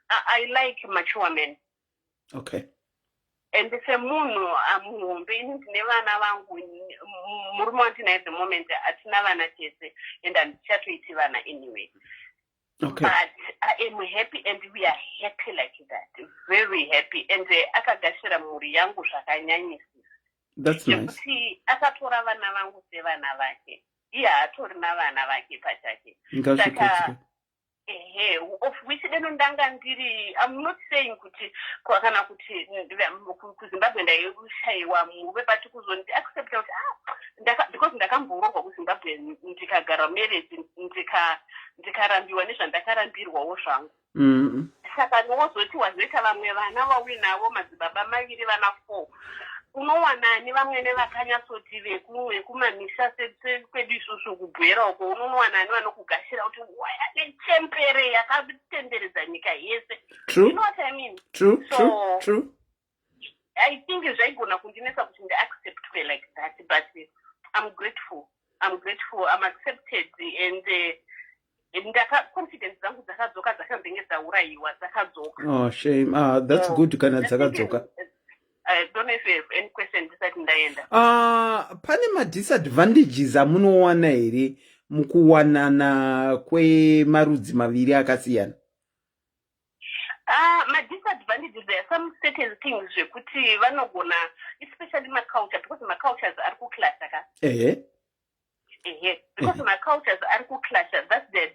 I like mature men. And semunhu muhombe, ini ndine vana vangu. Murume wandinaye the moment hatina vana tese and handichatoiti vana anyway. But I am happy and we are happy like that, very happy, and akagashira mhuri yangu zvakanyanyisisa. That's nice. Nekuti akatora vana vangu sevana vake, iye haatorina vana vake pachake. Ngazvikudzwe. Ehe, of which deno ndanga ndiri, I'm not saying kuti kana kuti kuZimbabwe ndaishayiwa murume, but kuzondi accepta kuti ah, because ndakamboroorwa kuZimbabwe, ndikagara marriage, ndikarambiwa nezvandakarambirwawo zvangu. Saka nowozoti wazoita vamwe vana vauinavo, madzibaba maviri, vana four, unowanani vamwene vakanyatsoti vekumamisha kwedu isusu kubwera uko, unonowanani vanokugashira kuti waya nechembere yakatenderedza nyika yese? True. You know what I mean? True. So, True. I think zvaigona kundinetsa kuti ndiacceptwe like that, but I'm grateful, I'm grateful I'm accepted and ndaka confidence dzangu dzakadzoka, dzakambenge dzaurayiwa, dzakadzoka. Oh, shame. Ah, that's So, good kana I think, dzakadzoka. I don't know if you have any question ndisati ndaenda. Ah, pane madisadvantages amunowana here mukuwanana kwemarudzi maviri akasiyana? Ah, madisadvantages, there are some certain things zvekuti vanogona, especially maculture, because macultures ari kuclasha ka. Ehe, because macultures ari kuclasha, that's the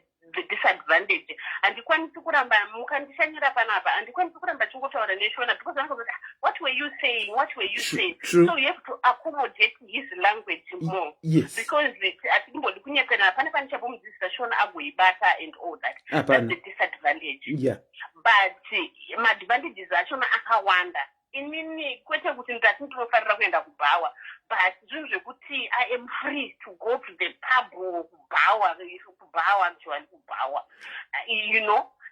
disadvantage. Handikwanisi kuramba, mukandishanyira panapa, handikwanisi kuramba chingotaura neShona because vanozoti, "Ah, what were you saying? What were you saying?" True. So you have to accommodate his language more because hatimbodi kunyeperana. Pane chapomdzidzisa Shona agoibata and all that. That's Hapana. the disadvantage. But maadvantages achona akawanda. Inini kwete kuti ndati ndinofarira kuenda kubhawa, but zvinhu zvekuti I am free to go to the pub or kubhawa, kubhawa, actually kubhawa,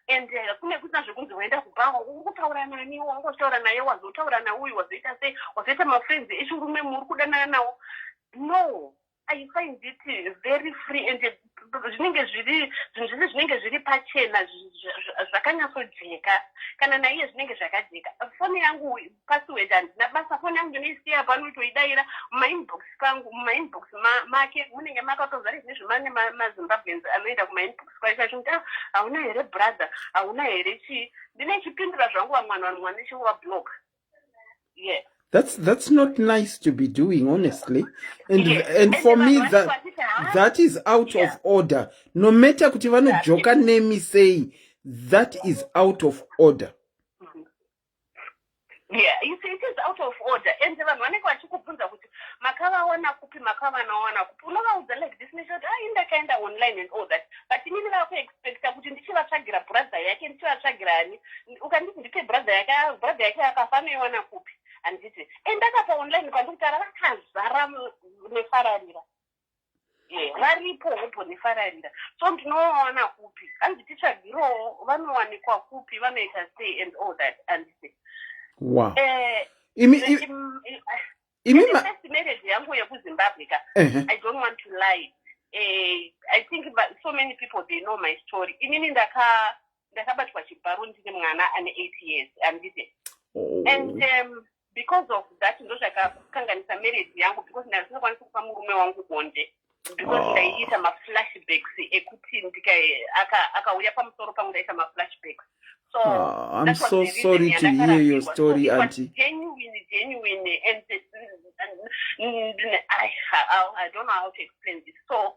and kune kusina zvekunzi waenda kubhawa, uri kutaura nani, wangotaura naye, wazotaura nauyu, wazoita sei, wazoita mafriends echirume muri kudanana nawo. No, I find it very free and zvinenge zviri zvinhu zvese zvinenge zviri pachena, zvakanyatsojeka. Kana naiye zvinenge zvakajeka. Foni yangu password handina basa, foni yangu ndinoisiya pano, toidaira mumainbox pangu, mumainbox make munenge makatozara nezvemane maZimbabweans anoenda kumainbox kwacho achikuti, "Ah, hauna here brother? Hauna here chii?" Ndinechipindura zvangu vamwe vanhu, vanhu ndichingovablock, yeah. That's not nice to be doing, honestly. And and for me that is out of order. No matter kuti vanojoka nemi sei, that is out of order. Yeah, you see, it is out of order, and vanhu vanenge vachikubvunza kuti makavawana kupi, makavanawana kupi. Unovaudza like this nechoti, "Ai, ndakaenda online," and all that, but inini vakuexpecta kuti ndichivatsvagira brother yake, ndichivatsvagira ani. Ukanditi ndipe brother yake, ah, brother yake akafa anoiwana kupi? Handiti endakapa online pandikutaura, vakazara nefararira. Yeah, varipo hopo nefararira, so ndinovawana kupi? Hanzi titsvagirowo, vanowanikwa kupi, vanoita sei and all that, handiti? Imi first marriage yangu yekuZimbabwe ka, I don't want to lie, I think so many people, they know my story. Inini ndakabatwa chibharo ndine mwana ane 8 years, handiti? And because of that ndo zvakakanganisa marriage yangu, because ndasingakwanisi kupa murume wangu bonde because ndaiita maflashbacks ekuti akauya pamusoro pangu, ndaita maflashbacks. So Oh, I'm so sorry to hear your story, so auntie. Genuine, genuine, and I don't know how to explain this. So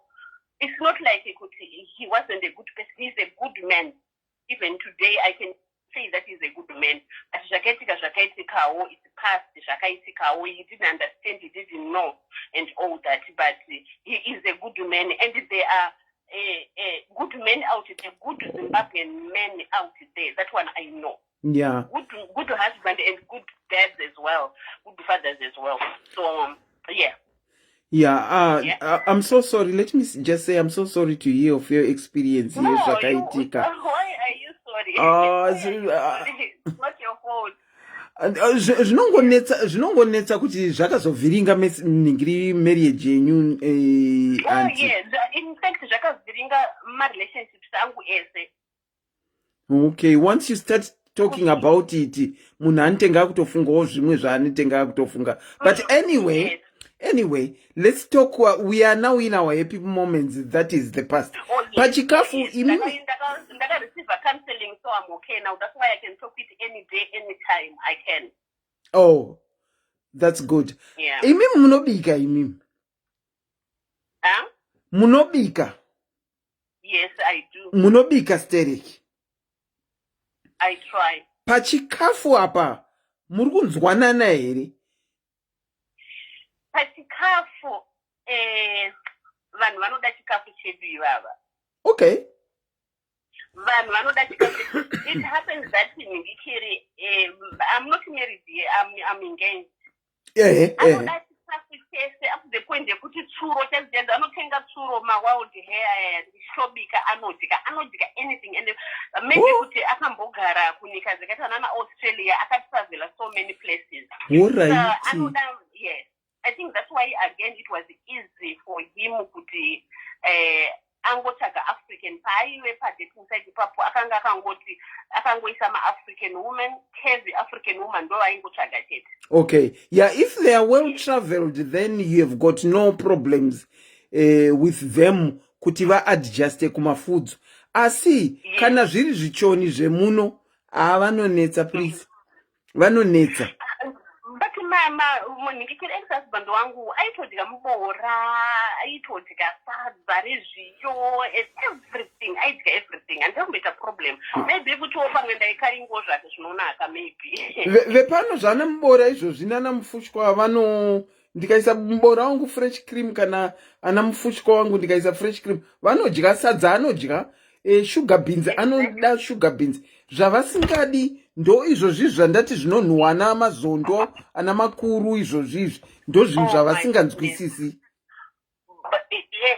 it's not like kuti he wasn't a good person. He's a good man. Even today I can say that he's a good man. But zvakaitika zvakaitikawo, it's past, zvakaitikawo. He didn't understand, he didn't know and all that, but he is a good man, and there are good men out there, good Zimbabwean men out there. That one I know. Good husband and good dads as well, good fathers as well. So yeah. Yeah, I'm so sorry. Let me just say I'm so sorry to hear of your experience here, No, you, zvakaitika. Why are you sorry? Ah, Why are you sorry? It's not your fault. Zvinongonetsa kuti zvakazovhiringa ningiri marriage yenyu, Oh, auntie. Yeah. In fact, zvakavhiringa marelationships angu ese. Okay, once you start talking about it, munhu anotenge akutofungawo zvimwe zvaanotenge akutofunga. But anyway, anyway, let's talk. We are now in our happy moments. That is the past. Oh, yes. Pachikafu, imimi Ndakareceive counseling, so I'm okay now. That's why I can talk it any day, anytime I can. Oh, that's good. Yeah. Imimi munobika imimi? Huh? Munobika? Yes, I do. Munobika stereki? I try. Pachikafu apa muri kunzwanana here? Pachikafu, vanhu vanoda chikafu chedu ivava. Vanhu vanoda chikafu. It happens that ndikiri, I'm not married here, I'm engaged. Anoda chikafu chese up to the point yekuti tsuro chadzichadzo anotenga tsuro, mawild hare aya, ndichitobika, anodya, anodya anything. And maybe kuti akambogara kunyika dzakaita nana Australia, akatravela so many places. So, anoda, yes, I think that's why again it was easy for him kuti angotsvaga African. Paaive padating site ipapo, akanga akangoti akangoisa maAfrican woman, curvy African woman, ndo vaingotsvaga chete. Okay, yeah, if they are well traveled, then you have got no problems with them kuti vaadjuste kumafoods. Asi kana zviri zvichoni zvemuno, havanonetsa, please, vanonetsa. But mama, munhingikiri ex husband wangu aitodya muboora, aitodya sadza rezviyo and everything, aidya everything, handina kumboita problem. Maybe kutiwo pamwe ndaikaringo zvake zvinonaka, maybe. Vepano zvana muboora izvozvi nana mufushwa vano, ndikaisa muboora wangu fresh cream, kana ana mufushwa wangu ndikaisa fresh cream, vanodya. Sadza anodya, sugar beans, anoda sugar beans. Zvavasingadi ndo izvozvi zvandati zvinonhuwa ana mazondo ana makuru izvozvi izvi ndo zvinhu oh zvavasinganzwisisi.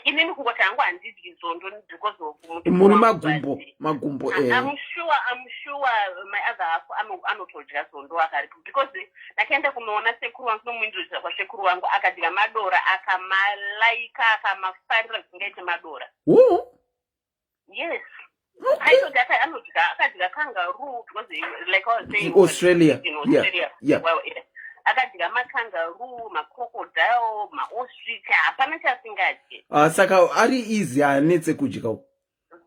Inini kungoti hangu handidyi zondo because of muri magumbo magumbo eh. I'm sure, I'm sure my other half anotodya zondo akaripo because ndakaenda kunoona sekuru wangu nomuintrodusa kwasekuru wangu akadya madora akamalaika akamafarira zvisingaite madora. Oh. Yes. Aitoti anodya akadya kangaroo because like I was saying Australia. In Australia. Yeah. Yeah. Well, yeah. Akadya makangaroo, macrocodile, maostrich, hapana chasingadye. Ah, saka ari easy haanetse kudya uko.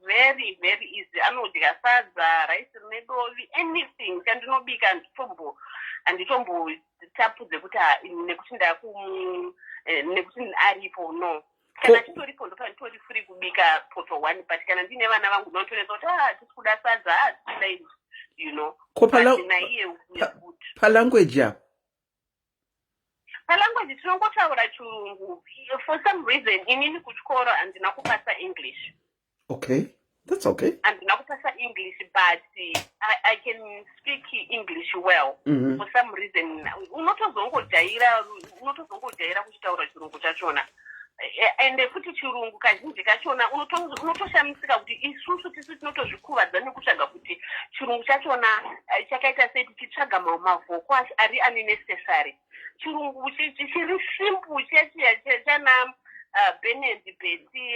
Very very easy. Anodya sadza, rice rine dovi, anything chandinobika handitombo handitombotapudze kuti nekuti ndaku eh, nekuti aripo no. Kana chitoripo ndopanditori free kubika poto one but kana ndine vana vangu ndinotonetsa kuti ah tisi kuda sadza ah tisi kuda izvi you know. Ko naiye palanguage apa palanguage tinongotaura chirungu for some reason inini kuchikoro handina kupasa English. Okay, that's okay. Handina kupasa English but I can speak English well. Mm -hmm. For some reason unotozongojaira unotozongojaira kuchitaura chirungu chachona. Ende futi chirungu kazhinji kachona unotoshamisika kuti isusu tisu tinotozvikuvadza nekutsvaga kuti chirungu chachona chakaita sei tichitsvaga mavhoko ari unnecessary. Chirungu chiri simple chechiya chana Bened Betty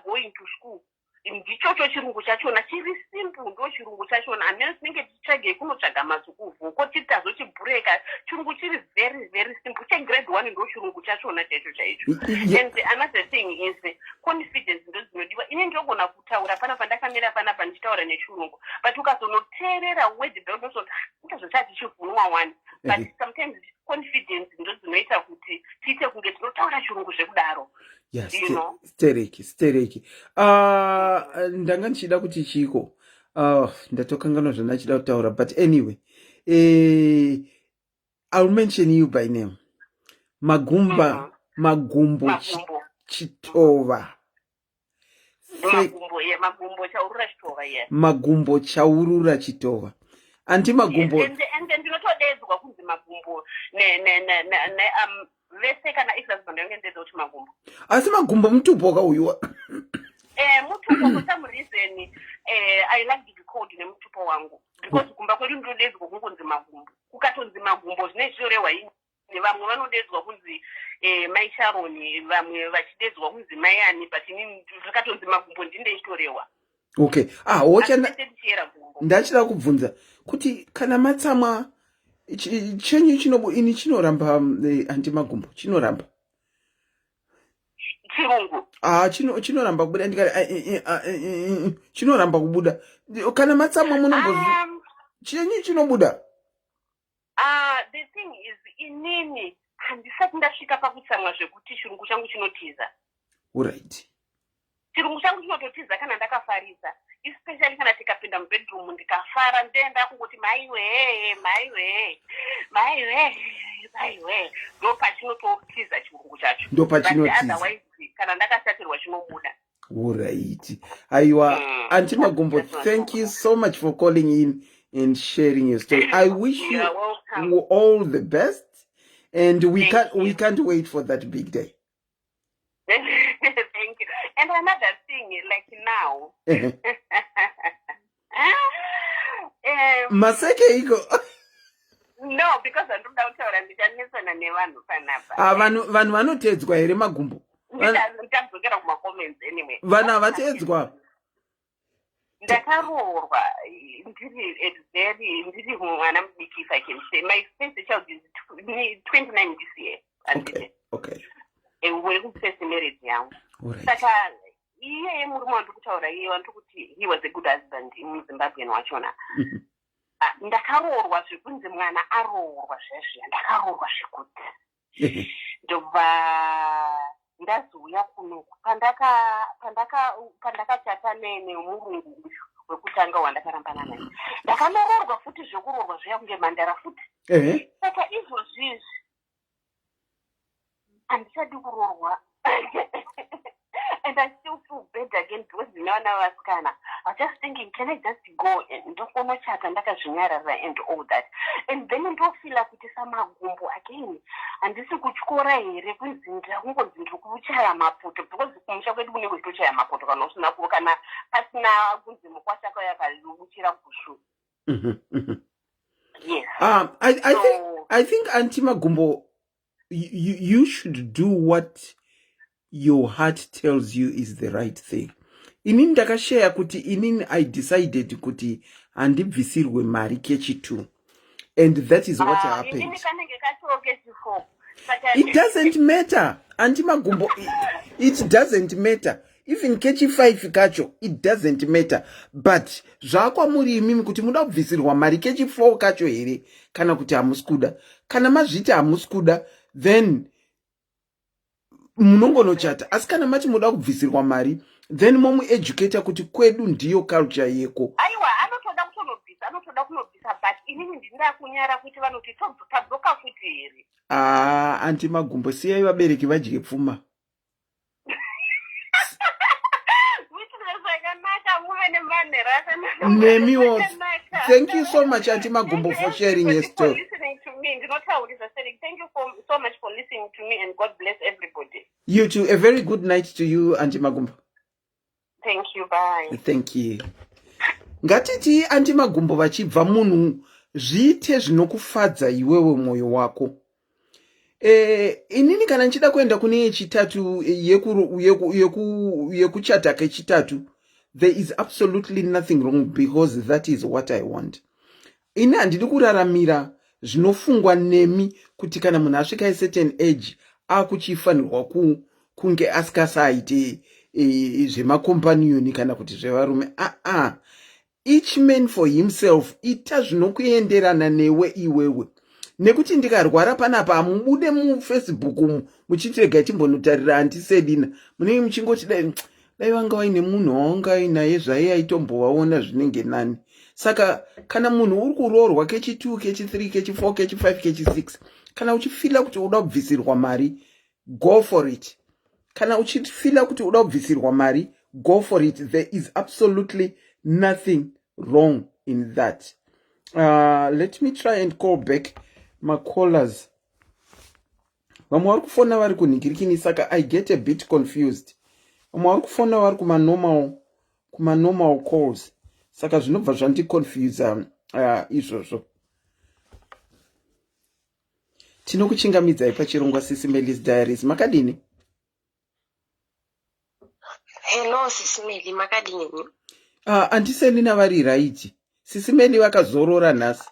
going to school ndichocho chirungu chachona chiri simple ndo chirungu chachona hameno tinenge tichitsvagei kunotsvaga mazukuvhoko tiri tazochibhureka chirungu chiri very very simple chegrade 1 ndo chirungu chachona chaicho chaicho. And another thing is confidence ndo dzinodiwa. Ini ndinogona kutaura panapa ndakamira panapa ndichitaura nechirungu but ukazonoteerera word belt unozoti inga zvachati chivhunwa one but sometimes confidence ndo dzinoita kuti tiite kunge tinotaura chirungu zvekudaro. Yes, you know? Stereki stereki. Ndanga ndichida kuti chiko ndatokanganwa zvandachida kutaura but anyway I'll mention you by name. Magumba. Mm -hmm. Magumbo Chitova. Magumbo, yeah, Magumbo Chaurura Chitova, yeah. Magumbo Chaurura Chitova. Anti Magumbo. Yes, and ndinotodedzwa kunzi Magumbo ne ne ne ne um vese kana ex-husband yangu ndedza kuti Magumbo. Asi Magumbo mutupo kauyu. Eh, mutupo for some reason eh I like to be called nemutupo wangu because kumba kwedu ndinodedzwa kungonzi Magumbo. Kukatonzi Magumbo zvine zvinorehwa ini. Vamwe vanodedzwa kunzi eh, mai Sharon, vamwe vachidedzwa kunzi mai ani, but ini zvakatonzi Magumbo ndinde ichitorehwa. Okay. Ah, wocha ndachida kubvunza kuti kana matsamwa chenyu chinobu ini chinoramba eh, anti Magumbo chinoramba chirungu. Ah, chino chinoramba kubuda ndikati chinoramba kubuda kana matsamwa munombo chenyu chinobuda. The thing is inini handisati ndasvika pakutsamwa zvekuti chirungu changu chinotiza. Alright. Chirungu changu chinototiza kana ndakafarisa, especially kana tikapinda mubedroom ndikafara ndenda kungoti maiwe maiwe maiwe maiwe ndopachinototiza chirungu chacho. Ndopachinotiza. Otherwise kana ndakashatirwa chinobuda. Alright. Aiwa, Auntie Magumbo, thank you so much for calling in and sharing your story. I wish you all the best, and we can't we can't wait for that big day. Thank you. And another thing, like now, Maseke iko. No, because andinoda kutaura ndichanetsana nevanhu panapa. Ah, vanhu vanhu vanotedzwa here Magumbo? Ndichadzokera kumacomments anyway. Vanhu havatedzwa. Ndakaroorwa ndiri at very ndiri mwana mudiki, if I can say. My first child is 29 this year. Okay. Okay. Wekufirst marriage yangu. Saka iyeye murume wandiri kutaura iye wandiri kuti he was a good husband, muZimbabwean wachona. Ndakaroorwa zvekunzi mwana aroorwa zvezviya, ndakaroorwa zvekuti ndobva ndazouya kunoku pandakachata nemurungu uyu wekutanga wandakarambana naye, ndakanoroorwa futi zvekuroorwa zviya kunge mhandara futi. Saka izvozvizvi handichadi kuroorwa. And I still feel bad again because ndine vana vasikana. I was just thinking, can I just go and ndokonochata ndakazvinyarara and all that. And then ndofila kuti samagumbo again handisi kutyora here kunzi ndakungonzi ndiri kuchaya mapoto because kumusha kwedu kunenge kuchitochaya mapoto kana usina kana pasina kunzi mukwasha akauya akauchira gusvu. Yes. I think I think Auntie Magumbo, you should do what your heart tells you is the right thing. Inini ndakasheya kuti inini I decided kuti handibvisirwe mari kechi2 and that is what Ah, happened. inini kanenge kachiwo kechi4. Saka It doesn't matter, Auntie Magumbo, it doesn't matter. Even kechi5 kacho, it doesn't matter. But zvakwamuri imimi kuti muda kubvisirwa mari kechi4 kacho here kana kuti hamusi kuda. Kana mazviti hamusi kuda, then munongonochata. Asi kana mati muda kubvisirwa mari, then momueducata kuti kwedu ndiyo culture yeko. Aiwa, anotoda kutonobvisa, anotoda kunobvisa, but inini ndinda kunyara kuti vanoti tadzoka futi here. Ah, Auntie Magumbo, siyai vabereki vadye pfuma. Muitire zvakanaka, muve nemanhero akanaka. Nemiwo. Zvakanaka. Thank you so much, Auntie Magumbo, Thank for you sharing your everybody for story. listening to me. Ndinotaurisa sharing. Thank you so much for listening to me and God bless everybody. You too. A very good night to you, Auntie Magumbo. Thank you, bye. Thank you. Ngatiti Auntie Magumbo vachibva, munhu zviite zvinokufadza iwewe mwoyo wako. Inini kana ndichida kuenda kune yechitatu yekuchata kechitatu, there is absolutely nothing wrong because that is what I want. Ini handidi kuraramira zvinofungwa nemi kuti kana munhu asvika a certain age akuchifanirwa kunge asikasaite zvemacompanion kana kuti zvevarume. Aa, each man for himself. Ita zvinokuenderana newe iwewe, nekuti ndikarwara panapa hamubude muFacebook umu muchiti regai timbonotarira Auntie Selina. Munenge muchingoti dai vanga vaine munhu wawanga ainaye zvai aitombovaona zvinenge nani. Saka kana munhu uri kuroorwa kechi2, kechi3, kechi4, kechi5, kechi6, kana uchifila kuti uda kubvisirwa mari, go for it. Kana uchifila kuti uda kubvisirwa mari, go for it. There is absolutely nothing wrong in that. Let me try and call back macallers. Vamwe vari kufona vari kunhingirikini, saka I get a bit confused. Vamwe vari kufona vari kumanormal calls, saka zvinobva zvandiconfusa izvozvo. Tinokuchingamidzai pachirongwa Sisi Melis Diaries. Makadini? Hello, Sisi Meli, makadini? Auntie Selina vari right. Sisi Meli vakazorora nhasi.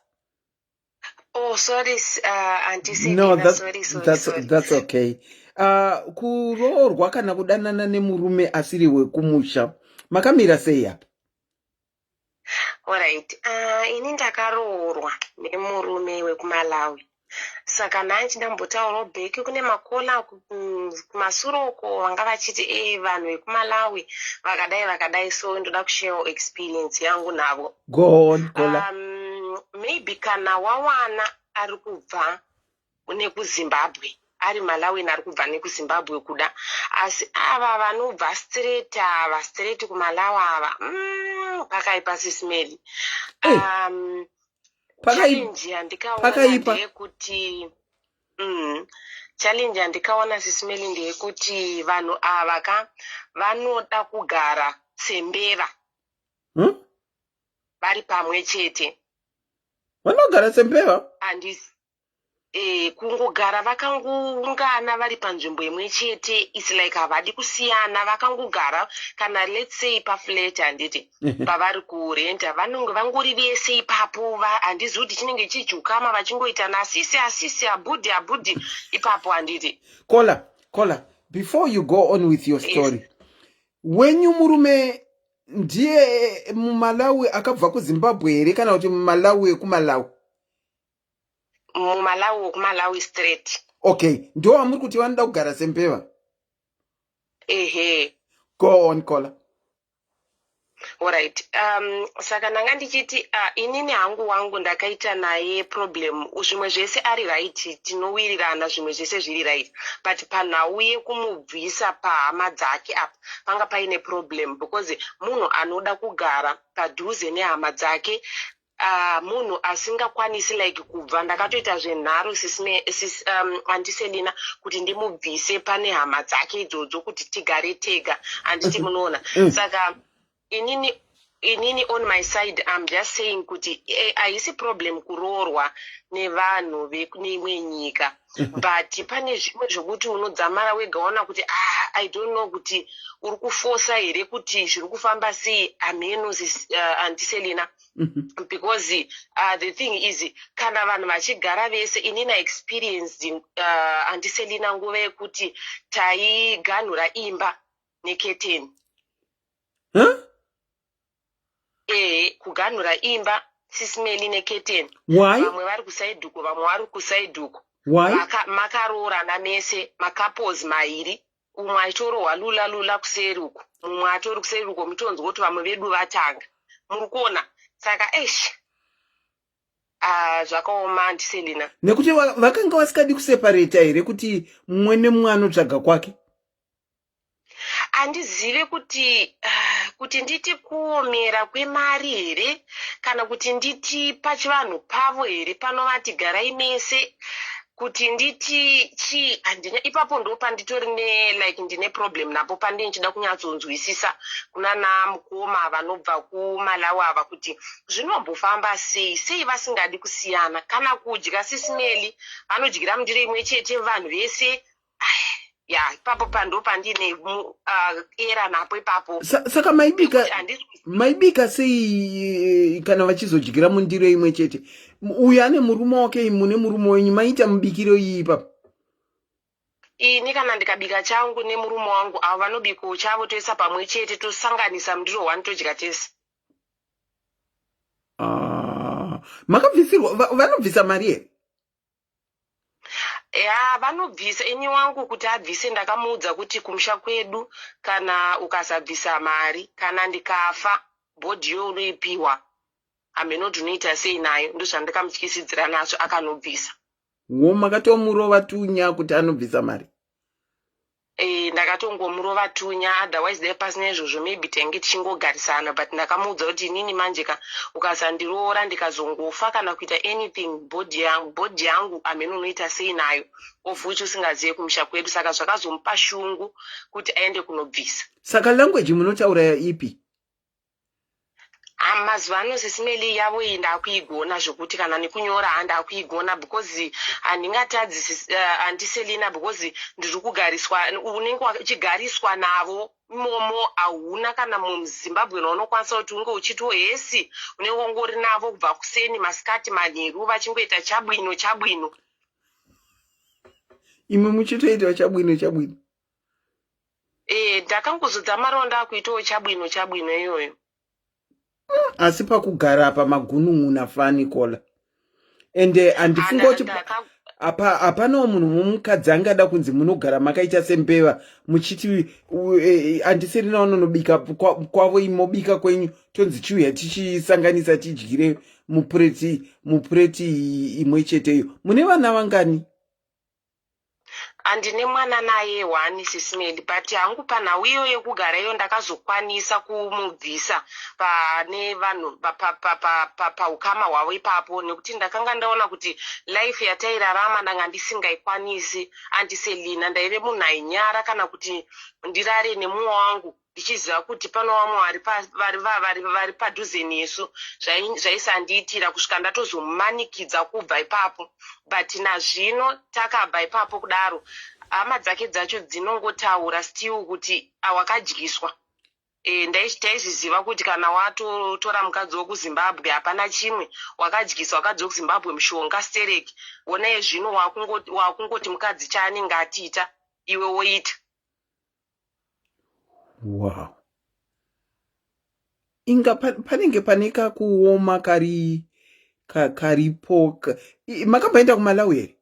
Oh, sorry, Auntie Selina. No, that, sorry, sorry, that's, sorry. That's okay. Kuroorwa kana kudanana nemurume asiri wekumusha, makamira sei apa? Alright. Ini ndakaroorwa nemurume wekuMalawi. Saka nhai ndambotaurawo back kune macaller kumasure uko vanga vachiti vanhu vekuMalawi vakadai vakadai, so ndoda kusharewo experience yangu navo. Go on, caller. Maybe kana wawana ari kubva nekuZimbabwe, ari Malawi ari kubva nekuZimbabwe kuda, asi ava vanobva straight, ava straight kuMalawi ava, pakaipa, Sisi Meli. Challenge yandikaona Pakaipa. ndeyekuti challenge yandikaona, Sisi Meli, ndeyekuti vanhu ava ka vanoda kugara sembeva vari pamwe chete. Vanogara sembeva? Handisi kungogara vakangoungana vari panzvimbo imwe chete. It's like havadi kusiyana, vakangogara kana, let's say, paflat, handiti, pavari kurenta, vanonge vangori vese ipapo. Handizivi kuti chinenge chichukama vachingoita nasisi asisi abhudhi abhudhi ipapo, handiti? Caller, caller, before you go on with your story, wenyu murume ndiye muMalawi akabva kuZimbabwe here kana kuti muMalawi wekuMalawi? MuMalawi wekuMalawi straight. Okay, ndo vamuri kuti vanoda kugara sembeva? Ehe. Go on, caller. Alright. Saka ndanga ndichiti inini hangu wangu ndakaita naye problem zvimwe zvese ari right tinowirirana zvimwe zvese zviri right but panhau yekumubvisa pahama dzake apa panga paine problem because munhu anoda kugara padhuze nehama dzake munhu asingakwanisi like kubva ndakatoita zvenharo sis, Auntie Selina kuti ndimubvise pane hama dzake idzodzo kuti tigare tega handiti munoona. Saka inini on my side I'm just saying kuti haisi problem kuroorwa nevanhu vekune imwe nyika, but pane zvimwe zvokuti unodzamara wega waona kuti, ah, I don't know kuti uri kufosa here, kuti zviri kufamba sei, hameno, Auntie Selina. Because the thing is, kana vanhu vachigara vese, inini experienced, Auntie Selina, nguva yekuti taiganhura imba neketeni. Huh? Ehe, kuganhura imba, Sis Melly, neketeni. Why? Vamwe vari kuside uko, vamwe vari kuside uko. Why? Makaroorana mese, macouples mairi, umwe achitorohwa lula lula kuseri uku, mumwe atori kuseri uko, mutonzwa kuti vamwe vedu vatanga, muri kuona. Saka eish, ah, zvakaoma, Auntie Selina. Nekuti vakanga vasikadi kuseparata here, kuti mumwe nemumwe anotsvaga kwake? Handizive kuti kuti nditi kuomera kwemari here, kana kuti nditi pachivanhu pavo here panovati garai mese, kuti nditi chii, handina. Ipapo ndo panditori nelike ndine problem napo, pandii ndichida kunyatsonzwisisa kuna namukoma vanobva kuMalawi ava kuti zvinombofamba sei, sei vasingadi kusiyana. Kana kudya, Sis Melly, vanodyira mundiro imwe chete vanhu vese. Ya, ipapo pando pandine era napo ipapo. Saka maibika Nekuti maibika sei kana vachizodyira mundiro imwe chete? Uyu ane murume wake, mune murume wenyu, maita mubikiro iyi ipapo? Ini kana ndikabika changu nemurume wangu, avo vanobikawo chavo, toisa pamwe chete, tosanganisa mundiro one, todya tese. Ah, makabvisirwa, vanobvisa mari here? Ya, vanobvisa. Ini wangu kuti abvise, ndakamuudza kuti kumusha kwedu kana ukasabvisa mari, kana ndikafa, body yo unoipiwa, hameno unoita sei nayo. Ndozvandakamutyisidzira nazvo, akanobvisa. Wo, makatomurova tunya kuti anobvisa mari? E, ndakatongomurova tunya. Otherwise dai pasina izvozvo, maybe tainge tichingogarisana, but ndakamuudza kuti inini manje ka, ukasandiroora, ndikazongofa kana kuita anything, body yangu hameno unoita sei nayo, of which usingazive kumusha kwedu. Saka zvakazomupa shungu kuti aende kunobvisa. Saka language munotaura ipi? Ah, mazuva ano, Sis Melly, yavo iyi ndakuigona zvokuti kana nekunyora handakuigona, because handingatadzi, Auntie Selina, because ndiri kugariswa, unenge uchigariswa navo imomo. Hauna kana muZimbabwe naunokwanisa kuti unge uchitiwo hesi, unenge ungori navo kubva kuseni, masikati, manheru, vachingoita chabwino chabwino. Imwe muchitoitawo chabwino chabwino? E, ndakangozodzamarawo ndakuitawo chabwino chabwino iyoyo. Asi pakugara apa magunun'una fani kola, ende handifunga kuti apa hapanawo munhu mumukadzi angada kunzi munogara makaita sembeva, muchiti Auntie Selina vanonobika kwavo, imobika kwenyu, tonzi chiuya tichisanganisa tidyire mupureti imwe cheteyo. Mune vana vangani? Handine mwana naye, one, Sis Melly, but hangu panhau iyo yekugara iyo ndakazokwanisa kumubvisa pane vanhu paukama hwavo ipapo, nekuti ndakanga ndaona kuti life yatairarama ndanga ndisingaikwanisi, Auntie Selina. Ndaive munhu ainyara kana kuti ndirare nemumwe wangu ndichiziva kuti pano vamwe vari padhuze nesu. Zvaisandiitira kusvika ndatozomumanikidza kubva ipapo. But nazvino takabva ipapo kudaro, hama dzake dzacho dzinongotaura still kuti awakadyiswa. E, taizviziva kuti kana watotora mukadzi wekuZimbabwe hapana chimwe, wakadyiswa wakadzi wekuZimbabwe mushonga stereki. Wonaye zvino wakungoti mukadzi chaanenge atiita iwe woita. Wow, inga panenge pane kakuoma kari karipo. Makamboenda kuMalawi here?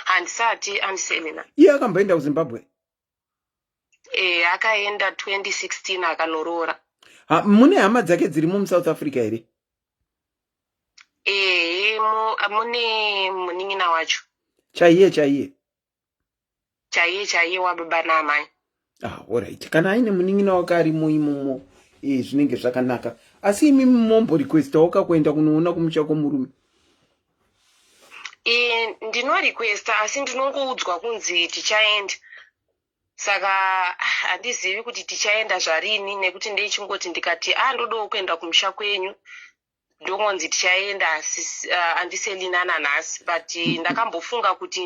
Handisati, Auntie Selina. Iye akamboenda kuZimbabwe? E, akaenda 2016 akanoroora. Ha, mune hama dzake dzirimo musouth africa here ehe mune munin'ina wacho chaiye chaiye chaiye chaiye wababa naamai ah, orit kana aine munin'ina wake arimo imomo e, zvinenge zvakanaka asi imi momborequestawo ka kuenda kunoona kumusha kwomurume e, ndinorequesta asi ndinongoudzwa kunzi tichaenda saka ah, handizivi kuti tichaenda zvarini nekuti ndeichingoti ndikati a ah, ndodawo kuenda kumusha kwenyu ndongonzi tichaenda ah, andiselina nanhasi but ndakambofunga kuti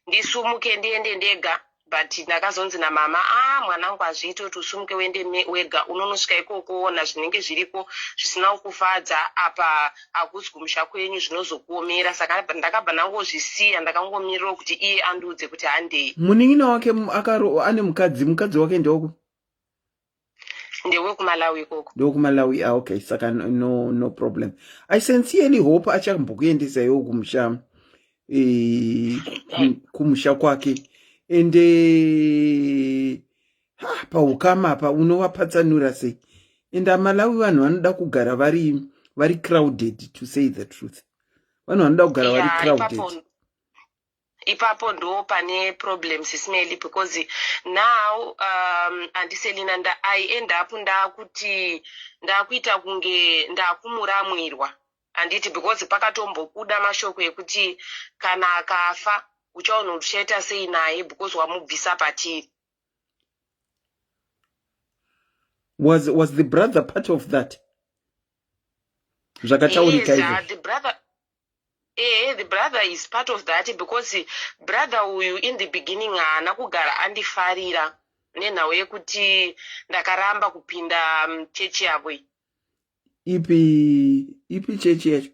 ndisumuke ndiende ndega but ndakazonzi namama a ah, mwanangu hazviite kuti usumuke uende wega unonosvika ikoko woona zvinenge zviriko zvisina kukufadza apa hakuzi kumusha kwenyu zvinozokuomera saka ndakabva ndangozvisiya ndakangomirirawo kuti iye andiudze kuti handei munin'ina wake akaro ane mukadzi mukadzi wake ndewoku ndewekumalawi ikoko ndewekumalawi ah, okay saka no, no problem i sincerely hope achambokuendesa iwo kumusha e, kumusha kwake ende ha paukama apa unovapatsanura sei and amalawi vanhu vanoda kugara vari vari crowded to say the truth vanhu vanoda kugara vari crowded ipapo ndo pane problem sismely because now um, andiselina nda, i end up ndakuti ndakuita kunge ndakumuramwirwa handiti because pakatombobuda mashoko ekuti kana akafa uchaona kuti uchaita sei naye because wamubvisa patiri was, was the brother part of that zvakataurika yes, uh, the brother ehe the brother is part of that because brother uyu in the beginning haana kugara andifarira nenhau yekuti ndakaramba kupinda mm, chechi yavo iyi ipi ipi chechi yacho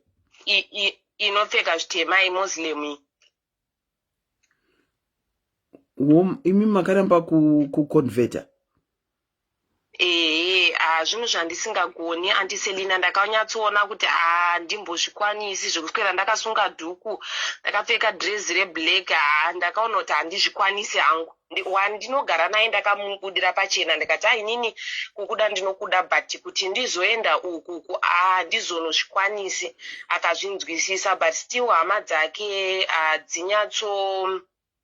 inopfeka zvitema imuslim iyi imi makaramba kuconverta ehe ah, zvinhu zvandisingagoni antiselina ndakanyatsoona kuti handimbozvikwanisi ah, zvekuswera ndakasunga dhuku ndakapfeka drezi reblack haa ah, ndakaona kuti handizvikwanisi hangu wandinogara naye ndakamubudira pachena ndikati a inini kukuda ndinokuda but kuti ndizoenda uku ku handizonozvikwanisi akazvinzwisisa but still hama dzake hadzinyatso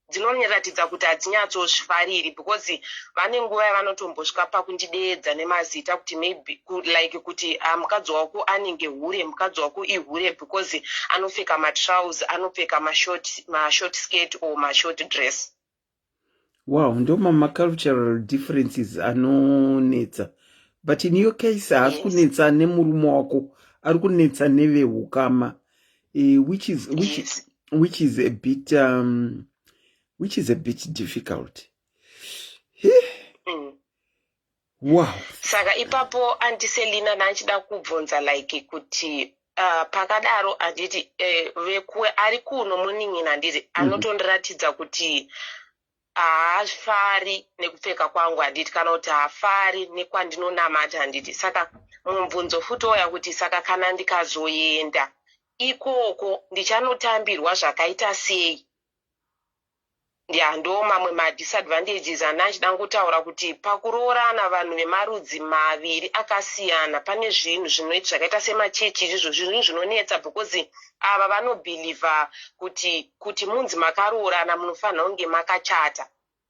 dzinoniratidza kuti hadzinyatsozvifariri because vane nguva yavanotombosvika pakundideedza nemazita kuti maybe like kuti ah, mukadzi wako anenge hure mukadzi wako ihure because anopfeka matrouse anopfeka mashort mashort skirt or mashort dress wow ndo mamacultural differences anonetsa but in your case haasi kunetsa nemurume wako ari kunetsa nevehukama uh, which is which, yes. which is a bit um, which is a bit difficult mm. Wow. Saka ipapo auntie Selina ndanchida kubvunza like kuti uh, pakadaro handiti eh, vekuwe ari kuno munin'ina handiti mm -hmm. anotondiratidza kuti haafari nekupfeka kwangu handiti kana kuti haafari nekwandinonamata handiti saka mubvunzo futi oya kuti saka kana ndikazoenda ikoko ndichanotambirwa zvakaita sei Ya ndo mamwe ma disadvantages andanga kutaura kuti pakuroorana vanhu vemarudzi maviri akasiyana pane zvinhu zvinoita zvakaita semachechi izvizvo zvinhu zvinonetsa because ava vanobhilivha kuti kuti munzi makaroorana munofanira kunge makachata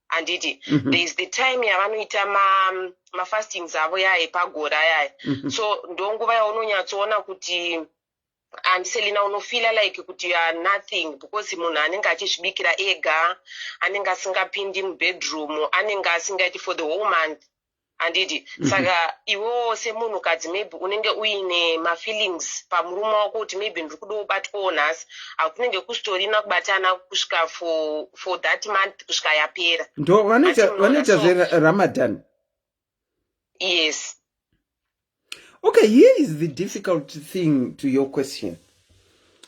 handiti mm -hmm. there is the time yavanoita mafastings ma avo yaya epagore ayaya mm -hmm. so ndonguva yaunonyatsoona kuti and selina unofila like kuti you are nothing because munhu anenge achizvibikira ega anenge asingapindi mubedroom anenge asingaiti for the whole month handiti mm -hmm. saka iwewo semunhukadzi maybe unenge uine mafeelings pamurume wako kuti maybe ndiri kuda kubatwawo nhasi hakunenge kusitorina kubatana kusvika for, for that month kusvika yapera ndo vanoita zveramadan yes okay here is the difficult thing to your question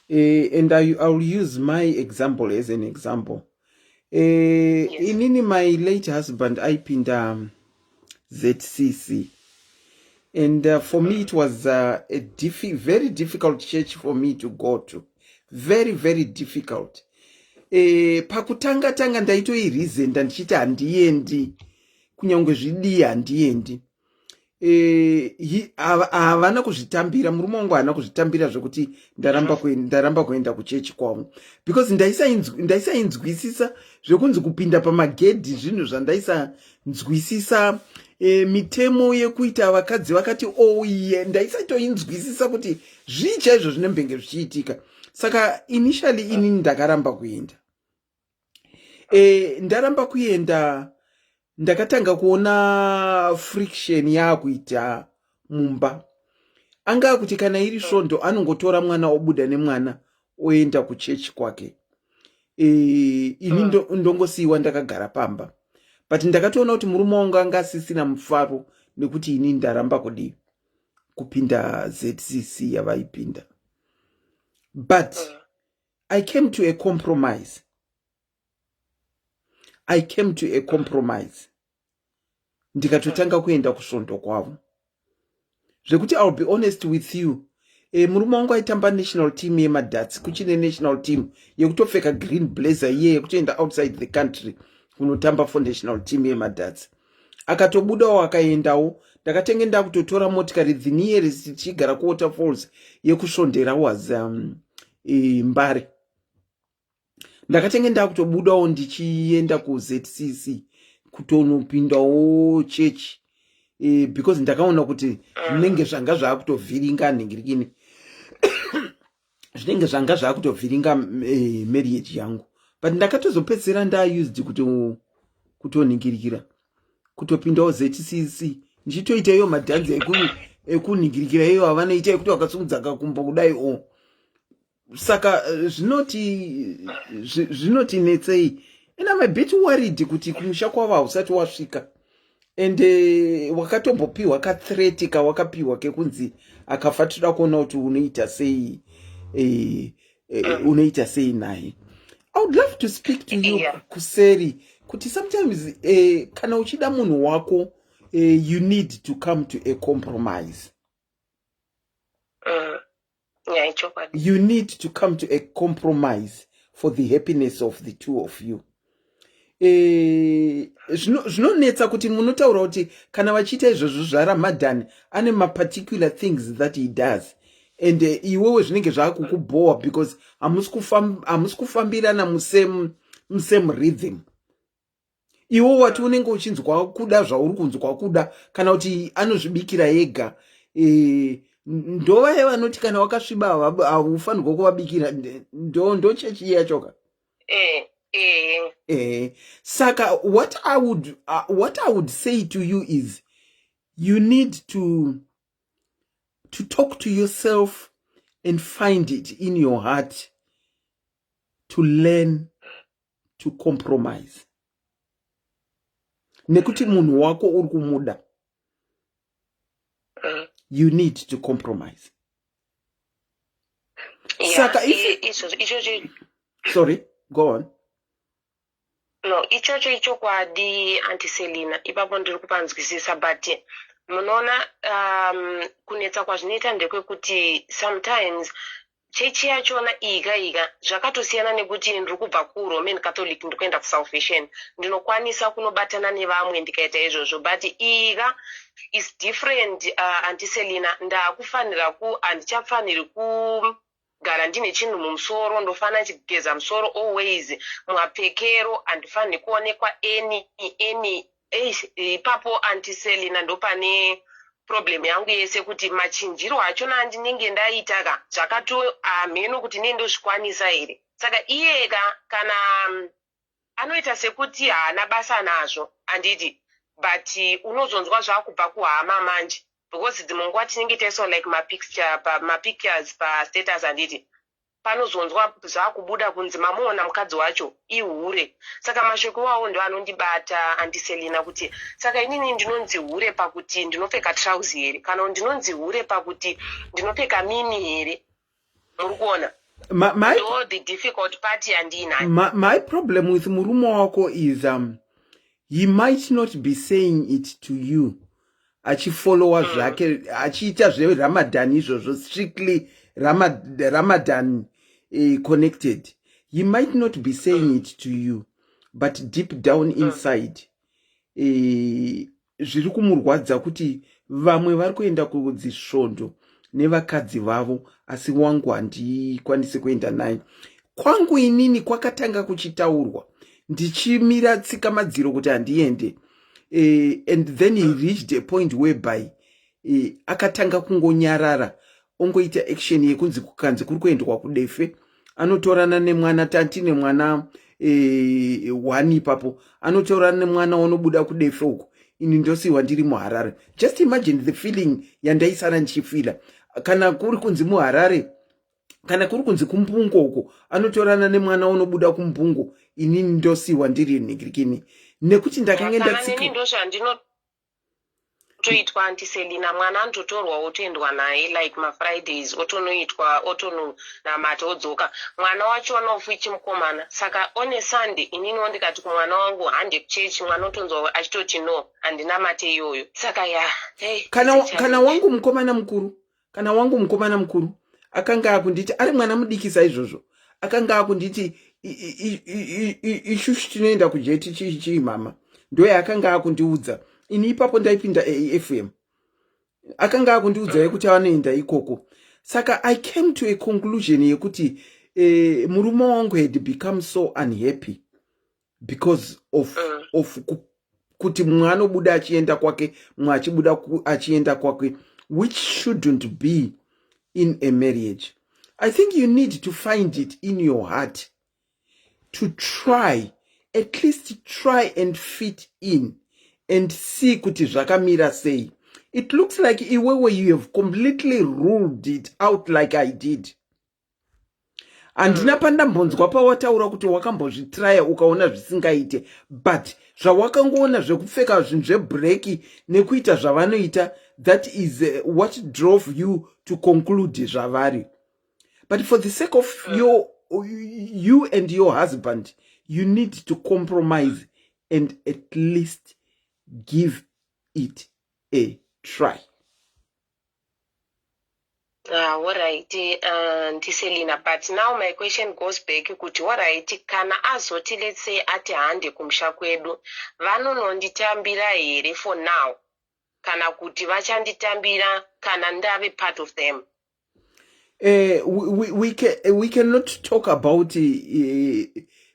uh, and I, i'll use my example as an example uh, yes. inini my late husband aipinda um, zcc and uh, for me it was uh, a diffi very difficult church for me to go to very very difficult eh, pakutanga tanga ndaitoirizenda ndichiti handiendi kunyange zvidii handiendi Eh, havana kuzvitambira, murume wangu haana kuzvitambira zvekuti ndaramba kuenda kuchechi kwavo, because ndaisainzwisisa zvekunzi kupinda pamagedhi, zvinhu zvandaisanzwisisa. Mitemo yekuita vakadzi vakati oiye, oh, ndaisatoinzwisisa kuti zvii chaizvo zvinembenge zvichiitika. Saka initially inini ndakaramba kuenda. Ndaramba kuenda, ndakatanga kuona friction yaakuita mumba. Anga kuti kana iri Svondo anongotora mwana, obuda nemwana, oenda kuchechi kwake. Ini ndongosiyiwa ndakagara pamba. But ndakatoona kuti murume wangu anga asisina mufaro nekuti ini ndaramba kudii, kupinda ZCC yavaipinda. But I came to a compromise. I came to a compromise, ndikatotanga kuenda kusvondo kwavo. Zvekuti I will be honest with you, murume wangu aitamba national team yemadarts. Kuchine national team yekutopfeka green blazer iye, yekutoenda outside the country kunotamba for national team yemadarts. Akatobudawo, akaendawo. Ndakatenge ndakutotora motikari, the nearest tichigara kuWaterfalls yekusvondera was Mbare. Ndakatenge ndakutobudawo ndichienda kuZCC kutonopindawo chechi, because ndakaona kuti zvinenge zvanga zvaakutovhiringa nhingirikini, zvinenge zvanga zvaakutovhiringa marriage yangu. But ndakatozopedzisira ndaused kuti kutonhingirikira kutopindawo ZCC, ndichitoita iyo madhanzi ekunhingirikira iyo avanoita, ekuti vakasimudza kakumbo kudai o. Saka zvinoti netsei, and I'm a bit worried kuti kumusha kwavo hausati wasvika, and wakatombopiwa kathreat kawakapiwa kekunzi akafa toda kuona kuti unoita sei, unoita sei naye. I would love to speak to you kuseri kuti sometimes kana uchida munhu wako, you need to come to a compromise. Yeah, ichokwadi. You need to come to a compromise for the happiness of the two of you. Zvinonetsa kuti munotaura kuti kana vachiita izvozvo zvaRamadan, ane maparticular things that he does, and iwewe zvinenge zvaakukubhowa because hamusi kufambirana musame rhythm. Iwe wati unenge uchinzwa kuda zvauri kunzwa kuda, kana kuti anozvibikira ega. Ndovaya vanoti kana wakasviba haufanirwa kuvabikira. Ndo chechi yachoka. Eh. Saka what I would say to you is you need to talk to yourself and find it in your heart to learn to compromise, nekuti munhu wako uri kumuda. You need to compromise. Saka Izvozvo, ichocho. Sorry, go on. No, ichocho ichokwadi, Auntie Selina, ipapo ndiri kupanzwisisa. But munoona, kunetsa kwazvinoita ndekwekuti sometimes chechi yachona iga iga zvakatosiyana, nekuti ndiri kubva kuRoman Catholic, ndiri kuenda kuSalvation, ndinokwanisa kunobatana nevamwe ndikaita izvozvo. But iga is different, Auntie Selina. Ndaakufanira ku handichafaniri kugara ndine chinhu mumusoro, ndofanira chigeza musoro always, mapfekero handifaniri kuonekwa any. Eish, ipapo, Auntie Selina, ndopane problem yangu yese, kuti machinjiro achona andinenge ndaita ka zvakato hamheno kuti nee ndozvikwanisa here. Saka iyeka kana anoita sekuti haana basa nazvo, handiti? But unozonzwa zvakubva kuhama manje, because dzimwe nguva tinenge taiswa like mapictures pastatus, handiti? Panozonzwa zvakubuda kunzi mamuona mukadzi wacho ihure. Saka mashoko iwawo ndo anondibata, Auntie Selina, kuti saka inini ndinonzi hure pakuti ndinopfeka trouser here, kana ndinonzi hure pakuti ndinopfeka mini here? Muri kuona? Ndo the difficult part yandiinayo. My problem with murume wako is he might not be saying it to you, achifollowa zvake, achiita zveRamadan izvozvo, strictly Ramadan connected. He might not be saying it to you, but deep down inside, zviri kumurwadza kuti Vamwe vari kuenda kudzisvondo nevakadzi vavo, asi wangu handikwanisi kuenda naye. Kwangu inini kwakatanga kuchitaurwa ndichimira tsika madziro kuti handiende. And then he reached a point whereby akatanga kungonyarara, ongoita action yekunzi kukanzi kuri kuendwa kudefe, anotorana nemwana. Tantine mwana one ipapo, anotorana nemwana, unobuda kudefe uko, ini ndosiyiwa ndiri muHarare. Just imagine the feeling yandaisara ndichifeela. Kana kuri kunzi muHarare, kana kuri kunzi kumbungo uko, anotorana nemwana, unobuda kumbungo, inini ndosiyiwa ndiri nhikirikini nekuti ndakange ndatsika. Toitwa antiselina, mwana anototorwa otoendwa naye like maFridays, otonoitwa, otononamata, odzoka. Mwana wachona ofuichi mukomana. Saka on a Sunday ininiwo ndikati kumwana wangu, "Hande kuchechi," mwana otonzwa achitoti, "No, handinamate iyoyo." Saka ya, hey, kana wangu mukomana mukuru, kana wangu mukomana mukuru akanga akunditi, ari mwana mudiki saizvozvo, akanga akunditi, "Isusu tinoenda kujeti chii chii, mama." Ndoyaakanga akundiudza ini ipapo. Ndaipinda AFM, akanga akundiudza yekuti anoenda ikoko. Saka I came to a conclusion yekuti murume wangu had become so unhappy because of kuti mumwe anobuda achienda kwake, mumwe achibuda achienda kwake, which shouldn't be in a marriage. I think you need to find it in your heart to try, at least try and fit in and see kuti zvakamira sei. It looks like iwewe you have completely ruled it out like I did. Handina pandambonzwa pawataura kuti wakambozvitraya ukaona zvisingaite, but zvawakangoona zvekupfeka zvinhu zveblack nekuita zvavanoita, that is what drove you to conclude zvavari. But for the sake of you and your husband, you need to compromise and at least give it a try. Ah, alright, ndiSelina, but now my question goes back kuti, alright, kana azoti, let's say, ati hande kumusha kwedu, vanononditambira here for now, kana kuti vachanditambira kana ndave part of them? We cannot talk about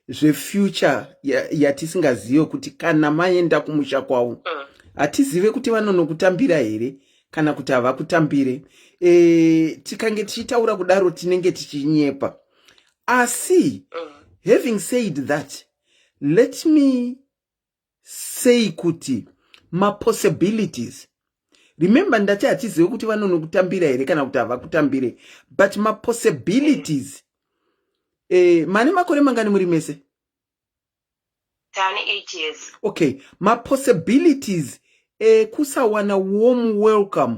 zvefuture yatisingazive kuti kana maenda kumusha kwavo. Hatizive kuti vanonokutambira here kana kuti havakutambire. Tikange tichitaura kudaro tinenge tichinyepa. Asi having said that, let me say kuti mapossibilities, remember ndati hatizive kuti vanonokutambira here kana kuti havakutambire, but mapossibilities, mane makore mangani muri mese? Tane 8 years. Okay, mapossibilities ekusawana warm welcome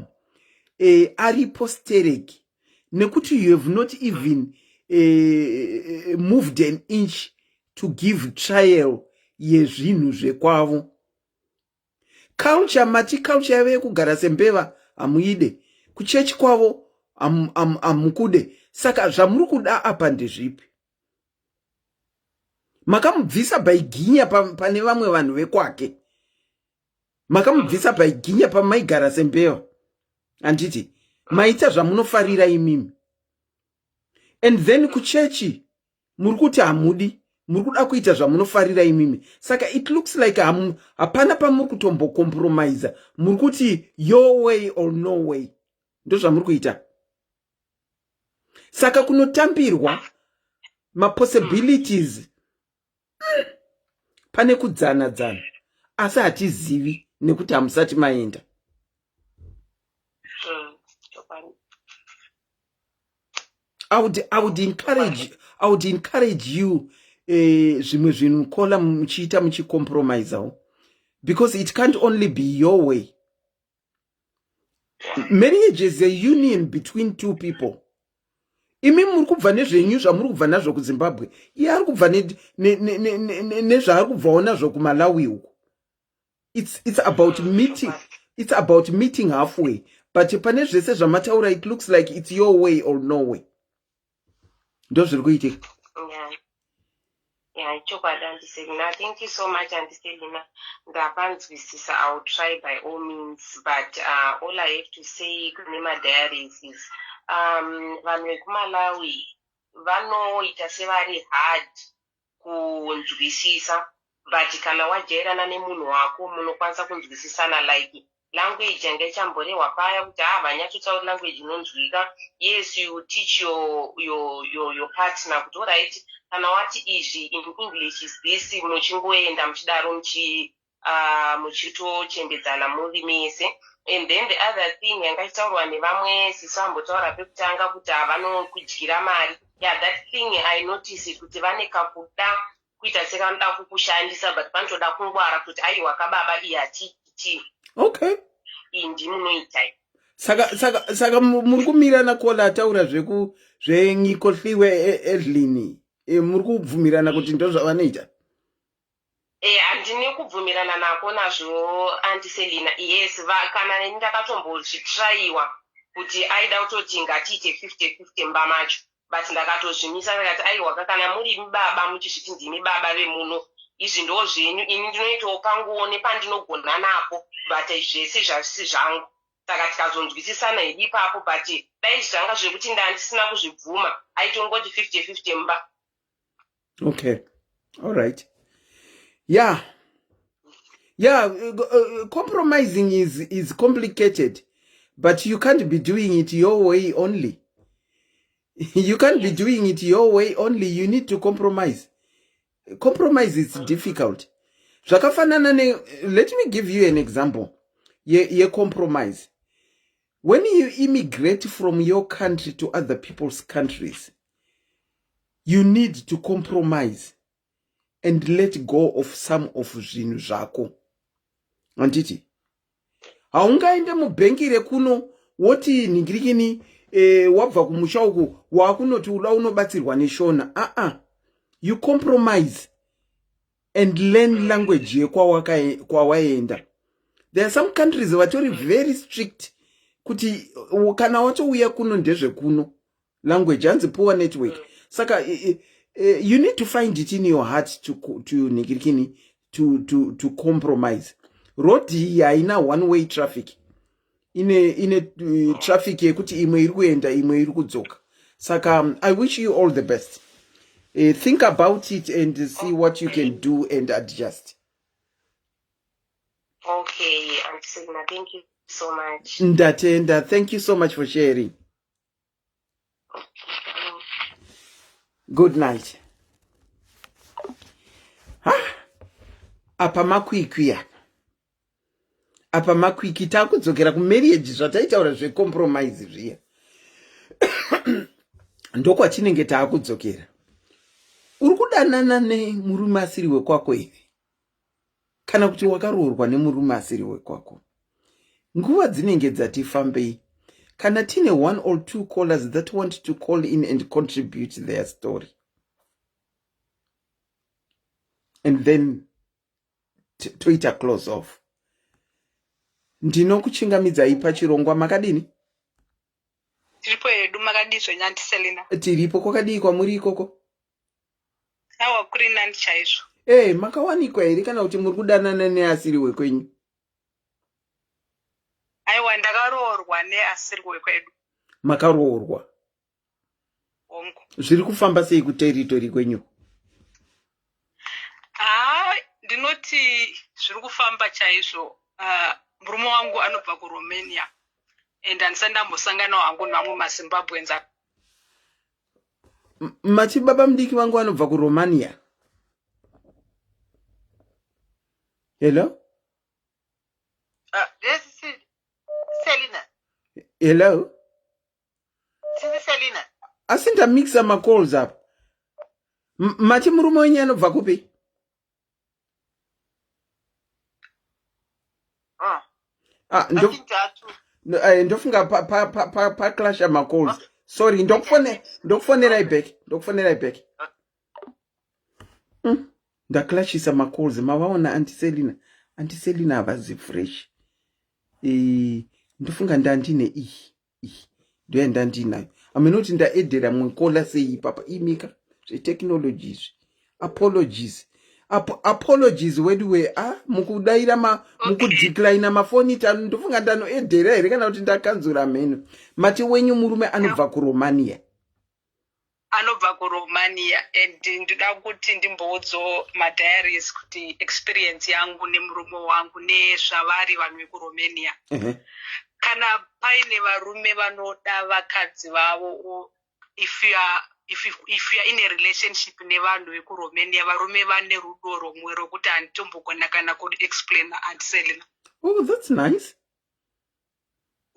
aripo stereki, nekuti you have not even moved an inch to give trial yezvinhu zvekwavo. Culture, mati culture yavo yekugara sembeva hamuide, kuchechi kwavo hamukude. Saka zvamuri kuda apa ndezvipi? Makamubvisa bhaiginya pane vamwe vanhu vekwake, makamubvisa bhaiginya pamaigara sembeva, handiti? Maita zvamunofarira imimi, and then kuchechi muri kuti hamudi, muri kuda kuita zvamunofarira imimi. Saka it looks like hapana pamuri kutombocompromisa. Muri kuti your way or no way, ndo zvamuri kuita. Saka kunotambirwa, mapossibilities pane kudzana dzana, asi hatizivi nekuti hamusati maenda. I would encourage you, zvimwe zvinhu kola muchiita muchicompromisawo, because it can't only be your way. Marriage is a union between two people. Imi muri kubva nezvenyu zvamuri kubva nazvo kuZimbabwe, iye ari kubva nezvaari kubvawo nazvo kuMalawi uko. It's about meeting halfway, but pane zvese zvamataura, it looks like it's your way or no way. Ndo zviri kuitika. Yeah, ichokwadi Aunty Selina. Thank you so much Aunty Selina. Ndapanzwisisa, I will try by all means but uh, all I have to say kune madiaries is um, vanhu vekuMalawi vanoita sevari hard kunzwisisa but kana wajairana nemunhu wako munokwanisa kunzwisisana like language yanga ichamborehwa paya kuti haa havanyatsotauri language inonzwika yes you teach your, your, your, your partner kuti orit kana wati izvi in english is this muchingoenda muchidaro muchi uh, muchitochembedzana muri mese and then the other thing yanga ichitaurwa nevamwe sisi vambotaura pekutanga kuti havanokudyira mari yeah that thing i notice it kuti vane kakuda kuita sekanoda kukushandisa but panotoda kungwara kuti aiwa kababa iyi hatiiti okay iyi ndimunoita saka saka saka muri kumirana kola ataura zveku zvengikohliwe e, edlini e, muri kubvumirana kuti ndozvavanoita Eh, handine kubvumirana nako nazvo anti Selina. Yes, va, kana neni ndakatombozvitraiwa kuti aida kutoti ngatiite 50-50 mumba macho but ndakatozvimisa ndakati aiwaka kana muri baba muchizviti ndimi baba vemuno izvi ndo zvenyu ini ndinoitawo panguwo nepandinogona napo but zvese zvazvisi zvangu saka tikazonzwisisana hedu ipapo but dai zvanga zvekuti ndandisina kuzvibvuma aitongoti 50 50 mumba okay all right yeah yeah uh, uh, compromising is is complicated but you can't be doing it your way only you can't be doing it your way only you need to compromise compromise is difficult zvakafanana ne let me give you an example yecompromise ye when you immigrate from your country to other people's countries you need to compromise and let go of some of zvinhu zvako handiti haungaende mubhengi rekuno woti nhingirikini e, wabva kumusha uku waakunoti uda unobatsirwa neshona aa uh -uh. you compromise and learn language yekwawaenda there are some countries vatori very strict kuti kana watouya kuno ndezvekuno language hanzi poor network saka you need to find it in your heart to, to nikirikini to, to, to compromise road iyi haina one way traffic ine ine uh, traffic yekuti imwe iri kuenda imwe iri kudzoka saka um, i wish you all the best uh, think about it and see what you can do and adjust okay Auntie thank you so much ndatenda thank you so much for sharing good night ha apa makwikwi apa apa makwikwi takudzokera kumarriage zvataitaura zvecompromise zviya ndokwatinenge taakudzokera uri kudanana nemurume asiri wekwako here kana kuti wakaroorwa nemurume asiri wekwako nguva dzinenge dzatifambei kana tine one or two callers that want to call in and contribute their story and then toita close off ndinokuchingamidzai pachirongwa makadini tiripo hedu makadii zvenyu anti selina tiripo kwakadii kwamuri ikoko awa kuri nani chaizvo ee eh, makawanikwa here kana kuti muri kudanana neasiri wekwenyu aiwa ndakaroorwa neasiri wekwedu makaroorwa hongu zviri kufamba sei kuteritori kwenyu haa ndinoti zviri kufamba chaizvo ah, murume wangu anobva kuromania and handisati ndambosanganawo hangu nevamwe mazimbabweans mati baba mudiki vangu vanobva kuromania hello uh, yes, Selina. hello Sisi Selina. Asi ndamixa macalls apa. Mati murume wenyu anobva kupi? Ah. Ah, ndo, eh, ndofunga pa pa pa pa, pa clash macalls. Okay. Sorry, ndokufone ndokufonerai back. Ndokufonerai back. Mm. Ndaklashisa macalls mavaona Auntie Selina. Auntie Selina havazi fresh. Eh, ndofunga ndandine iyi. iyi ndoyandandinayo aminoti ndaedhera mwekola sei ipapa imika zvetechnology izvi Apologies. Apologies weduwe. Ah, mukudaira ma mukudeclina mafoni tano ndofunga ndanoedhera here kana kuti ndakanzura mheno. Mati wenyu murume anobva kuRomania. Anobva kuRomania and ndoda kuti ndimboudzawo madiaries kuti experience yangu nemurume wangu nezvavari vanhu vekuRomania. Kana paine varume vanoda vakadzi vavo, if you are in a relationship nevanhu vekuRomania, varume vane rudo rumwe rwokuti handitombogona kana kuexplaina, andiselina. Oh, that's nice.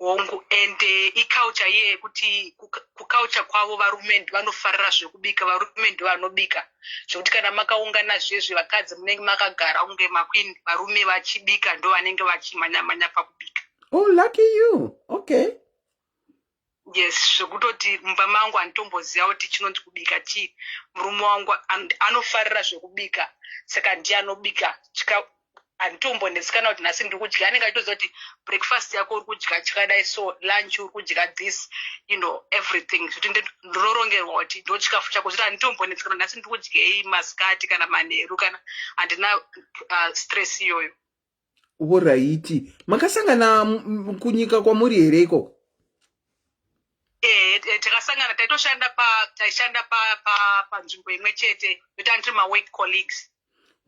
Hongu, and iculture iye yekuti kuculture kwavo varume vanofarira zvekubika, varume ndovanobika, zvekuti kana makaungana zvezvi vakadzi munenge makagara kunge maqueen, varume vachibika, ndo vanenge vachimhanya-mhanya pakubika. Oh, lucky you. Okay. Yes, zvekutoti mumba mangu handitomboziva kuti chinonzi kubika chii. Murume wangu anofarira zvekubika, saka ndiye anobika. Handitombonetsikana kuti nhasi ndiri kudya. Anenge achitoziva kuti breakfast yako uri kudya chakadai, so lunch uri kudya this, everything, zvekuti ndinorongerwa kuti ndo chikafu chako, zvekuti handitombonetsikana nhasi ndiri kudyei masikati kana manheru, kana handina stress iyoyo. Alright, makasangana kunyika kwamuri here ikoko? Takasangana, taitoshanda pa taishanda panzvimbo imwe chete, yoita ndiri mawork colleagues.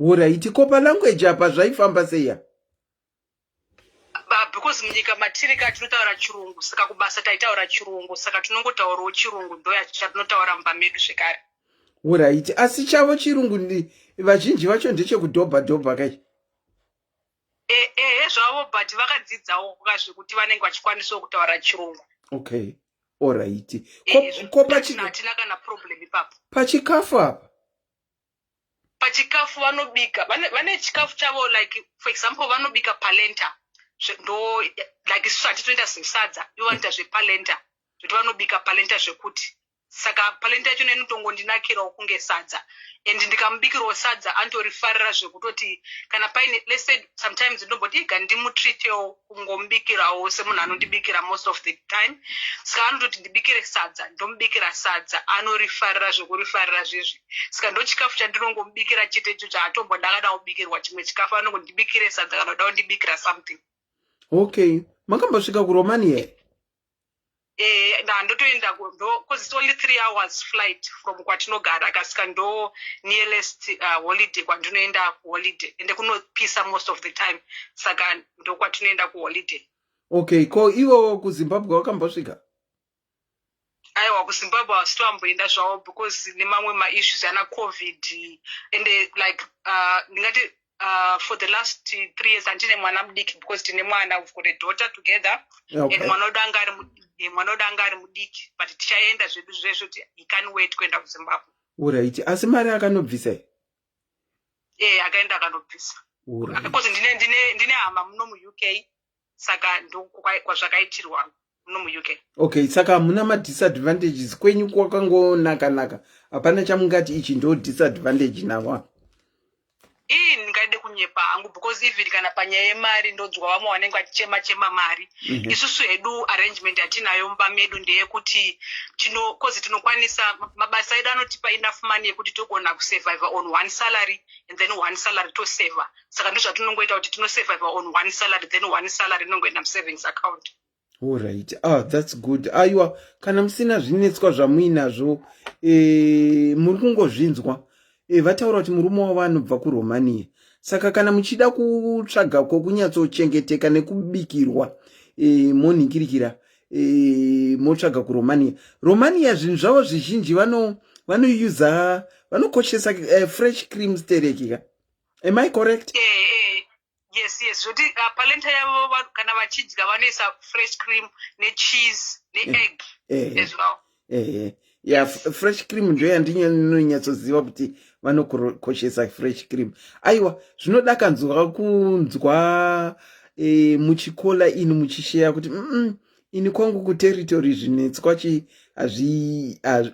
Alright, ko palanguage apa zvaifamba seiya? Because munyika matiri ka tinotaura Chirungu, saka kubasa taitaura Chirungu, saka tinongotaurawo Chirungu, ndo chatinotaura mumba medu zvekare. Alright, asi chavo Chirungu vazhinji vacho ndechekudhobha dhobha kai? Ehe zvavo, but vakadzidzawo ka zvekuti vanenge vachikwanisawo kutaura Chirungu. Okay, alright. Ko hatina kana problem ipapo. Pachikafu apa? Pachikafu vanobika, vane chikafu chavo, like for example vanobika palenta, ndo like isusu hatitoita zesadza, ivo vanoita zvepalenta, zvekuti vanobika palenta zvekuti, saka palenta yacho inotongondinakirawo kunge sadza, and ndikamubikirawo sadza anotorifarira, zvekutoti kana paine, let's say sometimes ndomboti iga ndimutreatewo kungomubikirawo semunhu anondibikira most of the time, saka anototi ndibikire sadza, ndomubikira sadza, anorifarira zvekurifarira zvezvi. Saka ndo chikafu chandinongomubikira chete icho chaatomboda kana kubikirwa chimwe chikafu, anongondibikire sadza kana kuda kundibikira something. Okay, makambosvika kuRomania here? Na ndotoenda, because it's only 3 hours flight from kwatinogara, kasika ndo nearest holiday kwandinoenda kuholiday, ende kunopisa most of the time, saka ndo kwatinoenda kuholiday. Okay, ko ivo kuZimbabwe wakambosvika? Aiwa, kuZimbabwe havasi toamboenda zvavo because nemamwe maissues ana COVID, ende like ndingati for the last 3 years handine mwana mudiki, because tine mwana, we've got a daughter together. And mwana wedu anga ari mudiki, but tichaenda zvedu zvezvo kuti he can wait kuenda kuZimbabwe. Alright, asi mari akanobvisa here? E, akaenda akanobvisa. Because ndine hama muno muUK, saka ndokwazvakaitirwa muno muUK. Okay, saka hamuna madisadvantages kwenyu, kwakangonaka-naka, hapana chamungati ichi ndo disadvantage navo? Ii, ndingaide kunyepa hangu, because even kana panyaya yemari ndodzwa vamwe vanenge vachichema chema mari. Isusu hedu arrangement yatinayo mumba medu ndeyekuti tino cause tinokwanisa, mabasa edu anotipa enough money yekuti togona kusurvive on one salary and then one salary toseva, saka ndozvatinongoita kuti tinosurvive on one salary, then one salary inongoenda musavings account. Alright, ah, that's good. Aiwa, kana musina zvinetswa zvamuinazvo, muri kungozvinzwa, vataura kuti murume wavo anobva kuRomania, saka kana muchida kutsvaga kwokunyatsochengeteka nekubikirwa, monhingirikira, motsvaga kuRomania. Romania zvinhu zvavo zvizhinji vanoyuza, vanokoshesa fresh cream stereki ka, am I correct? Yes, zvoti palenta yavo kana vachidya vanoisa fresh cream necheese neegg as well. Ya, fresh cream ndo yandinonyatsoziva kuti vanokoshesa, fresh cream. Aiwa, zvinodakanzwa kunzwa muchikola ini muchisheya kuti ini kwangu kuterritory zvinetswa chi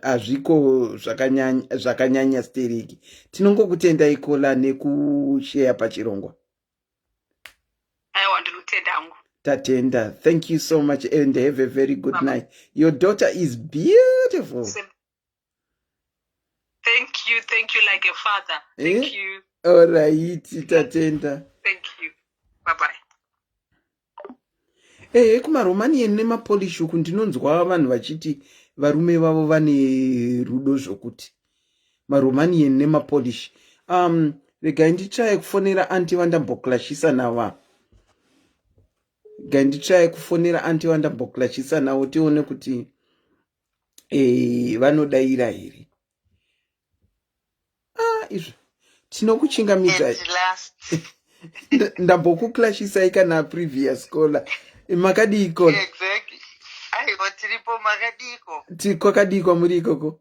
hazviko zvakanyanya stereki. Tinongokutendai kola nekusheya pachirongwa. Aiwa, ndinotenda hangu. Tatenda, thank you so much and have a very good night. Your daughter is beautiful. Thank you. you thank you like a father thank eh? you alright tatenda thank you bye bye Ehe kumaRomanian nemaPolish uku ndinonzwa vanhu vachiti varume vavo vane rudo zvokuti maRomanian nemaPolish. Um, regai nditsvaye kufonera anti vandamboklashisa nava. Regai nditsvaye kufonera anti vandamboklashisa navo tione kuti e, vanodaira here. Ah, izvo tinokuchingamidzai. Ndambokuclashisai kana previous caller. Makadii caller? Exactly. Aiwa tiripo makadiiko? Kwakadii kwamuri ikoko?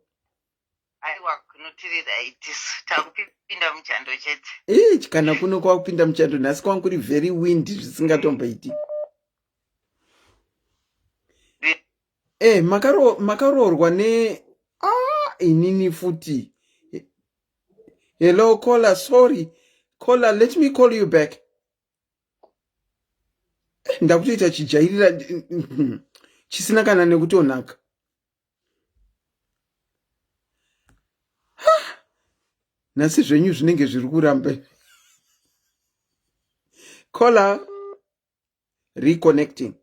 Aiwa kuno tiri right isu takupinda muchando chete. Eh, kana kuno kwakupinda muchando nhasi kwangu kuri very wind zvisingatomboiti. Eh, makaro makaroorwa ne ah inini futi. Hello caller, sorry. Caller, let me call you back. Eh, ndakutoita chijairira chisina kana nekutonaka. Nhasi zvenyu zvinenge zviri kuramba. Caller reconnecting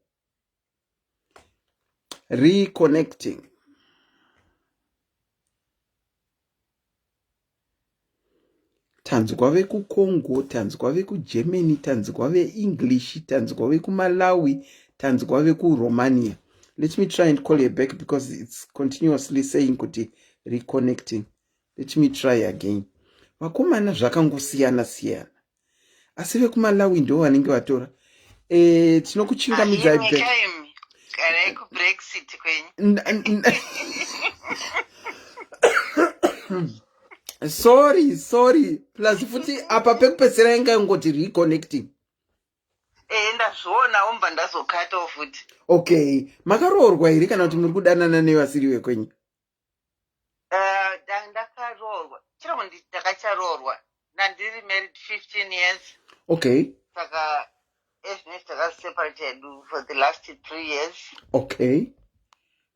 reconnecting tanzwa vekucongo tanzwa vekugermany tanzwa veenglish tanzwa vekumalawi tanzwa vekuromania let me try and call her back because it's continuously saying kuti reconnecting let me try again vakomana zvakangosiyana siyana asi vekumalawi ndo vanenge vatora e, tinokuchingamidzai sorry sorry plus futi apa pekupedzisira inga ingoti reconnecting e ndazviona umbva ndazokatawo futi okay makaroorwa here kana kuti muri kudanana nevasiri vekwenyu Eh, ndakaroorwa chero ndakacharoorwa ndandiri married 15 years okay saka ezvinezvi takaseparate hedu for the last three years okay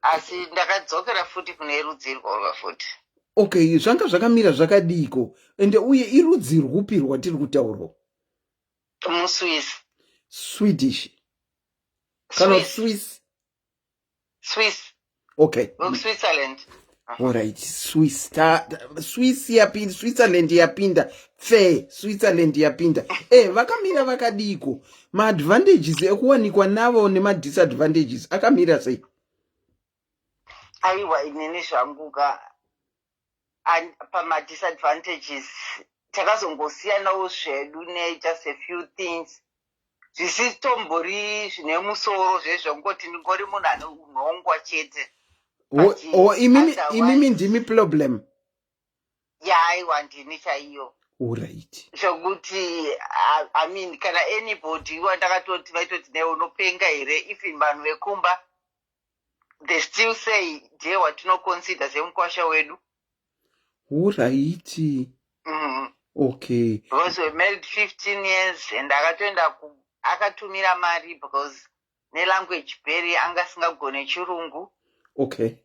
asi ndakadzokera futi kune rudzi irworwa futi okay zvanga zvakamira zvakadiiko ende uye irudzi rwupi rwatiri kutaurwa muswiss swedish kana swiss Swiss. Okay. Switzerland. Alright, Swiss. Ta, ta, Swiss yapinda, Switzerland yapinda. Fair, Switzerland yapinda. Eh, vakamira vakadiko. Ma advantages ekuwanikwa navo nema disadvantages akamira sei? Aiwa inini zvangu ka pama disadvantages takazongosiyanawo zvedu ne just a few things zvisitombori zvine musoro zvezvongoti ndingori munhu ane unhongwa chete imimi ndimi problem ya aiwa ndini chaiyo Alright. Zvokuti I mean kana anybody wandakatoti vaitoti newe unopenga here even vanhu vekumba they still say ndiye watinoconsider semukwasha wedu Alright. Okay. Because we married 15 years and akatoenda akatumira mari because nelanguage barrier anga asingagone chirungu. Okay.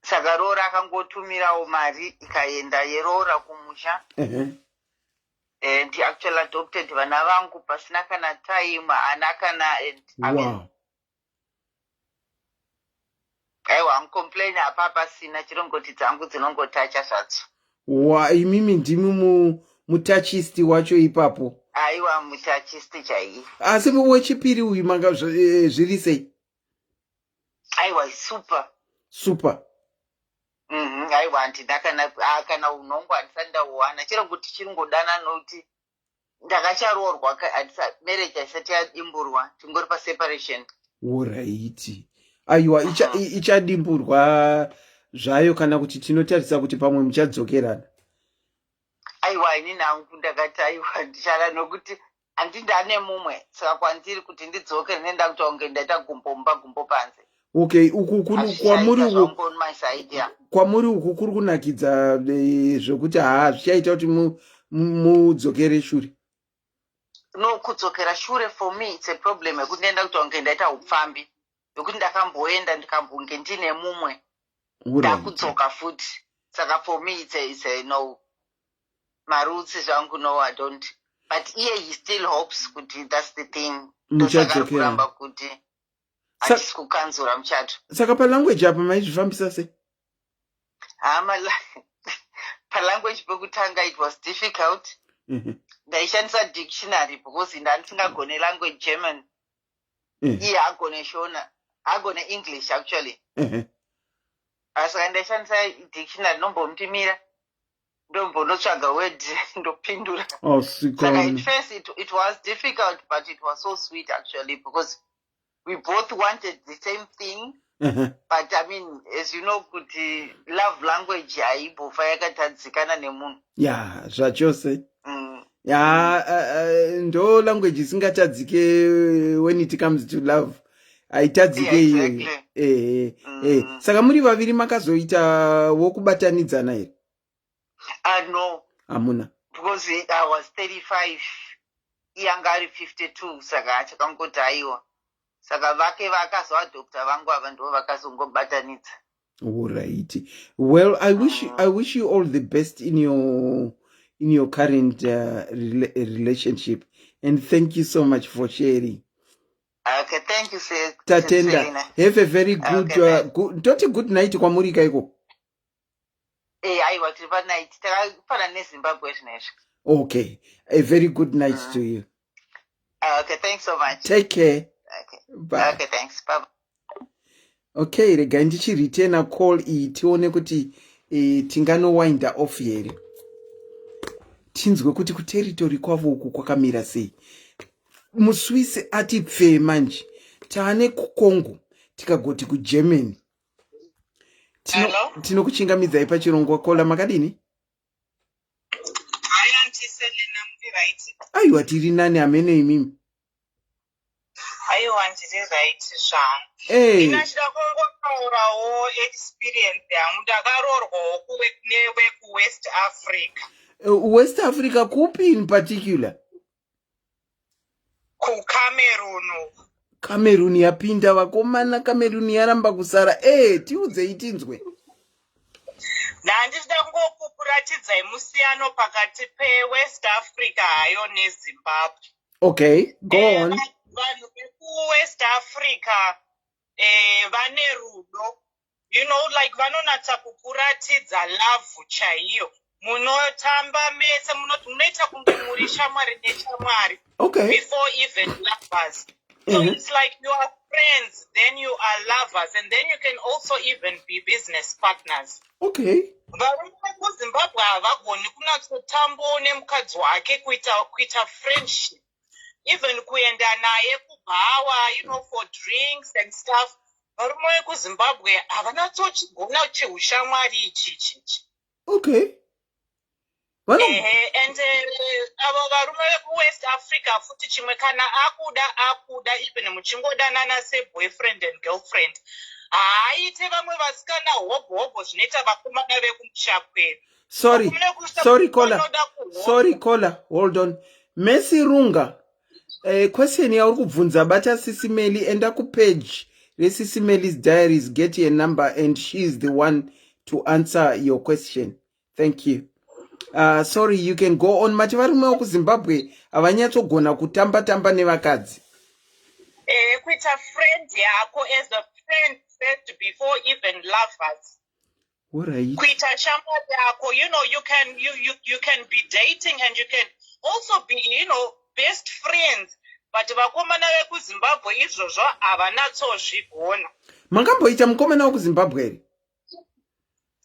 Saka roora akangotumirawo mari ikaenda yeroora kumusha. Uh -huh. And he actually adopted vana vangu pasina kana time haana kana and I mean, wow. Aiwa hamucomplain apa pasina chirongoti dzangu dzinongotacha zvadzo. Wa imimi ndimi mu mutachist wacho ipapo. Aiwa mutachist chaiye. Asi wechipiri uyu manga eh, zviri sei? Aiwa super. Super. Mhm, aiwa handina kana ah, kana unhongo handisati ndauwana chero kuti chiringodana nokuti ndakacharoorwa marriage haisati yadimburwa tingori paseparation Horaiti. Aiwa ichadimburwa zvayo kana kuti tinotarisa kuti pamwe muchadzokerana. Aiwa inini hangu ndakati aiwa ndichada nokuti handi ndane mumwe saka kwandiri kuti ndidzoke ndine ndakuita kunge ndaita gumbo mumba gumbo panze. Okay, uku kwamuri uku kwamuri uku kuri kunakidza eh, zvekuti haa zvichaita kuti mudzokere shure. No, kudzokera shure for me it's a problem yekuti ndenda kuita kunge ndaita upfambi yekuti ndakamboenda ndikambonge ndine mumwe ndakudzoka futi. Saka for me it's a, it's a no. Marutsi zvangu no I don't. But iye he still hopes kuti that's the thing. Ndosaka ari kuramba kuti hatisi kukanzura muchato. Saka palanguage apa maizvifambisa sei? Hama palanguage pekutanga it was difficult. Mhm. Ndaishandisa dictionary because ndandisingagone language German. Iye agone Shona, agone English actually. Saka ndaishandisa dictionary ndombomutimira ndombonotsvaga word ndopindura. Oh, saka at first it was difficult but it was so sweet actually because we both wanted the same thing. But I mean as you know kuti love language haimbofa yakatadzikana nemunhu. Ya zvachose. Ya ndo language isingatadzike when it comes to love haitadzike iyoyo. Yeah, exactly. Ehe eh. Saka muri vaviri makazoita wokubatanidzana here? No. Hamuna. Because I was 35 iye anga ari 52 saka achakangoti aiwa. Saka vake vakazoadopta vangu ava ndo vakazongobatanidza. Alright. Well, I wish you all the best in your current relationship and thank you so much for sharing. Okay, thank you, sir. Tatenda. Selina. Have a very good Okay, thank good, toti good night kwamuri kaiko. Eh, aiwa tiri panight takafanana neZimbabwe zvinezvi. Okay. A very good night to you. Okay, thanks so much. Take care. Okay. Bye. Okay, thanks. Bye. Okay, regai ndichiritena call iyi tione kuti tinganowinda off here. Tinzwe kuti kuterritory kwavo uku kwakamira sei. MuSwiss ati pfee manje. Taane kuCongo tikagoti kuGermany. Hello? Tinokuchingamidzai pachirongwa caller makadini? Hi, Auntie Selena, muri right? Aiwa tiri nani hamene imimi. Aiwa ndiri right zvangu. Ndinachida kungotaurawo experience yangu. Ndakaroorwawo newekuWest Africa. West Africa kupi in particular? KuCameroon. Cameroon yapinda vakomana, Cameroon yaramba kusara. Tiudzei tinzwe. Ndandichida kungokukuratidzai musiyano pakati peWest Africa hayo neZimbabwe. Okay, go on. Vanhu vekuWest Africa vane rudo. Like vanonatsa kukuratidza love chaiyo. Munotamba mese, munoita kunge muri shamwari neshamwari before even lovers. So it's like you are friends, then you are lovers, and then you can also even be business partners. Varume vekuZimbabwe havagoni kunatsotambawo nemukadzi wake kuita friendship, even kuenda naye kubhawa for drinks and stuff. Varume vekuZimbabwe havanatsochigona cheushamwari ichichichi. Ehe, and avo varume vekuWest Africa futi chimwe, kana akuda akuda, even muchingodanana seboyfriend and girlfriend, haaite vamwe vasikana hobho hobho zvinoita vakomana vekumusha kwedu. Sorry. Vakomana vekumusha Sorry, kwedu caller. vanoda kuhobha. Sorry, caller. Hold on. Messi Runga. Question yauri kubvunza bata Sisi Meli, enda kupage reSisi Meli's Diaries, get your number and she is the one to answer your question. Thank you. Sorry, you can go on. Mati varume vekuZimbabwe havanyatsogona kutamba tamba nevakadzi. Kuita friend yako as a friend first before even lovers. Kuita shamwari yako, you can be dating and you can also be best friends, but vakomana vekuZimbabwe izvozvo havanatsozvigona. Makamboita mukomana wekuZimbabwe here?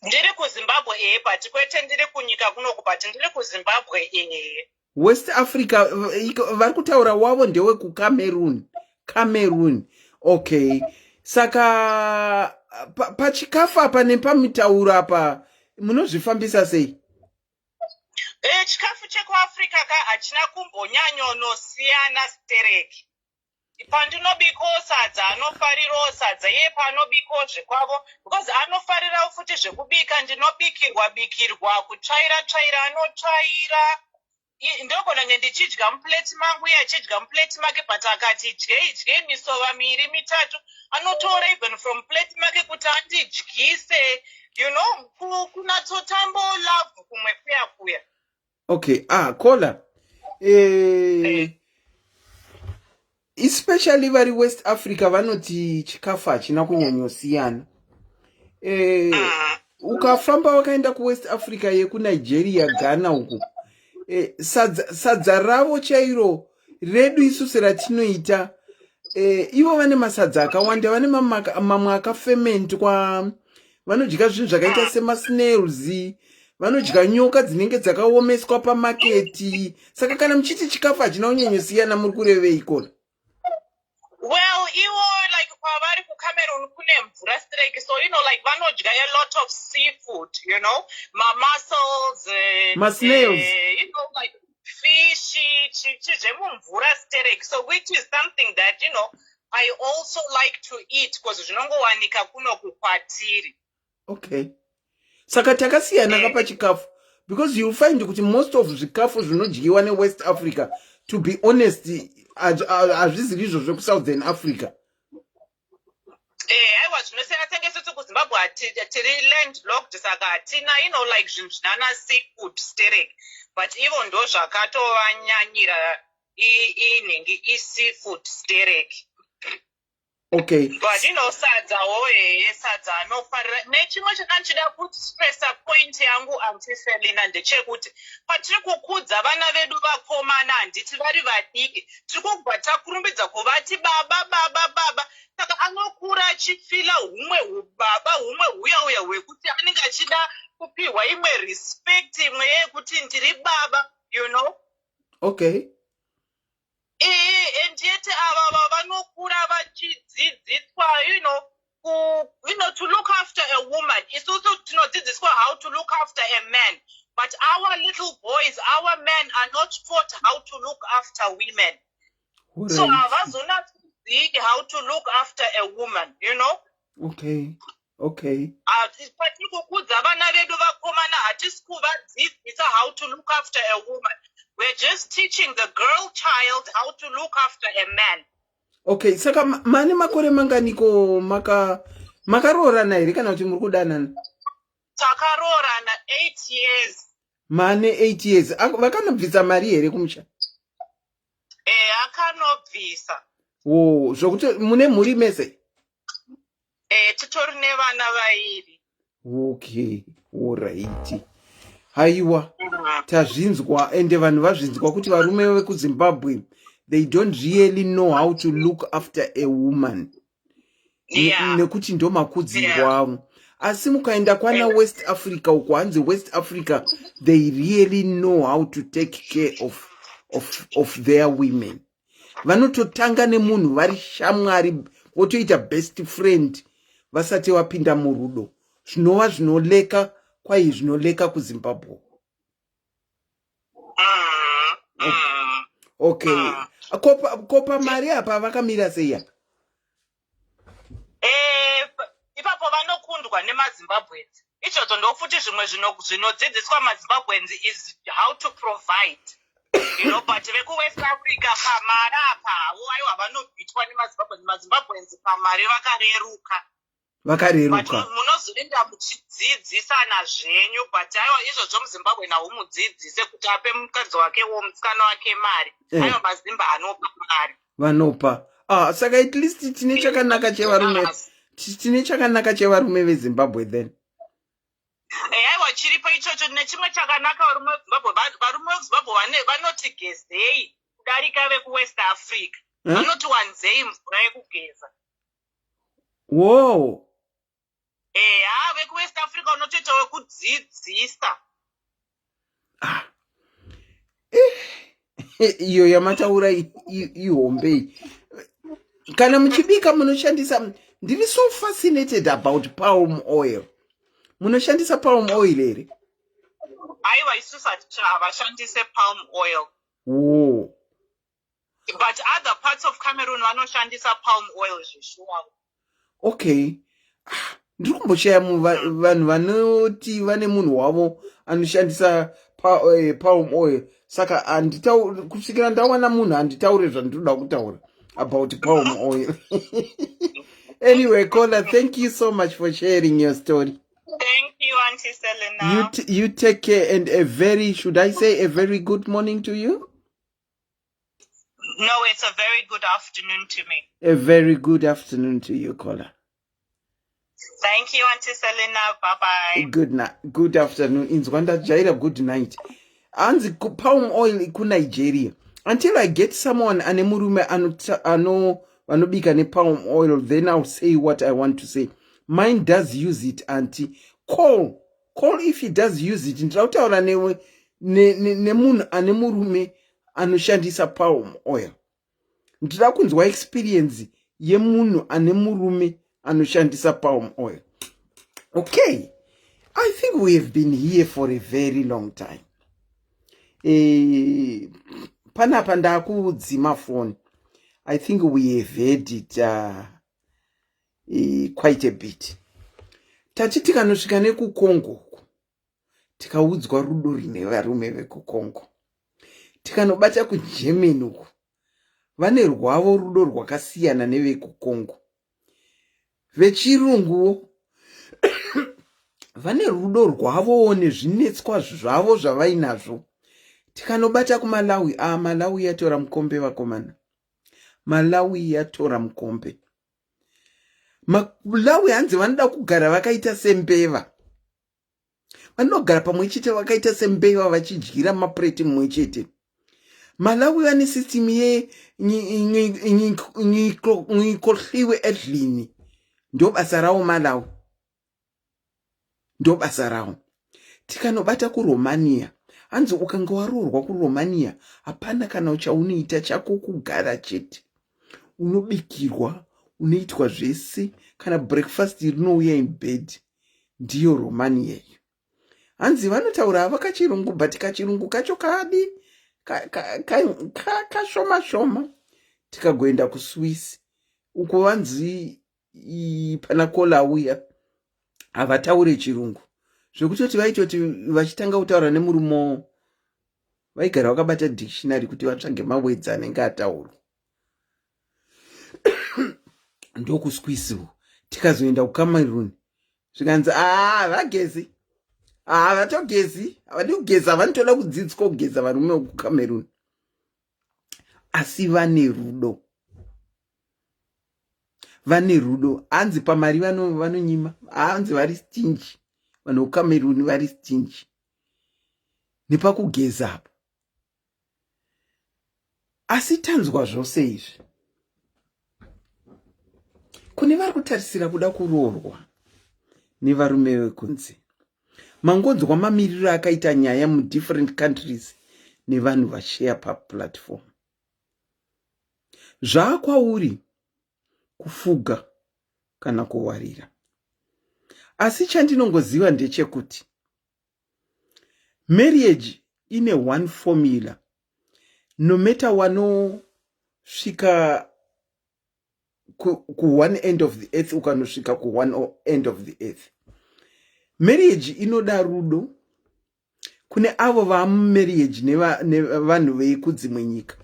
Ndiri kuZimbabwe ehe, but kwete ndiri kunyika kunoku, but ndiri kuZimbabwe ehe. West Africa vari kutaura wavo ndewekuCameroon. Cameroon, okay. Saka pachikafu apa nepamitauro apa munozvifambisa sei? Chikafu chekuAfrica ka hachina kumbonyanyonosiyana stereki. Pandinobikawo sadza anofarirawo sadza, iye paanobikawo zvekwavo, because anofarirawo futi zvekubika, ndinobikirwa bikirwa, kutsvaira tsvaira anotsvaira. Ndogona kunge ndichidya muplate mangu, iye achidya muplate make, but akati dyei dyei misova miiri mitatu. Anotora even from plate make kuti andidyise, you know, kunatsotambo love kumwe kuya kuya. Okay, ah, caller. Eh, eh. Especially vari West Africa vanoti chikafu hachina kunyanyosiyana. Eh, mm. Ukafamba wakaenda kuWest Africa yekuNigeria, Ghana uku, eh, sadza, sadza ravo chairo redu isusu ratinoita eh, ivo vane masadza akawanda, vane mamwe akafementwa, vanodya zvinhu zvakaita ah. semasnails, vanodya nyoka dzinenge dzakaomeswa pamaketi. Saka kana muchiti chikafu hachina kunyanyosiyana, muri kurevei kona? Well, iwo like kwavari kuCameroon kune mvura strek, so like vanodya a lot of seafood, mamussels, masnails, like fish, chizvemumvura sterek, so which is something that I also like to eat because zvinongowanika kunoku kwatiri. Okay, saka takasiyana ka pachikafu, because you'll find kuti most of zvikafu zvinodyiwa neWest Africa, to be honest, hazviziri izvo zvekuSouthern Africa. Aiwa, zvinosiyana. Senge isusu kuZimbabwe tiri land locked, saka hatina like zvinhu zvinana seafood sterek, but ivo ndo zvakatovanyanyira inhingi iseafood sterek. But sadzawo heye, sadza anofarira. Nechimwe chakandichida kustressa point yangu, Auntie Selina, ndechekuti patiri kukudza vana vedu vakomana, handiti vari vadiki, tiri kubva takurumbidza kuvati baba, baba, baba. Saka anokura achifeela humwe ubaba humwe huya uya hwekuti anenge achida kupiwa imwe respect, imwe yekuti ndiri baba. Ee, and yet ava vanokura vachidzidziswa to look after a woman. Isusu tinodzidziswa how to look after a man, but our little boys, our men, are not taught how to look after women, so havazonatsozivi how to look after a woman. Patiri kukudza vana vedu vakomana, hatisi kuvadzidzisa how to look after a woman. We're just teaching the girl child how to look after a man. Okay, saka mane makore manganiko makaroorana here kana kuti muri kudanana? Takaroorana 8 years. Mane 8 years. Vakanobvisa mari here kumusha? E, akanobvisa. Wo, zvokuti mune mhuri mese? E, titori nevana vairi. Okay, alright, haiwa, tazvinzwa, ende vanhu vazvinzwa kuti varume vekuZimbabwe, they don't really know how to look after a woman, nekuti ndo makudzirwo avo. Asi mukaenda kwana West Africa uko, hanzi West Africa, they really know how to take care of their women. Vanototanga nemunhu vari shamwari, votoita best friend vasati vapinda murudo, zvinova zvinolacka kwai, zvinolacka kuZimbabwe. Okay, kopa mari apa vakamira sei apa? Ipapo vanokundwa nemaZimbabweans. Izvozvo ndofuti zvimwe zvinodzidziswa maZimbabweans is how to provide, but vekuWest Africa pamari apa havo, aiwa, vanobhitwa nemaZimbabweans. MaZimbabweans pamari vakareruka. But Vakareruka. Munozoenda muchidzidzisana zvenyu, but aiwa, izvozvo muZimbabwe naumudzidzise kuti ape mukadzi wake wo musikana wake mari. Aiwa, maZimba anopa mari. Vanopa. Ah, saka at least tine chakanaka chevarume, tine chakanaka chevarume veZimbabwe then. Aiwa, chiripo ichocho. Nechimwe chakanaka, varume veZimbabwe, varume veZimbabwe vanoti gezei kudarika vekuWest Africa. Eh? Vanoti wanzei mvura yekugeza. Wow. Eya, vekuWest Africa unotoita wekudzidzisa. Ah. Eh, iyo yamataura ihombe iyi. Kana muchibika munoshandisa, ndiri so fascinated about palm oil, munoshandisa palm oil here? Aiwa, isusu havashandise palm oil. Wo. But other parts of Cameroon vanoshandisa palm oil zveshuwa. Okay. Ah, ndiri kumboshaya vanhu vanoti vane munhu wavo anoshandisa palm oil, saka kusvikira ndawana munhu handitaure zvandinoda kutaura about palm oil. Anyway, caller, thank you so much for sharing your story. Thank you, Auntie Selena. You, you take care and a very, should I say, a very good morning to you? No, it's a very good afternoon to me. A very good afternoon to you, caller. Thank you, Auntie Selena. Bye bye. Good night. Good afternoon. Inzwa ndajaira good night. Anzi palm oil kuNigeria. Until I get someone ane murume ano vanobika nepalm oil then I'll say what I want to say. Mine does use it, auntie. Call. Call if he does use it. Ndinoda kutaura newe nemunhu ane murume anoshandisa palm oil. Ndinoda kunzwa experience yemunhu ane murume anoshandisa palm oil. Okay, I think we have been here for a very long time. E, panapa ndakudzima foni. I think we have had it quite a bit. Tati tikanosvika nekuCongo uku tikaudzwa rudo rine varume vekuCongo. Tikanobata kuGermany uku vane rwavo rudo rwakasiyana nevekuCongo. Vechirunguwo vane rudo rwavowo nezvinetswa zvavo zvavainazvo. Tikanobata kuMalawi, ah, Malawi yatora mukombe vakomana. Malawi yatora mukombe. Malawi hanzi vanoda kugara vakaita sembeva. Vanogara pamwe chete vakaita sembeva vachidyira mapureti mumwe chete. Malawi vane system ye ngikohliwe edlini. Ndo basa rawo Malawi. Ndo basa rawo. Tikanobata kuRomania, hanzi ukanga waroorwa kuRomania hapana kana chaunoita chako kugara chete. Unobikirwa, unoitwa zvese, kana breakfast rinouya in bed. Ndiyo Romania iyo. Hanzi vanotaura hava kachirungu but kachirungu kacho kadi kashoma shoma. Tikagoenda kuSwiss uko vanzi pana kola uya havataure chirungu zvekutoti vaitoti vachitanga kutaura nemurume vaigara vakabata dictionary kuti vatsvage mawedzi anenge ataurwa. Ndokuswiss tikazoenda kuCameroon zvikanzi aa vagezi havatogezi, havadi kugeza, vanotoda kudzidziswa kugeza varume vekuCameroon, asi vane rudo, vane rudo. Hanzi pamari vanonyima, hanzi vari stingy vanhu vekuCameroon, vari stingy nepakugeza apo. Asi tanzwa zvose izvi, kune vari kutarisira kuda kuroorwa nevarume vekunze, mangonzwa mamiriro akaita nyaya mudifferent countries nevanhu vashare paplatform. Zvaakwauri kufuga kana kuwarira, asi chandinongoziva ndechekuti marriage ine one formula. No matter wanosvika ku one end of the earth, ukanosvika ku one end of the earth, marriage inoda rudo. Kune avo vamumarriage nevanhu vekudzimwe nyika,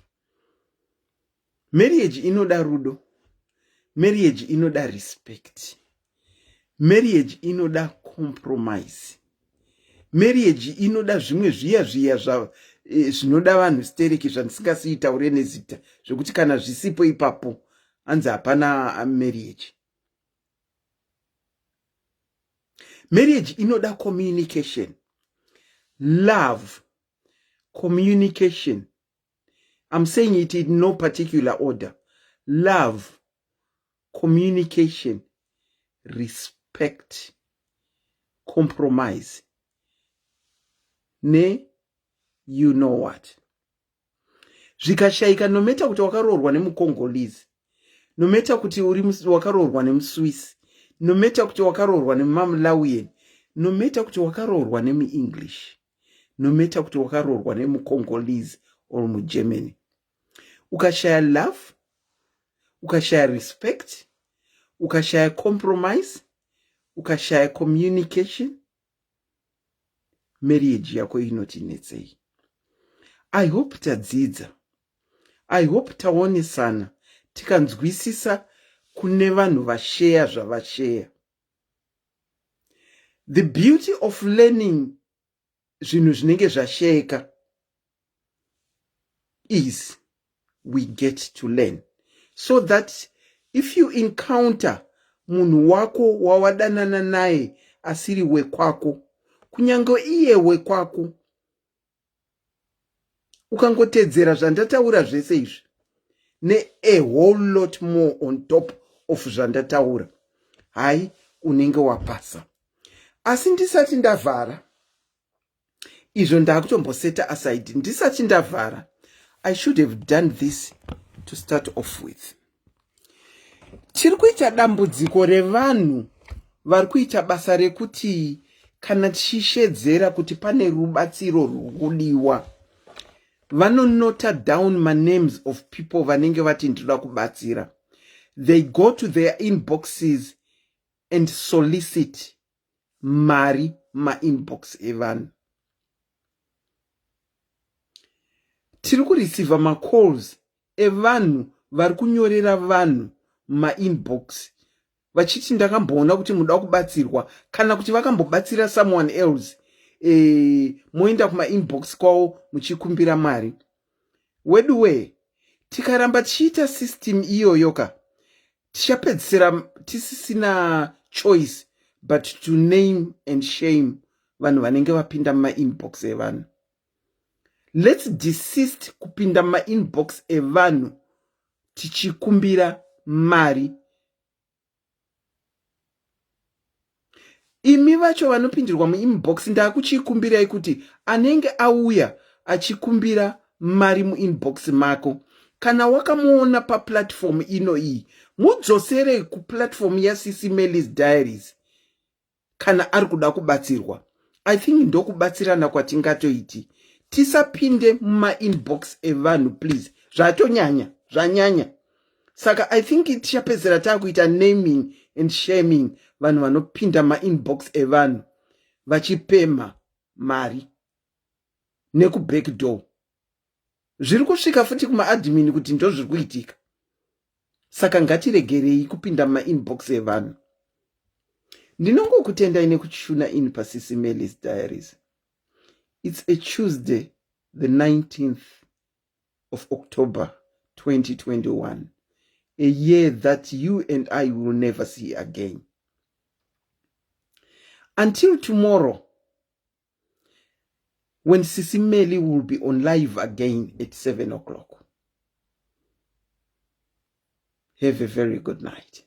marriage inoda rudo, marriage inoda respect, marriage inoda compromise, marriage inoda zvimwe zviya zviya zvinoda vanhu stereki zvandisingasiitaure nezita, zvekuti kana zvisipo ipapo hanzi hapana marriage. Marriage inoda communication, love, communication. I'm saying it in no particular order. Love, communication, respect, compromise ne you know what. Zvikashayika, no matter kuti wakaroorwa nemuCongolese, no matter kuti uri wakaroorwa nemuSwiss, no matter kuti wakaroorwa nemumamulawian, no matter kuti wakaroorwa nemuEnglish, no matter kuti wakaroorwa nemuCongolese or muGermany, ukashaya love, ukashaya respect, ukashaya compromise, ukashaya communication, marriage yako inotinetsei. I hope tadzidza, I hope taonesana tikanzwisisa. kune vanhu vasheya zvavasheya. The beauty of learning zvinhu zvinenge zvasheyeka is we get to learn so that if you encounter munhu wako wawadanana naye asiri wekwako kunyange iye wekwako ukangotedzera zvandataura zvese izvi ne a whole lot more on top of zvandataura hayi unenge wapasa asi ndisati ndavhara izvo ndakutomboseta aside ndisati ndavhara i should have done this to start off with tiri kuita dambudziko revanhu vari kuita basa rekuti kana tichishedzera kuti pane rubatsiro rwuri kudiwa vanonota down manames of people vanenge vati ndinoda kubatsira they go to their inboxes and solicit mari mainbox evanhu tiri kureceiva macalls evanhu vari kunyorera vanhu mainbox vachiti ndakamboona kuti muda kubatsirwa kana kuti vakambobatsira someone else e, moenda kumainbox kwavo muchikumbira mari weduwee tikaramba tichiita system iyoyo ka tichapedzisira tisisina choice but to name and shame vanhu vanenge vapinda mumainbox evanhu let's desist kupinda mumainbox evanhu tichikumbira mari imi vacho vanopindirwa muinbox ndakuchikumbirai kuti anenge auya achikumbira mari muinbox mako kana wakamuona paplatform ino iyi mudzosere kuplatform yasisi melis diaries kana ari kuda kubatsirwa i think ndokubatsirana kwatingatoiti tisapinde mumainbox evanhu please zvatonyanya zvanyanya saka i think tichapedzera taakuita naming and shaming vanhu vanopinda mainbox evanhu vachipemha mari nekuback door zviri kusvika futi kumaadmin kuti ndozviri kuitika saka ngatiregerei kupinda mumainbox evanhu ndinongokutendai nekuchuna in pasisi melis diaries it's a tuesday the 19th of october 2021 a year that you and i will never see again until tomorrow when Sisi Meli will be on live again at 7 o'clock. Have a very good night.